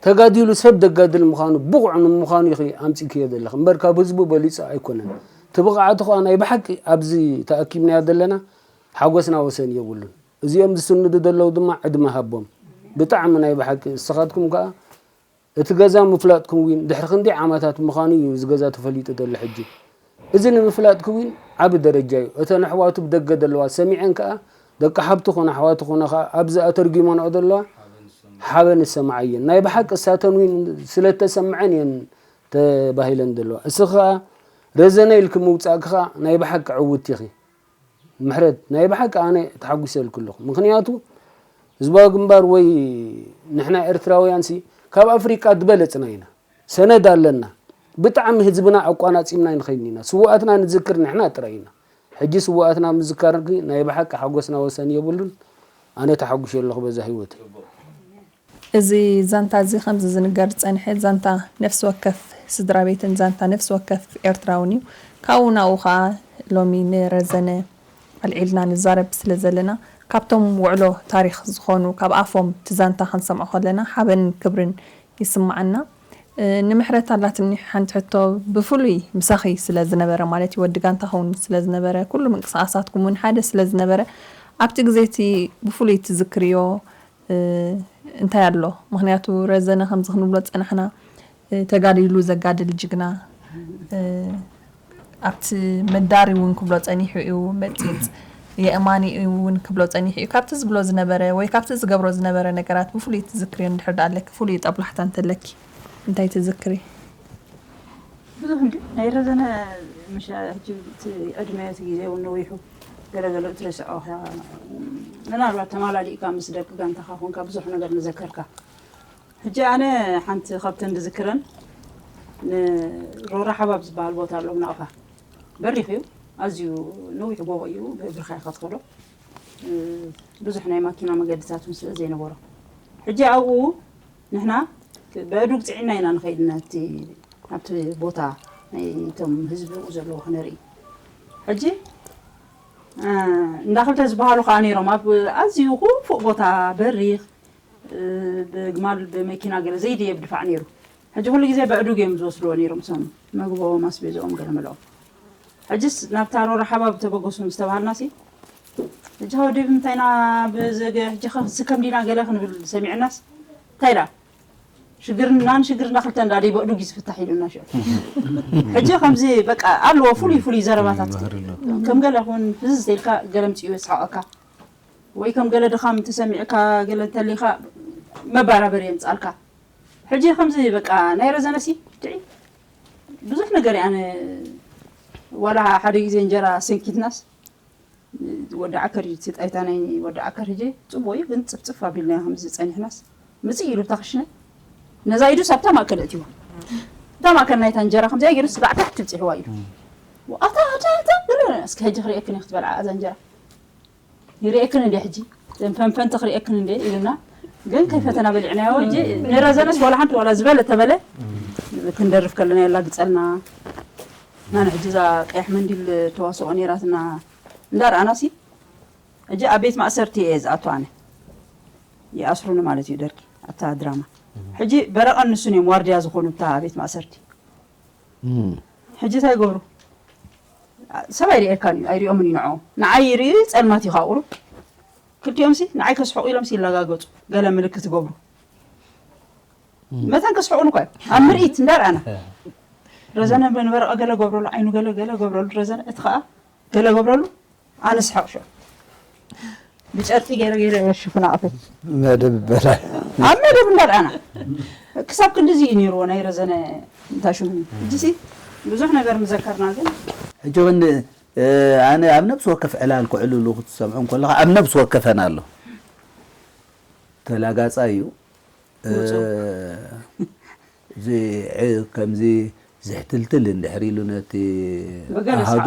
ተጋዲሉ ሰብ ደጋድል ምዃኑ ብቑዕ ንምዃኑ ኢኺ ኣምጺእክዮ ዘለኺ እምበር ካብ ህዝቡ በሊጹ ኣይኮነን። እቲ ብቕዓቱ ከኣ ናይ ብሓቂ ኣብዚ ተኣኪብናዮ ዘለና ሓጎስና ወሰን የብሉን። እዚኦም ዝስንዱ ዘለዉ ድማ ዕድመ ሃቦም። ብጣዕሚ ናይ ብሓቂ እስኻትኩም ከኣ እቲ ገዛ ምፍላጥኩም እውን ድሕሪ ክንደይ ዓመታት ምዃኑ እዩ እዚ ገዛ ተፈሊጡ ዘሎ ሕጂ። እዚ ንምፍላጥኩም እውን ዓቢ ደረጃ እዩ። እተን ኣሕዋቱ ብደገ ዘለዋ ሰሚዐን ከኣ ደቂ ሓብቲ ኹን ኣሕዋቱ ኹነ ከኣ ኣብዚ ኣተርጒመንኦ ዘለዋ ሓበን ዝሰምዓ እየን። ናይ ብሓቂ እሳተን እውን ስለ እተሰምዐን እየን ተባሂለን ዘለዋ። እስኺ ከኣ ረዘነ ኢልኪ ምውጻእኪ ከኣ ናይ ብሓቂ ዕውትቲ ኢኺ። ምሕረት ናይ ብሓቂ ኣነ ተሓጒሰልኪ ኣለኹ። ምኽንያቱ ህዝባዊ ግንባር ወይ ንሕና ኤርትራውያንሲ ካብ ኣፍሪቃ ዝበለጽና ኢና። ሰነድ ኣለና። ብጣዕሚ ህዝብና ኣቋናጺምና ኣይንኸይድን ኢና። ስዉኣትና ንዝክር ንሕና ጥራይ ኢና። ሕጂ ስዉኣትና ምዝካርኪ ናይ ብሓቂ ሓጎስና ወሰን የብሉን። ኣነ ተሓጒሰ ኣለኹ በዛ ህይወተይ። እዚ ዛንታ እዚ ከምዚ ዝንገር ዝጸንሐ ዛንታ ነፍሲ ወከፍ ስድራ ቤትን ዛንታ ነፍሲ ወከፍ ኤርትራውን እዩ። ካብኡ ናብኡ ከኣ ሎሚ ንረዘነ ኣልዒልና ንዛረብ ስለ ዘለና ካብቶም ውዕሎ ታሪኽ ዝኾኑ ካብ ኣፎም እቲ ዛንታ ክንሰምዖ ከለና ሓበንን ክብርን ይስምዓና። ንምሕረት ኣላትኒ ሓንቲ ሕቶ ብፍሉይ ምሳኺ ስለ ዝነበረ ማለት እዩ ወዲ ጋንታ ኸውን ስለ ዝነበረ ኩሉ ምንቅስቃሳትኩም እውን ሓደ ስለ ዝነበረ ኣብቲ ግዜ እቲ ብፍሉይ ትዝክርዮ እንታይ ኣሎ ምክንያቱ ረዘነ ከምዚ ክንብሎ ዝፀናሕና ተጋዲሉ ዘጋድል ጅግና ኣብቲ መዳሪ እውን ክብሎ ፀኒሑ እዩ መፂፅ የእማኒ እውን ክብሎ ፀኒሑ እዩ ካብቲ ዝብሎ ዝነበረ ወይ ካብቲ ዝገብሮ ዝነበረ ነገራት ብፍሉይ ትዝክርዮ እንድሕር ዳ ኣለኪ ፍሉይ ጠብላሕታ እንተለኪ እንታይ ትዝክሪ ብዙሕ እንዲ ናይ ረዘነ ምሽ ሕጂ እቲ ዕድመ እቲ ግዜ እውን ነዊሑ ገለገለ ትረስዖ ምናልባት ተማላሊእካ ምስ ደቂ ጋንታኻ ኮንካ ብዙሕ ነገር ንዘከርካ ሕጂ ኣነ ሓንቲ ካብተን ዝዝክረን ንሮራ ሓባብ ዝበሃል ቦታ ኣሎ ናቕፋ በሪኽ እዩ ኣዝዩ ነዊሕ ጎቦ እዩ ብእግርኻ ኢኻ ትኸዶ ብዙሕ ናይ ማኪና መገድታት እውን ስለ ዘይነበሮ ሕጂ ኣብኡ ንሕና በእዱግ ፅዒና ኢና ንኸይድ ናብቲ ኣብቲ ቦታ ናይቶም ህዝቢ ብኡ ዘለዉ ክነርኢ ሕጂ እንዳ ክልተ ዝበሃሉ ከዓ ነይሮም ኣብ ኣዝዩ ክፉእ ቦታ በሪኽ ብግማል ብመኪና ገለ ዘይድየብ ድፋዕ ነይሩ ሕጂ ኩሉ ግዜ በእዱግ እዮም ዝወስድዎ ነይሮም እሶም መግቦም ኣስቤዝኦም ገለ መልኦም ሕጅስ ናብታ ሮሮ ሓባብ ተበገሱ ምስ ተባሃልና ሲ ሕጂ ከወዲ ብምንታይና ብዝገ ሕጂ ከ ስከም ዲና ገለ ክንብል ሰሚዕናስ እንታይ ዳ ሽግርና ንሽግርና ክልተ እንዳ ደይ በእዱግ እዩ ዝፍታሕ ኢሉና ሽዑ ሕጂ ከምዚ በቃ ኣለዎ ፍሉይ ፍሉይ ዘረባታት ከም ገለ ኹን ፍዝዝ ኢልካ ገለ ምፅኡ የስሓቐካ ወይ ከም ገለ ድኻም ተሰሚዕካ ገለ እንተሊኻ መባራበሪ የምፃልካ ሕጂ ከምዚ በቃ ናይ ረዘነሲ ትዒ ብዙሕ ነገር ኣነ ዋላ ሓደ ግዜ እንጀራ ሰንኪትናስ ወዲ ዓከር እዩ እቲ ጣይታ ናይ ወዲ ዓከር ሕጂ ፅቡቅ እዩ ግን ፅፍፅፍ ኣቢልና ከምዚ ፀኒሕናስ ምፅእ ኢሉ እታ ክሽነ ነዛ ኢዱ ሳብታ ማእከል እትዋ እታ ማእከል ናይታ እንጀራ ከምዚኣ ገይሩ ስጋዕ ታሕቲ ብፅሕዋ ኢሉ ኣታ ኣታ ኣታ ገለ እስኪ ሕጂ ክርእየክን ክትበልዓ እዛ እንጀራ ይርእየክን እንደ ሕጂ ዘን ፈንፈንቲ ክርእየክን እንደ ኢሉና ግን ከይፈተና በሊዕናዮ ሕጂ ንረዘነስ ዋላ ሓንቲ ዋላ ዝበለ ተበለ ክንደርፍ ከለና የላግፀልና ናን ሕጂ እዛ ቀያሕ መንዲል ተዋስኦ ነይራትና እንዳረኣና ሲ ሕጂ ኣብ ቤት ማእሰርቲ እየ ዝኣቱ ኣነ ይኣስሩኒ ማለት እዩ ደርጊ ኣብታ ድራማ ሕጂ በረቐን ንሱን እዮም ዋርድያ ዝኾኑ እታ ቤት ማእሰርቲ ሕጂ እንታይ ይገብሩ ሰብ ኣይርእየካን እዩ ኣይርእዮምን እዩ ንዕኦም ንዓይ ይርእዩ ጸልማት እዩ ካብ ቁሩብ ክልቲኦም ሲ ንዓይ ከስሕቑ ኢሎም ሲ ይላጋገጹ ገለ ምልክት ይገብሩ መታን ከስሕቑን እኳ እዮም ኣብ ምርኢት እንዳርኣና ረዘነ ንበረቐ ገለ ገብረሉ ዓይኑ ገለ ገለ ገብረሉ ረዘነ እቲ ከዓ ገለ ገብረሉ ኣነ ስሓቕ ሽዑ ብጨርቂ ገይረ ገይረ እየ ሽፉን ኣቕፈይ መደብ በላ ኣብ መደብ እንዳርኣና ክሳብ ክንድዚ እዩ ነይርዎ ናይ ረዘነ እንታይ ሽሙ ሕጂሲ ብዙሕ ነገር ምዘከርና ግን ሕጂ እውን ኣነ ኣብ ነብሲ ወከፍ ዕላል ክዕልሉ ክትሰምዖ እንከለኻ ኣብ ነብሲ ወከፈን ኣሎ ተላጋጻ እዩ ከምዚ ዝሕትልትል እንድሕር ኢሉ ነቲ ኣሃዱ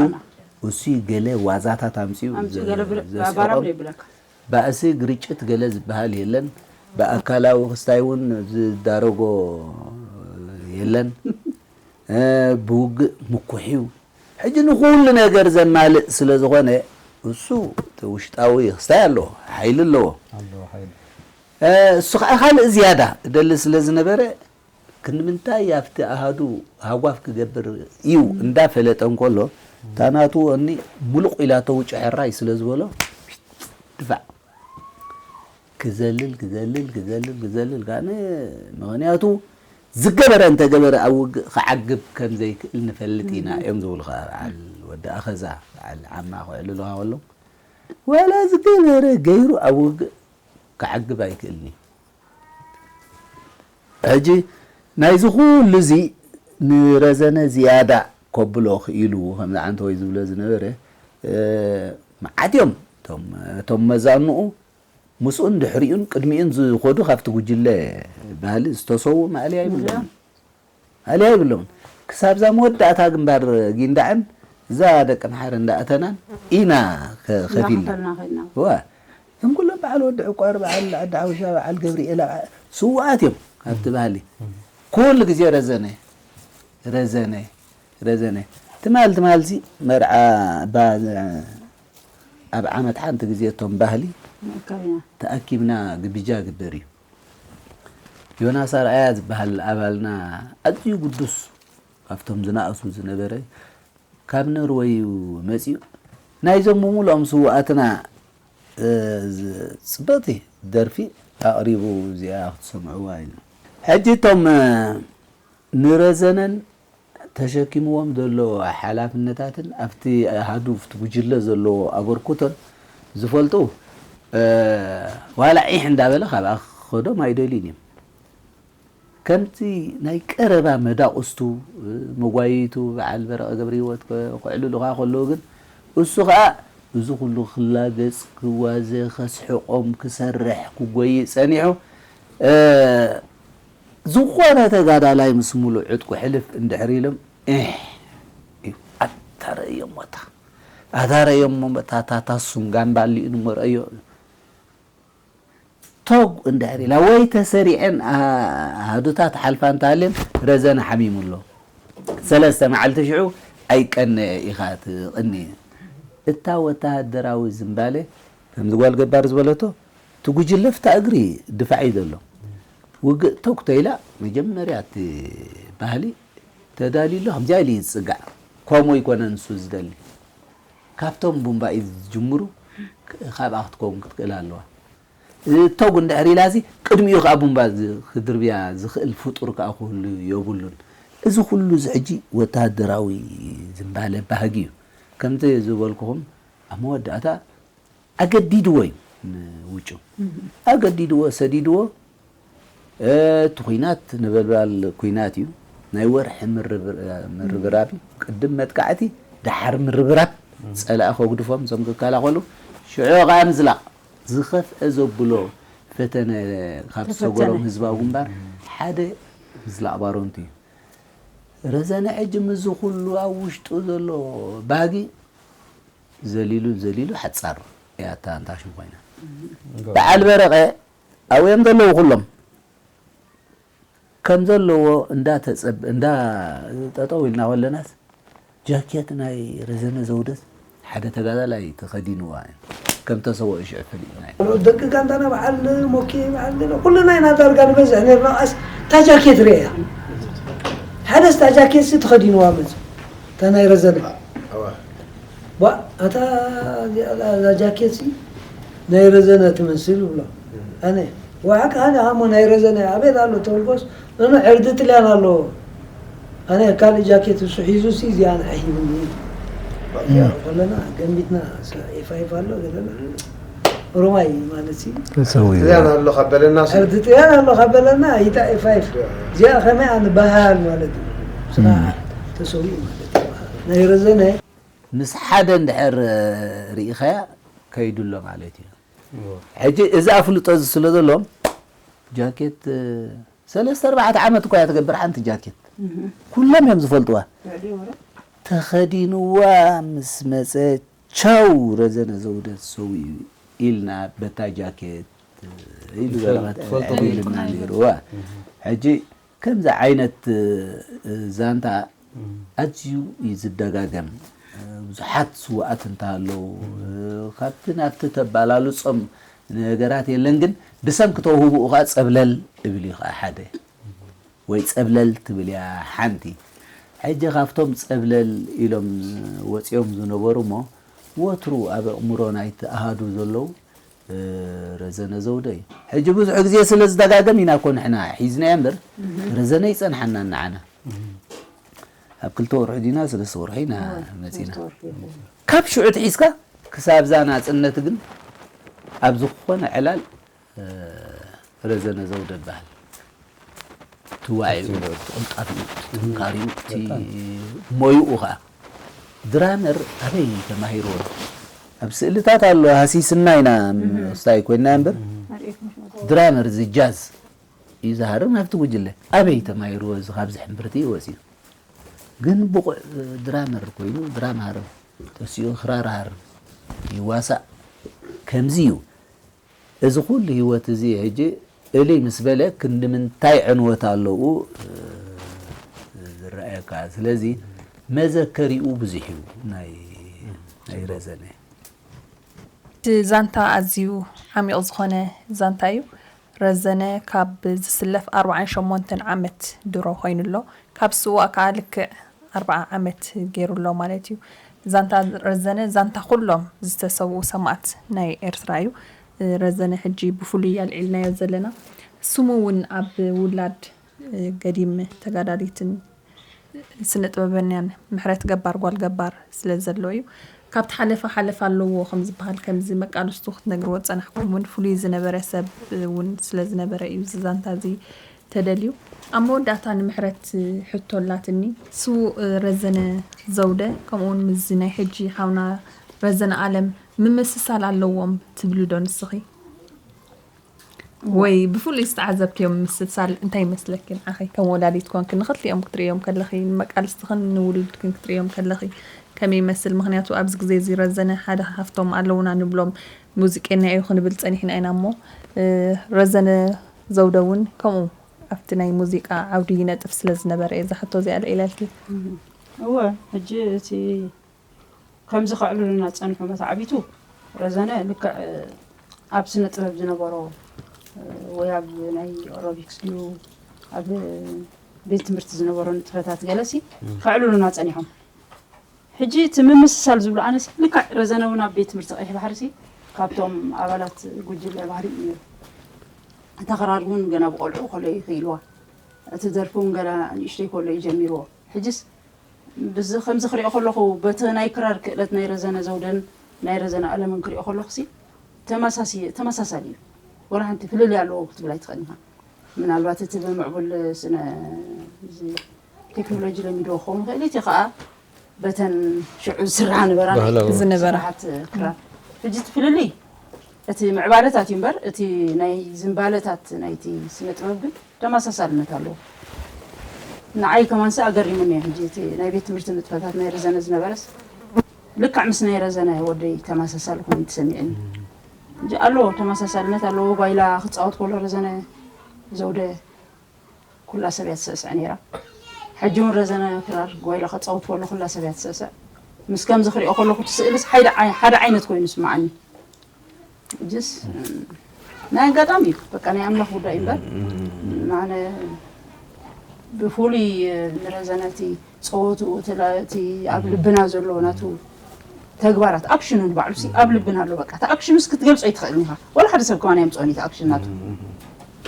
እሱ ገለ ዋዛታት ኣምፅኡ ዘስቆም ባእሲ ግርጭት ገለ ዝበሃል የለን። ብኣካላዊ ክስታይ እውን ዝዳረጎ የለን። ብውግእ ምኩሕዩ። ሕጂ ንኩሉ ነገር ዘማልእ ስለ ዝኾነ እሱ ውሽጣዊ ክስታይ ኣለዎ፣ ሓይሊ ኣለዎ። እሱ ከዓ ካልእ ዝያዳ እደሊ ስለ ዝነበረ ክንምንታይ ኣብቲ ኣሃዱ ሃጓፍ ክገብር እዩ እንዳፈለጠ እንከሎ እታ ናቱ እኒ ሙሉቕ ኢላቶ ውጭ ሕራይ ስለ ዝበሎ ድፋዕ ክዘልል ክዘልል ክዘልል ክዘልል ጋነ ምኽንያቱ ዝገበረ እንተገበረ ኣብ ውግእ ክዓግብ ከም ዘይክእል ንፈልጥ ኢና እዮም ዝብሉ ከዓ በዓል ወዲ ኣኸዛ በዓል ዓማ ክዕልሉኻ ከሎ ወላ ዝገበረ ገይሩ ኣብ ውግእ ክዓግብ ኣይክእልን እዩ። ሕጂ ናይዚ ኩሉ እዚ ንረዘነ ዝያዳ ከብሎ ክኢሉ ከምዚ ዓንተወይ ዝብሎ ዝነበረ መዓት እዮም እቶም መዛንኡ ምስኡን ድሕሪኡን ቅድሚኡን ዝኸዱ ካብቲ ጉጅለ ባህሊ ዝተሰዉ ማእለያ ይብሎም ማእለያ ይብሎም ክሳብ ዛ መወዳእታ ግንባር ጊንዳዕን እዛ ደቂ ምሓር እንዳእተናን ኢና ከፊልና እዞም ኩሎም በዓል ወዲ ዕቋር በዓል ዓዲ ሓውሻ በዓል ገብርኤል ስዋኣት እዮም ካብቲ ባህሊ ኩሉ ግዜ ረዘነ ረዘነ ረዘነ ትማል ትማልሲ መርዓ ኣብ ዓመት ሓንቲ ግዜ እቶም ባህሊ ተኣኪብና ግብጃ ግበር እዩ ዮናስ ኣርኣያ ዝበሃል ኣባልና ኣዝዩ ግዱስ ካብቶም ዝነኣሱ ዝነበረ ካብ ኖርወይ እዩ መፂኡ ናይዞም ብምሉኦም ስውኣትና ፅብቕቲ ደርፊ ኣቕሪቡ እዚኣ ክትሰምዕዋ ኢሉ ሕጂ እቶም ንረዘነን ተሸኪምዎም ዘሎ ሓላፍነታትን ኣብቲ ኣሃዱ ኣብቲ ጉጅለ ዘለዎ ኣበርኩቶን ዝፈልጡ ዋላ ዒሕ እንዳበለ ካብኣ ክኸዶም ኣይደልዩን እዮም። ከምቲ ናይ ቀረባ መዳቑስቱ መጓይቱ በዓል በረቐ ገብረህይወት ክዕልሉኻ ከለዉ ግን እሱ ኸኣ እዚ ኩሉ ክላገጽ ክዋዘ ከስሕቖም ክሰርሕ ክጎይእ ጸኒሑ ዝኾነ ተጋዳላይ ምስ ሙሉእ ዕጥቁ ሕልፍ እንድሕር ኢሎም እሕ እዩ ኣታ ረእዮሞ እታ ኣታ ረእዮሞ እታ እታ እታ ሱም ጋምባሊኡ ንሞ ረእዮ ቶግ እንድሕር ኢላ ወይ ተሰሪዐን ኣሃዱታት ሓልፋ እንተሃልየን ረዘነ ሓሚሙ ኣሎ ሰለስተ መዓልቲ ሽዑ ኣይቀነየ ኢኻ ትቕኒ እታ ወተሃደራዊ ዝምባለ ከምዚ ጓል ገባር ዝበለቶ እቲ ጉጅለ ፍታ እግሪ ድፋዕ እዩ ዘሎ። ውግእ ተኩ ተይላ መጀመርያ እቲ ባህሊ ተዳልዩ ኣሎ ከምዚኣ ኢሉ እዩ ዝፅጋዕ። ከምኡ ኣይኮነን ንሱ ዝደሊ። ካብቶም ቡምባ እዩ ዝጅምሩ፣ ካብኣ ክትከውን ክትክእል ኣለዋ። ተጉ እንድሕር ኢላ እዚ ቅድሚኡ ከዓ ቡምባ ክድርብያ ዝኽእል ፍጡር ከዓ ክህሉ የብሉን። እዚ ኩሉ እዚ ሕጂ ወታደራዊ ዝምባለ ባህጊ እዩ። ከምቲ ዝበልኩኹም ኣብ መወዳእታ ኣገዲድዎ እዩ ንውጩ ኣገዲድዎ ሰዲድዎ እቲ ኩናት ነበልባል ኩናት እዩ ናይ ወርሒ ምርብራብ እዩ ቅድም መጥቃዕቲ ደሓር ምርብራብ ፀላኢ ከጉድፎም እዞም ክከላኸሉ ሽዑ ከዓ ምዝላቕ ዝኸፍአ ዘብሎ ፈተነ ካብ ዝሰገሮም ህዝባዊ ግንባር ሓደ ምዝላቕ ባሮንት እዩ ረዘነ ሕጂ ምዚ ኩሉ ኣብ ውሽጡ ዘሎ ባህጊ ዘሊሉ ዘሊሉ ሓጻር እያ እታ እንታሽም ኮይና። በዓል በረቐ ኣብኡ እዮም ዘለዉ ኩሎም። ከም ዘለዎ እንዳ ተጸብ እንዳ ጠጠው ኢልና ከለናስ ጃኬት ናይ ረዘነ ዘውደስ ሓደ ተጋዳላይ ተኸዲንዋ እዩ። ከም ተሰወኡ ሽዑ ፈሊጥና ኢና። ደቂ ጋንታና በዓል ሞኬ በዓል ኩልና ኢና ዳርጋ ንበዝሕ ነርና። ኣስ እታ ጃኬት ርእያ። ሓደስ እታ ጃኬት ሲ ተኸዲንዋ መጽ እታ ናይ ረዘነ ዋ ኣታ እዛ ጃኬት ሲ ናይ ረዘነ ትመስል ብሎ ኣነ ዋሓቅ ሃነ ሃሞ ናይ ረዘነ ኣቤት ኣሎ ተወልጎስ እኖ ዕርዲ ጥልያን ኣለዎ ኣነ ካልእ ጃኬት እሱ ሒዙ ሲ እዚኣ ንዓ ሂብኒ ከለና ገንቢትና ኤፋይፍ ኣሎ ዘለና ሮማይ ማለት ሲ ተሰዊኡ ጥልያን ኣሎ ካብ በለና ሲ ዕርዲ ጥልያን ኣሎ ካብ በለና ይታ ኤፋይፍ እዚኣ ከመይ ኣንባሃል ማለት እዩ ስኻ ተሰዊኡ ማለት እዩ ናይ ረዘነ ምስ ሓደ እንድሕር ርኢኻያ ከይዱ ኣሎ ማለት እዩ ሕጂ እዚ ኣፍልጦ እዚ ስለ ዘሎ ጃኬት ሰለስተ ኣርባዕተ ዓመት እኳ እያ ትገብር ሓንቲ ጃኬት። ኩሎም እዮም ዝፈልጥዋ። ተኸዲንዋ ምስ መጸ፣ ቻው ረዘነ ዘውደ ተሰዊኡ ኢልና በታ ጃኬት ኢሉ ዘረባ ትፈልጦ ኢልና ነይሩ። ነይርዋ። ሕጂ ከምዚ ዓይነት ዛንታ ኣዝዩ እዩ ዝደጋገም። ብዙሓት ስውኣት እንተሃለዉ፣ ካብቲ ናብቲ ተባላልጾም ነገራት የለን፣ ግን ብሰንኪ ተውህብኡ ኸዓ ጸብለል እብል እዩ ኸዓ ሓደ። ወይ ጸብለል ትብል እያ ሓንቲ። ሕጂ ካብቶም ጸብለል ኢሎም ወጺኦም ዝነበሩ እሞ፣ ወትሩ ኣብ ኣእምሮ ናይቲ ኣሃዱ ዘለዉ፣ እ፣ ረዘነ ዘውደ እዩ። ሕጂ ብዙሕ ግዜ ስለ ዝደጋገም ኢና እኮ ንሕና ሒዝናዮ እምበር፣ ረዘነ ይጸንሓና ንዓና። ኣብ ክልተ ወርሒ ዲና ሰለስተ ወርሒ ኢና መጺና። ካብ ሽዑ ትሒዝካ ክሳብ እዛ ናጽነት ግን ኣብ ዝኾነ ዕላል፣ እ፣ ረዘነ ዘውደ ይበሃል። ትዋዒኡ፣ እቲ ቅልጣፊኡ፣ እቲ ጥንካሪኡ፣ እቲ ሞይኡ ኸዓ። ድራመር ኣበይ ተማሂርዎ? ኣብ ስእልታት ኣሎ፣ ሃሲስና ኢና፣ ስታይ ኮይንና እምበር። ድራመር፣ እዚ ጃዝ እዩ ዝሃርም፣ ኣብቲ ጉጅለ። ኣበይ ተማሂርዎ? እዚ ካብዚ ሕምብርቲ እዩ ወፂኡ። ግን ብቑዕ ድራመር ኮይኑ፣ ድራም ሃርም፣ ተሲኡ ክራር ሃርም፣ ይዋሳእ። ከምዚ እዩ። እዚ ኩሉ ህይወት እዚ ሕጂ እልይ ምስ በለ ክንዲ ምንታይ ዕንወት ኣለዉ፣ እ፣ ዝረኣየካ። ስለዚ መዘከሪኡ ብዙሕ እዩ ናይ፣ ናይ ረዘነ። እቲ ዛንታ ኣዝዩ ዓሚቕ ዝኾነ ዛንታ እዩ። ረዘነ ካብ ዝስለፍ ኣርብዓን ሸሞንተን ዓመት ድሮ ኮይኑ ኣሎ። ካብ ስዋእ ከኣ ልክዕ ኣርብዓ ዓመት ገይሩ ኣሎ ማለት እዩ። ዛንታ ረዘነ ዛንታ ኩሎም ዝተሰውኡ ሰማእት ናይ ኤርትራ እዩ። ረዘነ ሕጂ ብፍሉይ ኣልዒልናዮ ዘለና። ስሙ እውን ኣብ ውላድ ገዲም ተጋዳሊትን ስነ ጥበበኛን ምሕረት ገባር ጓል ገባር ስለ ዘሎ እዩ። ካብቲ ሓለፋ ሓለፋ ኣለዎ ከም ዝበሃል፣ ከምዚ መቃልስቱ ክትነግርዎ ዝጸናሕኩም እውን ፍሉይ ዝነበረ ሰብ እውን ስለ ዝነበረ እዩ እዚ ዛንታ እዚ ተደልዩ። ኣብ መወዳእታ ንምሕረት ሕቶ ኣላትኒ። ስዉእ ረዘነ ዘውደ ከምኡ እውን ምስዚ ናይ ሕጂ ሓውና ረዘነ ኣለም ምምስሳል ኣለዎም ትብሊ ዶ ንስኺ? ወይ ብፍሉይ ዝተዓዘብክዮም ምስሳል እንታይ ይመስለኪ ንዓኺ? ከም ወላዲት ኮንኪ ንኽልቲኦም ክትርእዮም ከለኺ፣ ንመቃልስትኽን ንውሉድክን ክትርእዮም ከለኺ ከመይ ይመስል? ምኽንያቱ ኣብዚ ግዜ እዚ ረዘነ ሓደ ካብቶም ኣለዉና ንብሎም ሙዚቀኛ እዩ ክንብል ጸኒሕና ኢና እሞ፣ እ፣ ረዘነ ዘውደ እውን ከምኡ ኣብቲ ናይ ሙዚቃ ዓውዲ ይነጥፍ ስለ ዝነበረ እየ እዛ ሕቶ እዚኣ ኣልዒለልኪ። እወ፣ ሕጂ እቲ ከምዚ ከዕልሉና ዝጸንሑ መተዓቢቱ ረዘነ ልክዕ ኣብ ስነ ጥበብ ዝነበሮ ወይ ኣብ ናይ ኤሮቢክስ ድዩ ኣብ ቤት ትምህርቲ ዝነበሮ ንጥፈታት ገለሲ ከዕልሉና ጸኒሖም። ሕጂ እቲ ምምስሳል ዝብሉ ኣነሲ ልክዕ ረዘነ እውን ኣብ ቤት ትምህርቲ ቀይሕ ባሕሪሲ ካብቶም ኣባላት ጉጅለ ባህሪ እዩ ነይሩ። እታ ክራር እውን ገና ብቆልዑ ከሎ እዩ ክኢልዋ። እቲ ደርፊ እውን ገና ንእሽተይ ከሎ እዩ ጀሚርዎ። ሕጅስ ብዚ ከምዚ ክሪኦ ከለኹ በቲ ናይ ክራር ክእለት ናይ ረዘነ ዘውደን ናይ ረዘነ ኣለምን ክሪኦ ከለኹሲ ተመሳሲ-፣ ተመሳሳሊ እዩ። ወላ ሓንቲ ፍልልይ ኣለዎ ክትብል ኣይትኽእልን ኢኻ። ምናልባት እቲ ብምዕቡል ስነ-፣ እዚ ቴክኖሎጂ ለሚድዎ ክኸውን ይኽእል፣ እቲ ኸኣ በተን ሽዑ ዝስርሓ ነበራ ናይ ባህላዊ ዝነበራ። ስርሓት ክራር። ሕጂ እቲ ፍልልይ እቲ ምዕባለታት እዩ እምበር፣ እቲ ናይ ዝንባለታት ናይቲ ስነ ጥበብ ግን ተመሳሳልነት ኣለዎ። ንዓይ ከማንሲ ኣገሪሙኒ እዩ። ሕጂ እቲ ናይ ቤት ትምህርቲ ንጥፈታት ናይ ረዘነ ዝነበረስ ልክዕ ምስ ናይ ረዘነ ወደይ ተመሳሳሊ ኮይኑ ተሰሚዕኒ። ሕጂ ኣለዎ፣ ተመሳሳልነት ኣለዎ። ጓይላ ክጻወት ከሎ ረዘነ ዘውደ ኩላ ሰብ እያ ትስዕስዕ ነይራ። ሕጂ እውን ረዘነ ክራር ጓይላ ክጻወት ከሎ ኩላ ሰብ እያ ትስዕስዕ። ምስ ከምዚ ክሪኦ ከለኹ እቲ ስእልስ ሓደ ዓይ-፣ ሓደ ዓይነት ኮይኑ ይስምዓኒ። ሕጅስ ናይ ኣጋጣሚ እዩ፣ በቃ ናይ ኣምላኽ ጉዳይ እምበር፣ ኣነ ብፍሉይ ንረዘነ እቲ ጸወትኡ፣ እቲ ላ-፣ እቲ ኣብ ልብና ዘሎ ናቱ ተግባራት፣ ኣክሽኑ ንባዕሉሲ ኣብ ልብና ኣሎ። በቃ እቲ ኣክሽኑስ ክትገልጾ ኣይትኽእልን ኢኻ። ዋላ ሓደ ሰብ ከማን ኣየምጽኦን እዩ እቲ ኣክሽን ናቱ።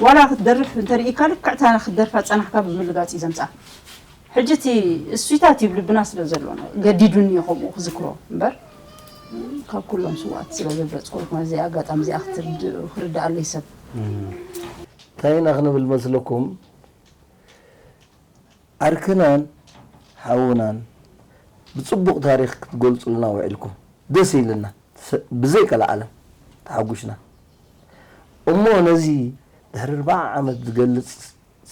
ዋላ ክትደርፍ እንተርኢካ ልክዕ እታ ክትደርፋ ዝጸናሕካ ብምልጋጽ እዩ ዘምጽኣ። ሕጂ እቲ እሱይታት እዩ ልብና ስለ ዘሎ ገዲዱኒ እዩ ከምኡ ክዝክሮ እምበር፣ ካብ ኩሎም ስውኣት ስለ ዘብለጽኩልኩም እዚ ኣጋጣሚ እዚኣ ክትርድ-፣ ክርድኣለይ ሰብ። እንታይ ኢና ክንብል መስለኩም? ዓርክናን ሓውናን ብጽቡቕ ታሪኽ ክትገልጹልና ውዒልኩም ደስ ኢልና፣ ስ-፣ ብዘይ ቀልዓለም ተሓጒስና። እሞ ነዚ ድሕሪ ኣርብዓ ዓመት ዝገልጽ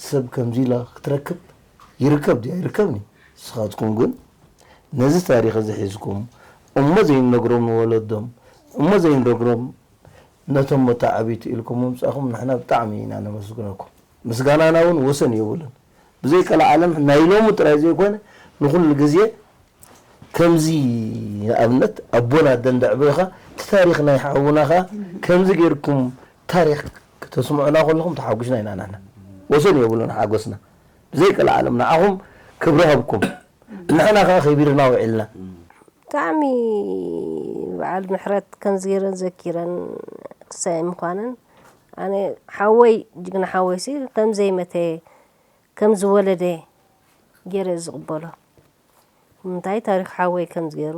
ሰብ ከምዚ ኢላ ክትረክብ ይርከብ ድያ? ይርከብኒ። ንስኻትኩም ግን ነዚ ታሪኽ እዚ ሒዝኩም እሞ ዘይንነግሮም ንወለዶም፣ እሞ ዘይንነግሮም ነቶም መተዓብይቲ ኢልኩም ምምጻእኹም ንሕና ብጣዕሚ ኢና ነመስግነኩም። ምስጋናና እውን ወሰን የብሉን። ብዘይ ቀልዓለም ናይ ሎሚ ጥራይ ዘይኮነ ንኹሉ ግዜ ከምዚ ንኣብነት ኣቦና ኣደን ደዕበኻ እቲ ታሪኽ ናይ ሓውና ኸኣ ከምዚ ጌርኩም ታሪኽ ከተስምዑና ከለኹም ተሓጒስና ኢና ንሕና። ወሰን የብሉን ሓጎስና። ብዘይ ቀልዓለም ንዓኹም ክብሪ ሃብኩም። ንሕና ኸኣ ከቢርና ውዒልና። ብጣዕሚ በዓል ምሕረት ከምዚ ገይረን ዘኪረን ክሳይ ምዃነን ኣነ ሓወይ ጅግና ሓወይሲ ከም ዘይመተ ከም ዝወለደ ገይረ ዝቕበሎ። ንምንታይ ታሪኽ ሓወይ ከም ዝገይሩ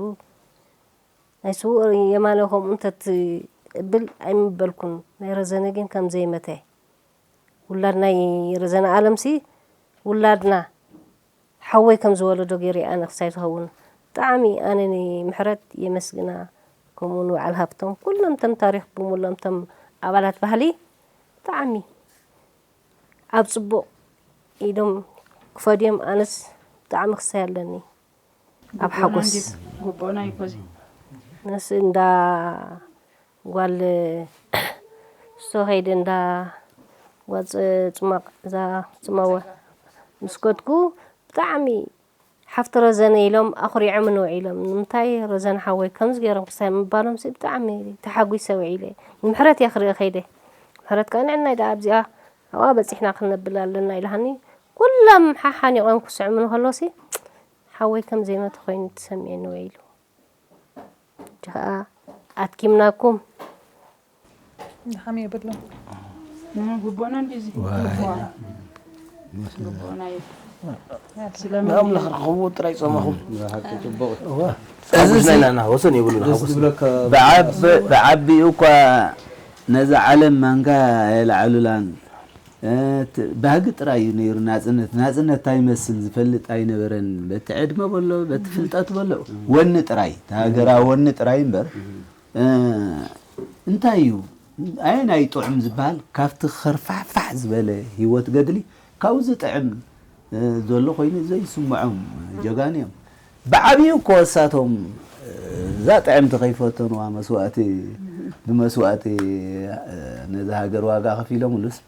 ናይ ስዉእ የማነ ከምኡ እንተትብል ኣይምበልኩን። ናይ ረዘነ ግን ከም ዘይመተ ውላድና ረዘነ ኣለምሲ ውላድና ሓወይ ከም ዝወለዶ ገይረ ኣነ ክሳይ ዝኸውን ብጣዕሚ ኣነ ንምሕረት የመስግና። ከምኡ ንበዓል ሃብቶም ኩሎም ተም ታሪኽ ብምሎም ተም ኣባላት ባህሊ ብጣዕሚ ኣብ ጽቡቕ ኢዶም ክፈድዮም ኣነስ ብጣዕሚ ክሳይ ኣለኒ ኣብ ሓጎስ። ጎቦና ይኮዚ ነስ እንዳ ጓል ስቶ ከይደ እንዳ ጓል ጽ- ጽማቕ እዛ ጽማወ ምስ ከድኩ ብጣዕሚ ሓፍቲ ረዘነ ኢሎም ኣኹሪዖምን ውዒሎም። ንምንታይ ረዘነ ሓወይ ከምዚ ገይሮም ክሳይ ምባሎም ሲ ብጣዕሚ ተሓጒሰ ውዒለ። ንምሕረት እየ ክርኢ ከይደ። ምሕረት ከኣ ንዕናይ ደኣ ኣብዚኣ ኣብኣ በጺሕና ክንነብል ኣለና ኢልሃኒ። ኩሎም ሓሓኒቖም ክስዕሙኒ ከለውሲ ሓወይ ከም ዘይመተ ኮይኑ ተሰሚዑኒ ውዒሉ። ሕጂ ኸኣ ኣትኪምናኩም። ድኻም የብሎም። ጉቦና እንዲዚ ጉቦና እዩ። ስለምን ንኣምላኽ ርኸብዎ ጥራይ ጸማኹም። ብሓቂ ጽቡቕ እዚ ሓጎስና ኢና ኢና ወሰን የብሉን ሓጎስ። ብዓቢኡ እኳ ነዛ ዓለም ማንካ ኣየልዓሉላን። እ፣ ት- ባህጊ ጥራይ እዩ ነይሩ ናጽነት። ናጽነት እንታይ ይመስል ዝፈልጥ ኣይነበረን። በቲ ዕድመ በሎ፣ በቲ ፍልጠት በሎ፣ ወኒ ጥራይ፣ እቲ ሃገራዊ ወኒ ጥራይ እምበር እ፣ እንታይ እዩ ኣየናይ ጥዑም ዝበሃል ካብቲ ኸርፋሕፋሕ ዝበለ ህይወት ገድሊ ካብኡ ዝጥዕም እ፣ ዘሎ ኮይኑ ዘይስምዖም ጀጋኑ እዮም። ብዓብዩ እኮ እሳቶም እ፣ እዛ ጥዕምቲ ከይፈተኑዋ መስዋእቲ ብመስዋእቲ እ፣ ነዛ ሃገር ዋጋ ከፊሎምሉስ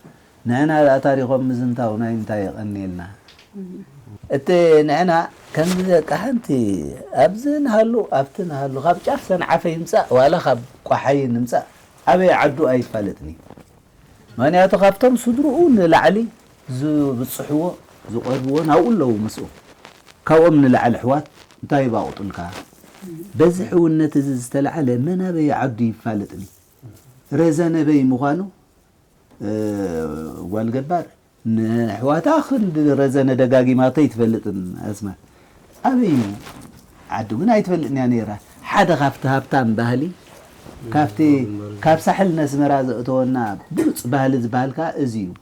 ንሕና ደኣ ታሪኾም ምዝንታው ናይ እንታይ የቐንየልና? እቲ ንሕና ከምዚ ደቂ ሓንቲ ኣብዚ ንሃሉ ኣብቲ ንሃሉ ካብ ጫፍ ሰንዓፈ ይምጻእ ዋላ ካብ ቋሓይ ንምጻእ ኣበይ ዓዱ ኣይፋለጥን እዩ። ምኽንያቱ ካብቶም ስድርኡ ንላዕሊ ዝብጽሕዎ ዝቐርብዎ ናብኡ ኣለዉ ምስኡ። ካብኦም ንላዕሊ ኣሕዋት እንታይ ይባቑጡልካ? በዚ ሕውነት እዚ ዝተላዕለ መን ኣበይ ዓዱ ይፋለጥን እዩ። ረዘነ በይ ምዃኑ እ፣ ጓል ገባር ንኣሕዋታ ክንዲ ረዘነ ደጋጊማቶ ኣይትፈልጥን ኣስማት ኣበይ እዩ ዓዱ ግን ኣይትፈልጥን እያ ነይራ ሓደ ካብቲ ሃብታም ባህሊ ካብቲ ካብ ሳሕል ነስመራ ዘእተወና ብሉፅ ባህሊ ዝበሃል ከዓ እዚ እዩ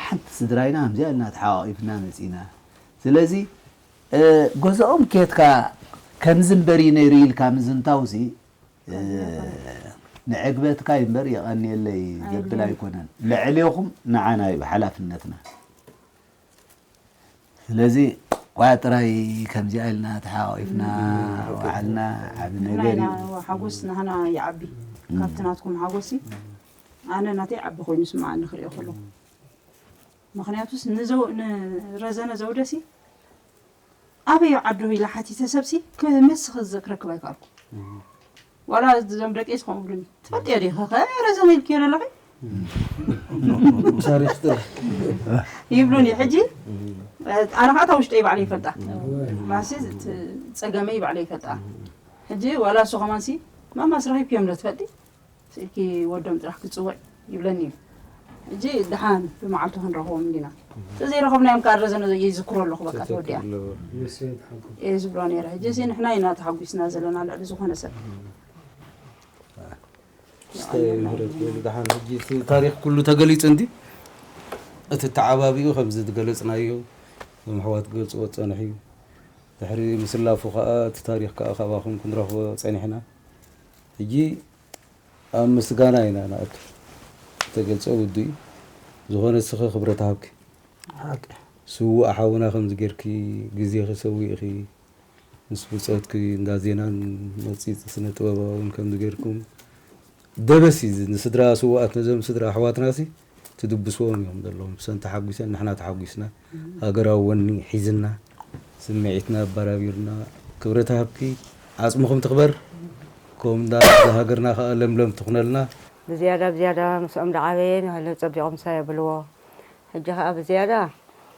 ሓንቲ ስድራይና ከምዚኣ ኢልና ተሓቋቒፍና መፂና ስለዚ እ፣ ገዝኦም ኬድካ ከምዚ እምበር እዩ ነይሩ ኢልካ ምዝንታውሲ ንዕግበትካ እዩ እምበር የቐንየለይ ዘብል ኣይኮነን። ልዕሌኹም ንዓና እዩ ሓላፍነትና። ስለዚ ቋ ጥራይ ከምዚኣ ኢልና ተሓቋቒፍና ወዓልና ዓቢ ነገር እዩ። ሓጎስ ናህና ይዓቢ ካብቲ ናትኩም ሓጎስ ኣነ ናተይ ዓቢ ኮይኑ ስምዓኒ ክሪኦ ከለኹ ምኽንያቱስ ንረዘነ ዘውደሲ ኣበይ ዓዱ ኢለ ሓቲተ ሰብሲ ክመስ ክረክብ ኣይከኣልኩ ዋላ እዞም ደቂ ዝኸም ብሉኒ ትፈልጥዮ ዲኺ ከ ረዘነ ኢልክዮ ዘለኺ ታሪክ ጥራሕ ይብሉኒ ሕጂ ኣነ ከዓ እታ ውሽጠይ ባዕለ ይፈልጣ ማሲ ፀገመይ ባዕለ ይፈልጣ ሕጂ ዋላ እሱ ከማንሲ ማማስ ረኪብክዮም ዶ ትፈልጢ ስእልኪ ወዶም ጥራሕ ክፅውዕ ይብለኒ እዩ። ሕጂ ደሓን ብመዓልቱ ክንረኽቦም እንዲና። ተዘይረኸብናዮም ከዓ ረዘነ ይዝክሮ ኣለኹ በቃ ተወዲኣ እየ ዝብሎ ነይረ። ሕጂ እዚ ንሕና ኢና ተሓጒስና ዘለና ልዕሊ ዝኾነ ሰብ። እስተ ምህረት በሉ ደሓን ሕጂ እቲ ታሪክ ኩሉ ተገሊፁ እንዲ እቲ ተዓባቢኡ ከምዚ ዝገለፅናዮ እዞም ኣሕዋት ክገልፅዎ ዝፀንሑ እዩ። ድሕሪ ምስላፉ ከዓ እቲ ታሪክ ከዓ ካባኹም ክንረኽቦ ፀኒሕና። ሕጂ ኣብ ምስጋና ኢና ንኣቱ። ዝተገልጸ ውዱእ እዩ። ዝኾነ እስኺ ክብረት ሃብኪ። ሓቂ። ስዉእ ሓውና ከምዚ ጌርኪ ግዜኺ ሰዊእኺ ምስ ብጾትኪ እንዳ ዜናን መጺጽ ስነ ጥበባውን ከምዚ ጌርኩም ደበስ እዩ። ንስድራ ስዉኣት ነዞም ስድራ ኣሕዋትናሲ ትድብስዎም እዮም ዘለዉ። ብሰን ተሓጒሰን ንሕና ተሓጒስና። ሃገራዊ ወኒ ሒዝና ስምዒትና ኣባራቢርና። ክብረት ሃብኪ ዓጽምኹም ትኽበር። ከምኡ እንዳ ሃገርና ከኣ ለምለም ትኹነልና። ብዝያዳ ብዝያዳ ምስኦም ዝዓበየ ንህለ ጸቢቖም ምሳይ የብልዎ። ሕጂ ከኣ ብዝያዳ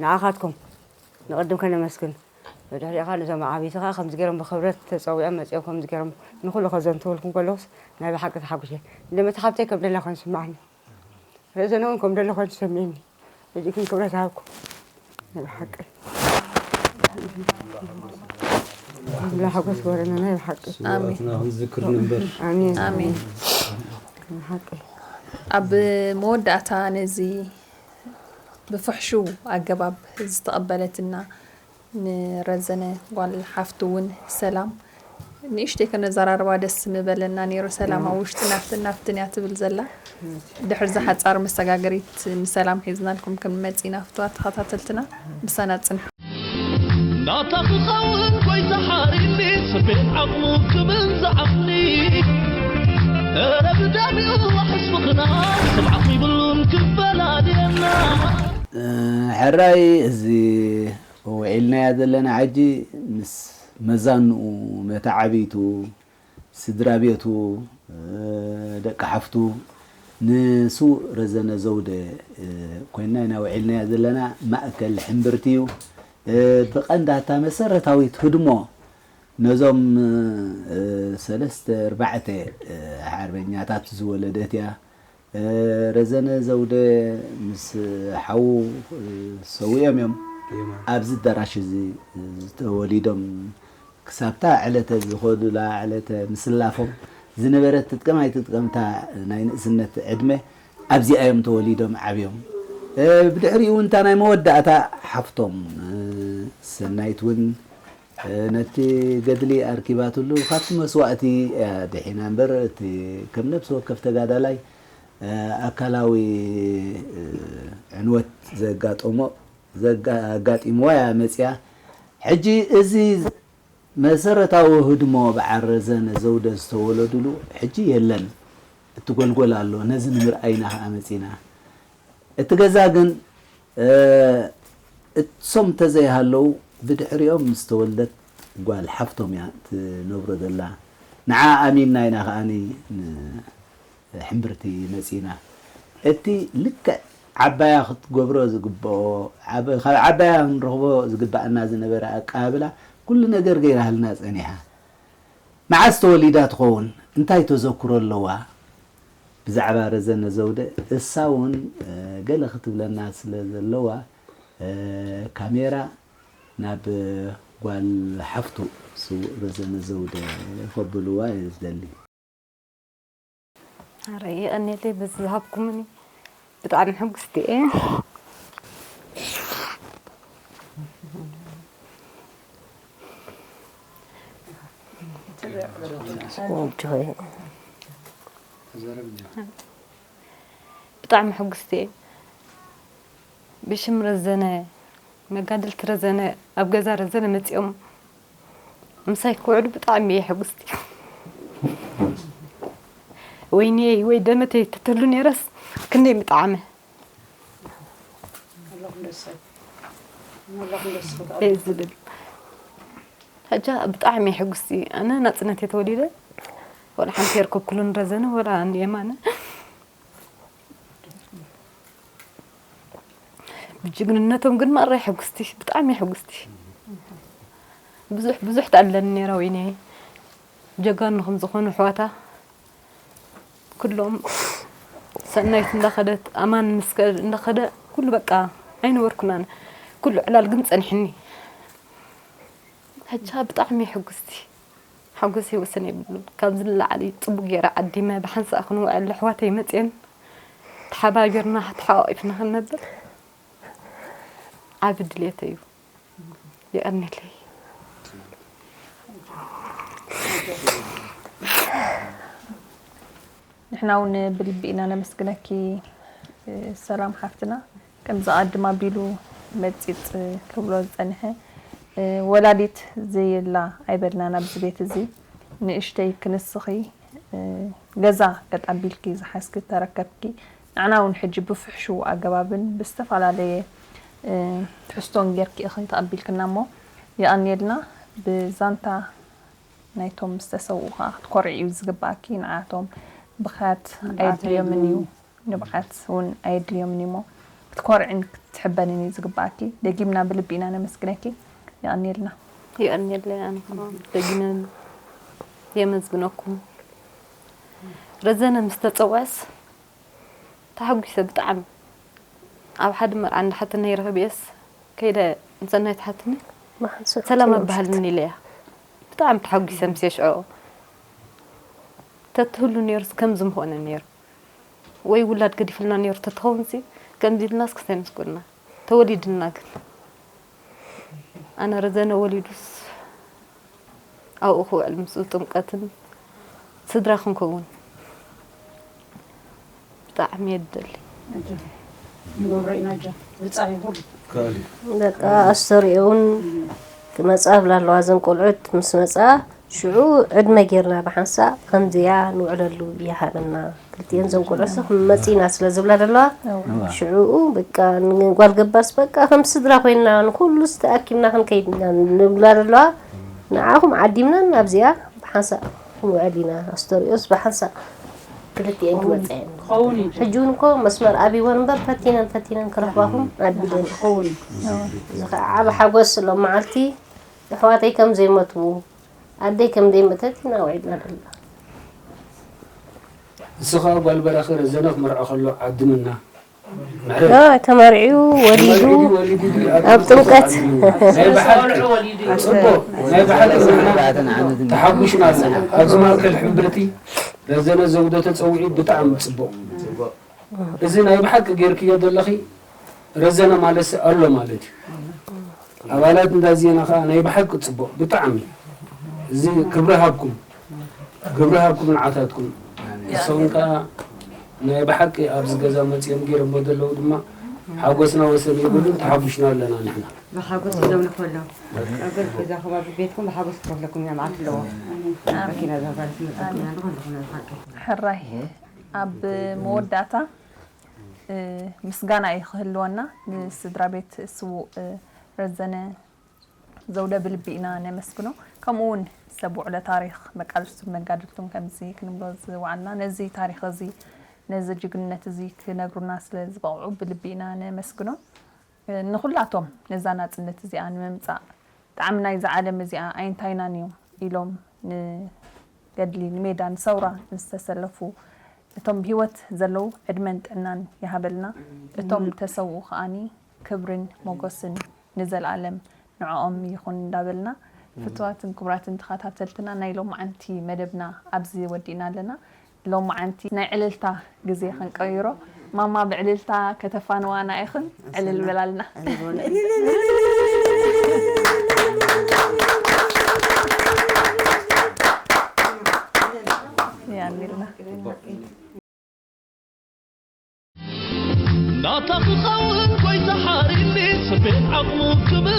ንዓኻትኩም ንቕድም ከነመስግን፣ ብድሕሪኡ ከኣ ነዞም ዓብይቲ ከኣ ከምዚ ገይሮም ብኽብረት ተጸዊዖም መጺኦም ከምዚ ገይሮም ንኹሉ ከዘንትወልኩም ከለኹስ ናይ ብሓቂ ተሓጒሸ። እንደመታ ሓብተይ ከም ደላ ኮይኑ ይስምዓኒ። ረዘነ እውን ከም ደላ ኮይኑ ይሰምዓኒ። ሕጂ ግን ክብረት ሃብኩም። ናይ ብሓቂ ኣምላኽ ሓጎስ ይግበረና ናይ ብሓቂ። ኣሜን። ስውኣትና ክንዝክር ንንበር። ኣሜን። ኣሜን። ናይ ብሓቂ። ኣብ መወዳእታ ነዚ ብፍሕሹው ኣገባብ ዝተቐበለትና ንረዘነ ጓል ሓፍቱ እውን ሰላም ንእሽተይ ከነዘራርባ ደስ ምበለና ነይሩ። ሰላም ኣብ ውሽጥን ኣብትን ናብትን እያ ትብል ዘላ። ድሕሪ እዛ ሓጻር መሰጋገሪት ንሰላም ሒዝናልኩም ክንመጽእ ኢና። ፍቱዋት ተኸታተልትና ምሳና ጽንሑ። ናታ ክኸውን ጎይታ ሓሪኒ ስቤት ዓቕሙ ክብል ዝዓቕኒ። እረ ብደሚኡ ሕስብኽና ስምዓኽ ይብሉን ክፈላልየና። ሕራይ እዚ ውዒልናያ ዘለና ሕጂ ምስ መዛንኡ መተዓብይቱ ስድራ ቤቱ፣ ደቂ ሓፍቱ፣ ንስዉእ ረዘነ ዘውደ ኮይንና ኢና ውዒልናዮ ዘለና። ማእከል ሕምብርቲ እዩ። ብቐንዳታ መሰረታዊት ህድሞ ነዞም ሰለስተ ኣርባዕተ ሓርበኛታት ዝወለደት እያ። ረዘነ ዘውደ ምስ ሓዉ ሰዊኦም እዮም ኣብዚ ኣዳራሽ እዚ ዝተወሊዶም። ክሳብታ ዕለተ ዝኸዱላ ዕለተ ምስላፎም ዝነበረት ትጥቀም ኣይትጥቀምታ ናይ ንእስነት ዕድመ ኣብዚኣ እዮም ተወሊዶም ዓብዮም። ብድሕሪኡ እውን እታ ናይ መወዳእታ ሓፍቶም ሰናይት እውን ነቲ ገድሊ ኣርኪባትሉ ካብቲ መስዋእቲ እያ ድሒና እምበር እቲ ከም ነብሲ ወከፍ ተጋዳላይ ኣካላዊ ዕንወት ዘጋጠሞ ኣጋጢምዋ እያ መፅያ። ሕጂ እዚ መሰረታዊ ህድሞ በዓል ረዘነ ዘውደ ዝተወለዱሉ ሕጂ የለን። እቲ ጎልጎል ኣሎ። ነዚ ንምርኣይ ኢና ከኣ መጺና። እቲ ገዛ ግን እሶም ተዘይሃለዉ ብድሕሪኦም ዝተወልደት ጓል ሓፍቶም እያ ትነብሮ ዘላ። ንዓ ኣሚንና ኢና ከኣ ሕምብርቲ መጺና። እቲ ልክዕ ዓባያ ክትገብሮ ዝግብኦ፣ ዓብ-፣ ካብ ዓባያ ክንረኽቦ ዝግባኣና ዝነበረ ኣቀባብላ ኩሉ ነገር ገይራህልና ጸኒሓ። መዓስ ተወሊዳ ትኸውን? እንታይ ተዘክሮ ኣለዋ? ብዛዕባ ረዘነ ዘውደ እሳ እውን፣ እ፣ ገለ ክትብለና ስለ ዘለዋ፣ እ፣ ካሜራ ናብ ጓል ሓፍቱ ስዉእ ረዘነ ዘውደ ከብልዋ እየ ዝደሊ። ኣረ የቐኔለይ በዚ ዝሃብኩምኒ ብጣዕሚ ሕጉስቲ እየ። ብጣዕሚ ሕጉስቲ እየ። ብሽም ረዘነ መጋድልቲ ረዘነ ኣብ ገዛ ረዘነ መጺኦም ምሳይ ክውዕሉ ብጣዕሚ እየ ሕጉስቲ። ወይነይ ወይ ደመተይ ተትህሉ ነይራስ ክንደይ ምጠዓመ እየ ዝብል። ሕጃ ብጣዕሚ እየ ሕጉስቲ። ኣነ ናጽነት እየ ተወሊደ። ወላ ሓንቲ የርከብኩሉን ረዘነ ወላ የማነ። ብጅግንነቶም ግን ማራ ሕጉስቲ፣ ብጣዕሚ ሕጉስቲ። ብዙሕ፣ ብዙሕ ትኣለኒ ነይራ ወይነይ። ጀጋኑ ከም ዝኾኑ ኣሕዋታ ኩሎም ሰናይት እንዳኸደት፣ ኣማን ምስ ከ-፣ እንዳኸደ ኩሉ በቃ ኣይነበርኩን ኣነ። ኩሉ ዕላል ግን ጸኒሕኒ። ሕጃ ብጣዕሚ ሕጉስቲ። ሓጎሰይ ወሰን የብሉን። ካብዚ ንላዕሊ ጽቡቕ ገይረ ዓዲመ ብሓንሳእ ክንውዕል ኣሕዋተይ መጽየን ተሓባቢርና ተሓቋቒፍና ክንነብር ዓቢ ድሌተይ እዩ። የቐንየለይ። ንሕና እውን ብልቢ ኢና ነመስግነኪ ሰላም ሓፍትና። ከምዚ ኣቐድም ኣቢሉ መጺጽ ክብሎ ዝጸንሐ፣ እ፣ ወላዲት ዘየላ ኣይበልናን ኣብዚ ቤት እዚ። ንእሽተይ ክንስኺ፣ እ፣ ገዛ ገጣቢልኪ ዝሓዝኪ ተረከብኪ። ንዓና እውን ሕጂ ብፍሕሹው ኣገባብን ብዝተፈላለየ፣ እ፣ ትሕዝቶን ጌርኪ ኢኺ ተቐቢልክና እሞ የቐንየልና። ብዛንታ ናይቶም ዝተሰውኡ ኸዓ ክትኮርዒ እዩ ዝግባኣኪ። ንዓቶም ብኽያት ንብዓት ኣየድልዮምን እዩ። ኣየድልዮምን። ንብዓት እውን ኣየድልዮምን እዩ እሞ ክትኮርዕን ክትሕበንን እዩ ዝግባኣኪ። ደጊምና ብልቢ ኢና ነመስግነኪ። የቐንየልና። የቐንየለይ። ኣነ ኸዓ ደጊመ የመስግነኩም። ረዘነ ምስ ተጸውዐስ ተሓጒሰ ብጣዕሚ። ኣብ ሓደ መርዓ እንዳሓተና ይረኸብየስ ከይደ ንሰናይ ትሓትኒ ሰላም ኣበሃልኒ ኢለያ። ብጣዕሚ ተሓጒሰ ምስ የሽዕኦ። ተትህሉ ነይሩስ ከምዚ ምኾነ ነይሩ። ወይ ውላድ ገዲፍልና ነይሩ ተትኸውንሲ ከምዚ ኢልናስ ክሰይ ምስ ኮንና። ተወሊድና ግን። ኣነ ረዘነ ወሊዱስ ኣብኡ ክውዕል ምስኡ ጥምቀትን ስድራ ክንከውን ብጣዕሚ እየ ዝደሊ። ንገብሮ ኢና ጃ። ብጻይ ይኹን። በቃ ኣስተርእዮውን ክመጻ ብላ ኣለዋ። እዘን ቆልዑት ምስ መጻ ሽዑ ዕድመ ጌርና ብሓንሳእ ከምዚያ ንውዕለሉ ይሃበና። ክልቲኤን እዘን ቆልዑ ሲ ክመጺና ስለ ዝብላ ዘለዋ ሽዑኡ በቃ ንጓል ገባርስ በቃ ከም ስድራ ኮይንና ንኩሉስ ተኣኪብና ክንከይድ ኢና ንብላ ዘለዋ። ንዓኹም ዓዲምና ናብዚኣ ብሓንሳእ ክንውዕል ኢና። ኣስተርእዮስ ብሓንሳእ ክልቲኤን ክመጻ እየን። ክኸውን እዩ። ሕጂ እውን እኮ መስመር ኣብይወን እምበር ፈቲነን ፈቲነን ክረኽባኹም ኣቢለን። ክኸውን እዩ። እዚ ኸዓ ዓቢ ሓጎስ ሎም መዓልቲ ኣሕዋተይ ከም ዘይመቱ ኣደይ ከም ዘይመተት ኢና ውዒልና ዘለና። ንስኻ ጓል በራኺ ረዘነ ክምርዖ ከሎ ዓድምና ምሕረት እ፣ ተመርዕዩ ወሊዱ ተመርዕዩ ወሊዱ ድዩ ኣብ ኣብ ጥምቀት? ጥምቀት ዓድምና። ናይ ብሓቂ ጽቡቕ፣ ናይ ብሓቂ ንሕና ተሓጒስና ኣለና። ኣብዚ ማእከል ሕምብርቲ ረዘነ ዘውደ ተጸዊዑ ብጣዕሚ ጽቡቕ። እዚ ናይ ብሓቂ ጌርክዮ ዘለኺ ረዘነ ማለት ኣሎ ማለት እዩ። ኣባላት እንዳ ዜና ኸዓ ናይ ብሓቂ ጽቡቕ ብጣዕሚ። እዚ ክብሪ ሃብኩም፣ ክብሪ ሃብኩም ንዓታትኩም። ንስኹም ከኣ ናይ ብሓቂ ኣብዚ ገዛ መጺኦም ጌሮሞ ዘለዉ ድማ ሓጎስና ወሰን የብሉን፣ ተሓጒስና ኣለና ንሕና። ብሓጎስ ክብሎም ንኽእሎም። ኣብ ገለ ገዛ ከባቢ ቤትኩም ብሓጎስ ክኸፍለኩም ኢና መዓልቲ ኣለዎ። መኪና እዛ ጓል ትመጸኩም እያ ንኹልኹም ናይ ብሓቂ። ሕራይ። ኣብ መወዳእታ፣ እ፣ ምስጋና እዩ ክህልወና ንስድራ ቤት ስዉእ፣ እ፣ ረዘነ ዘውደ ብልቢ ኢና ነመስግኖ። ከምኡ እውን ሰብ ውዕሎ ታሪኽ መቃልስቱን መጋድልቱን ከምዚ ክንብሎ ዝወዓልና ነዚ ታሪኽ እዚ ነዚ ጅግንነት እዚ ክነግሩና ስለ ዝበቕዑ ብልቢ ኢና ነመስግኖ። እ፣ ንኹላቶም ነዛ ናጽነት እዚኣ ንምምጻእ ጣዕሚ ናይዛ ዓለም እዚኣ ኣይንታይናን እዩ ኢሎም ንገድሊ፣ ንሜዳ፣ ንሰውራ ንዝተሰለፉ እቶም ብህይወት ዘለዉ ዕድመን ጥዕናን ይሃበልና። እቶም ተሰውኡ ከኣኒ ክብርን ሞገስን ንዘለኣለም ንዕኦም ይኹን እንዳበልና፣ ፍቱዋትን ክቡራትን ተኸታተልትና ናይ ሎማዓንቲ መደብና ኣብዚ ወዲእና ኣለና። ሎማዓንቲ ናይ ዕልልታ ግዜ ክንቀይሮ፣ ማማ ብዕልልታ ከተፋንዋና ኢኽን። ዕልል በላልና። ያኒልና። ናታ ክኸውን ጎይታ ሓሪኒ፣ ሰብ ቤት ዓቕሙ ክብል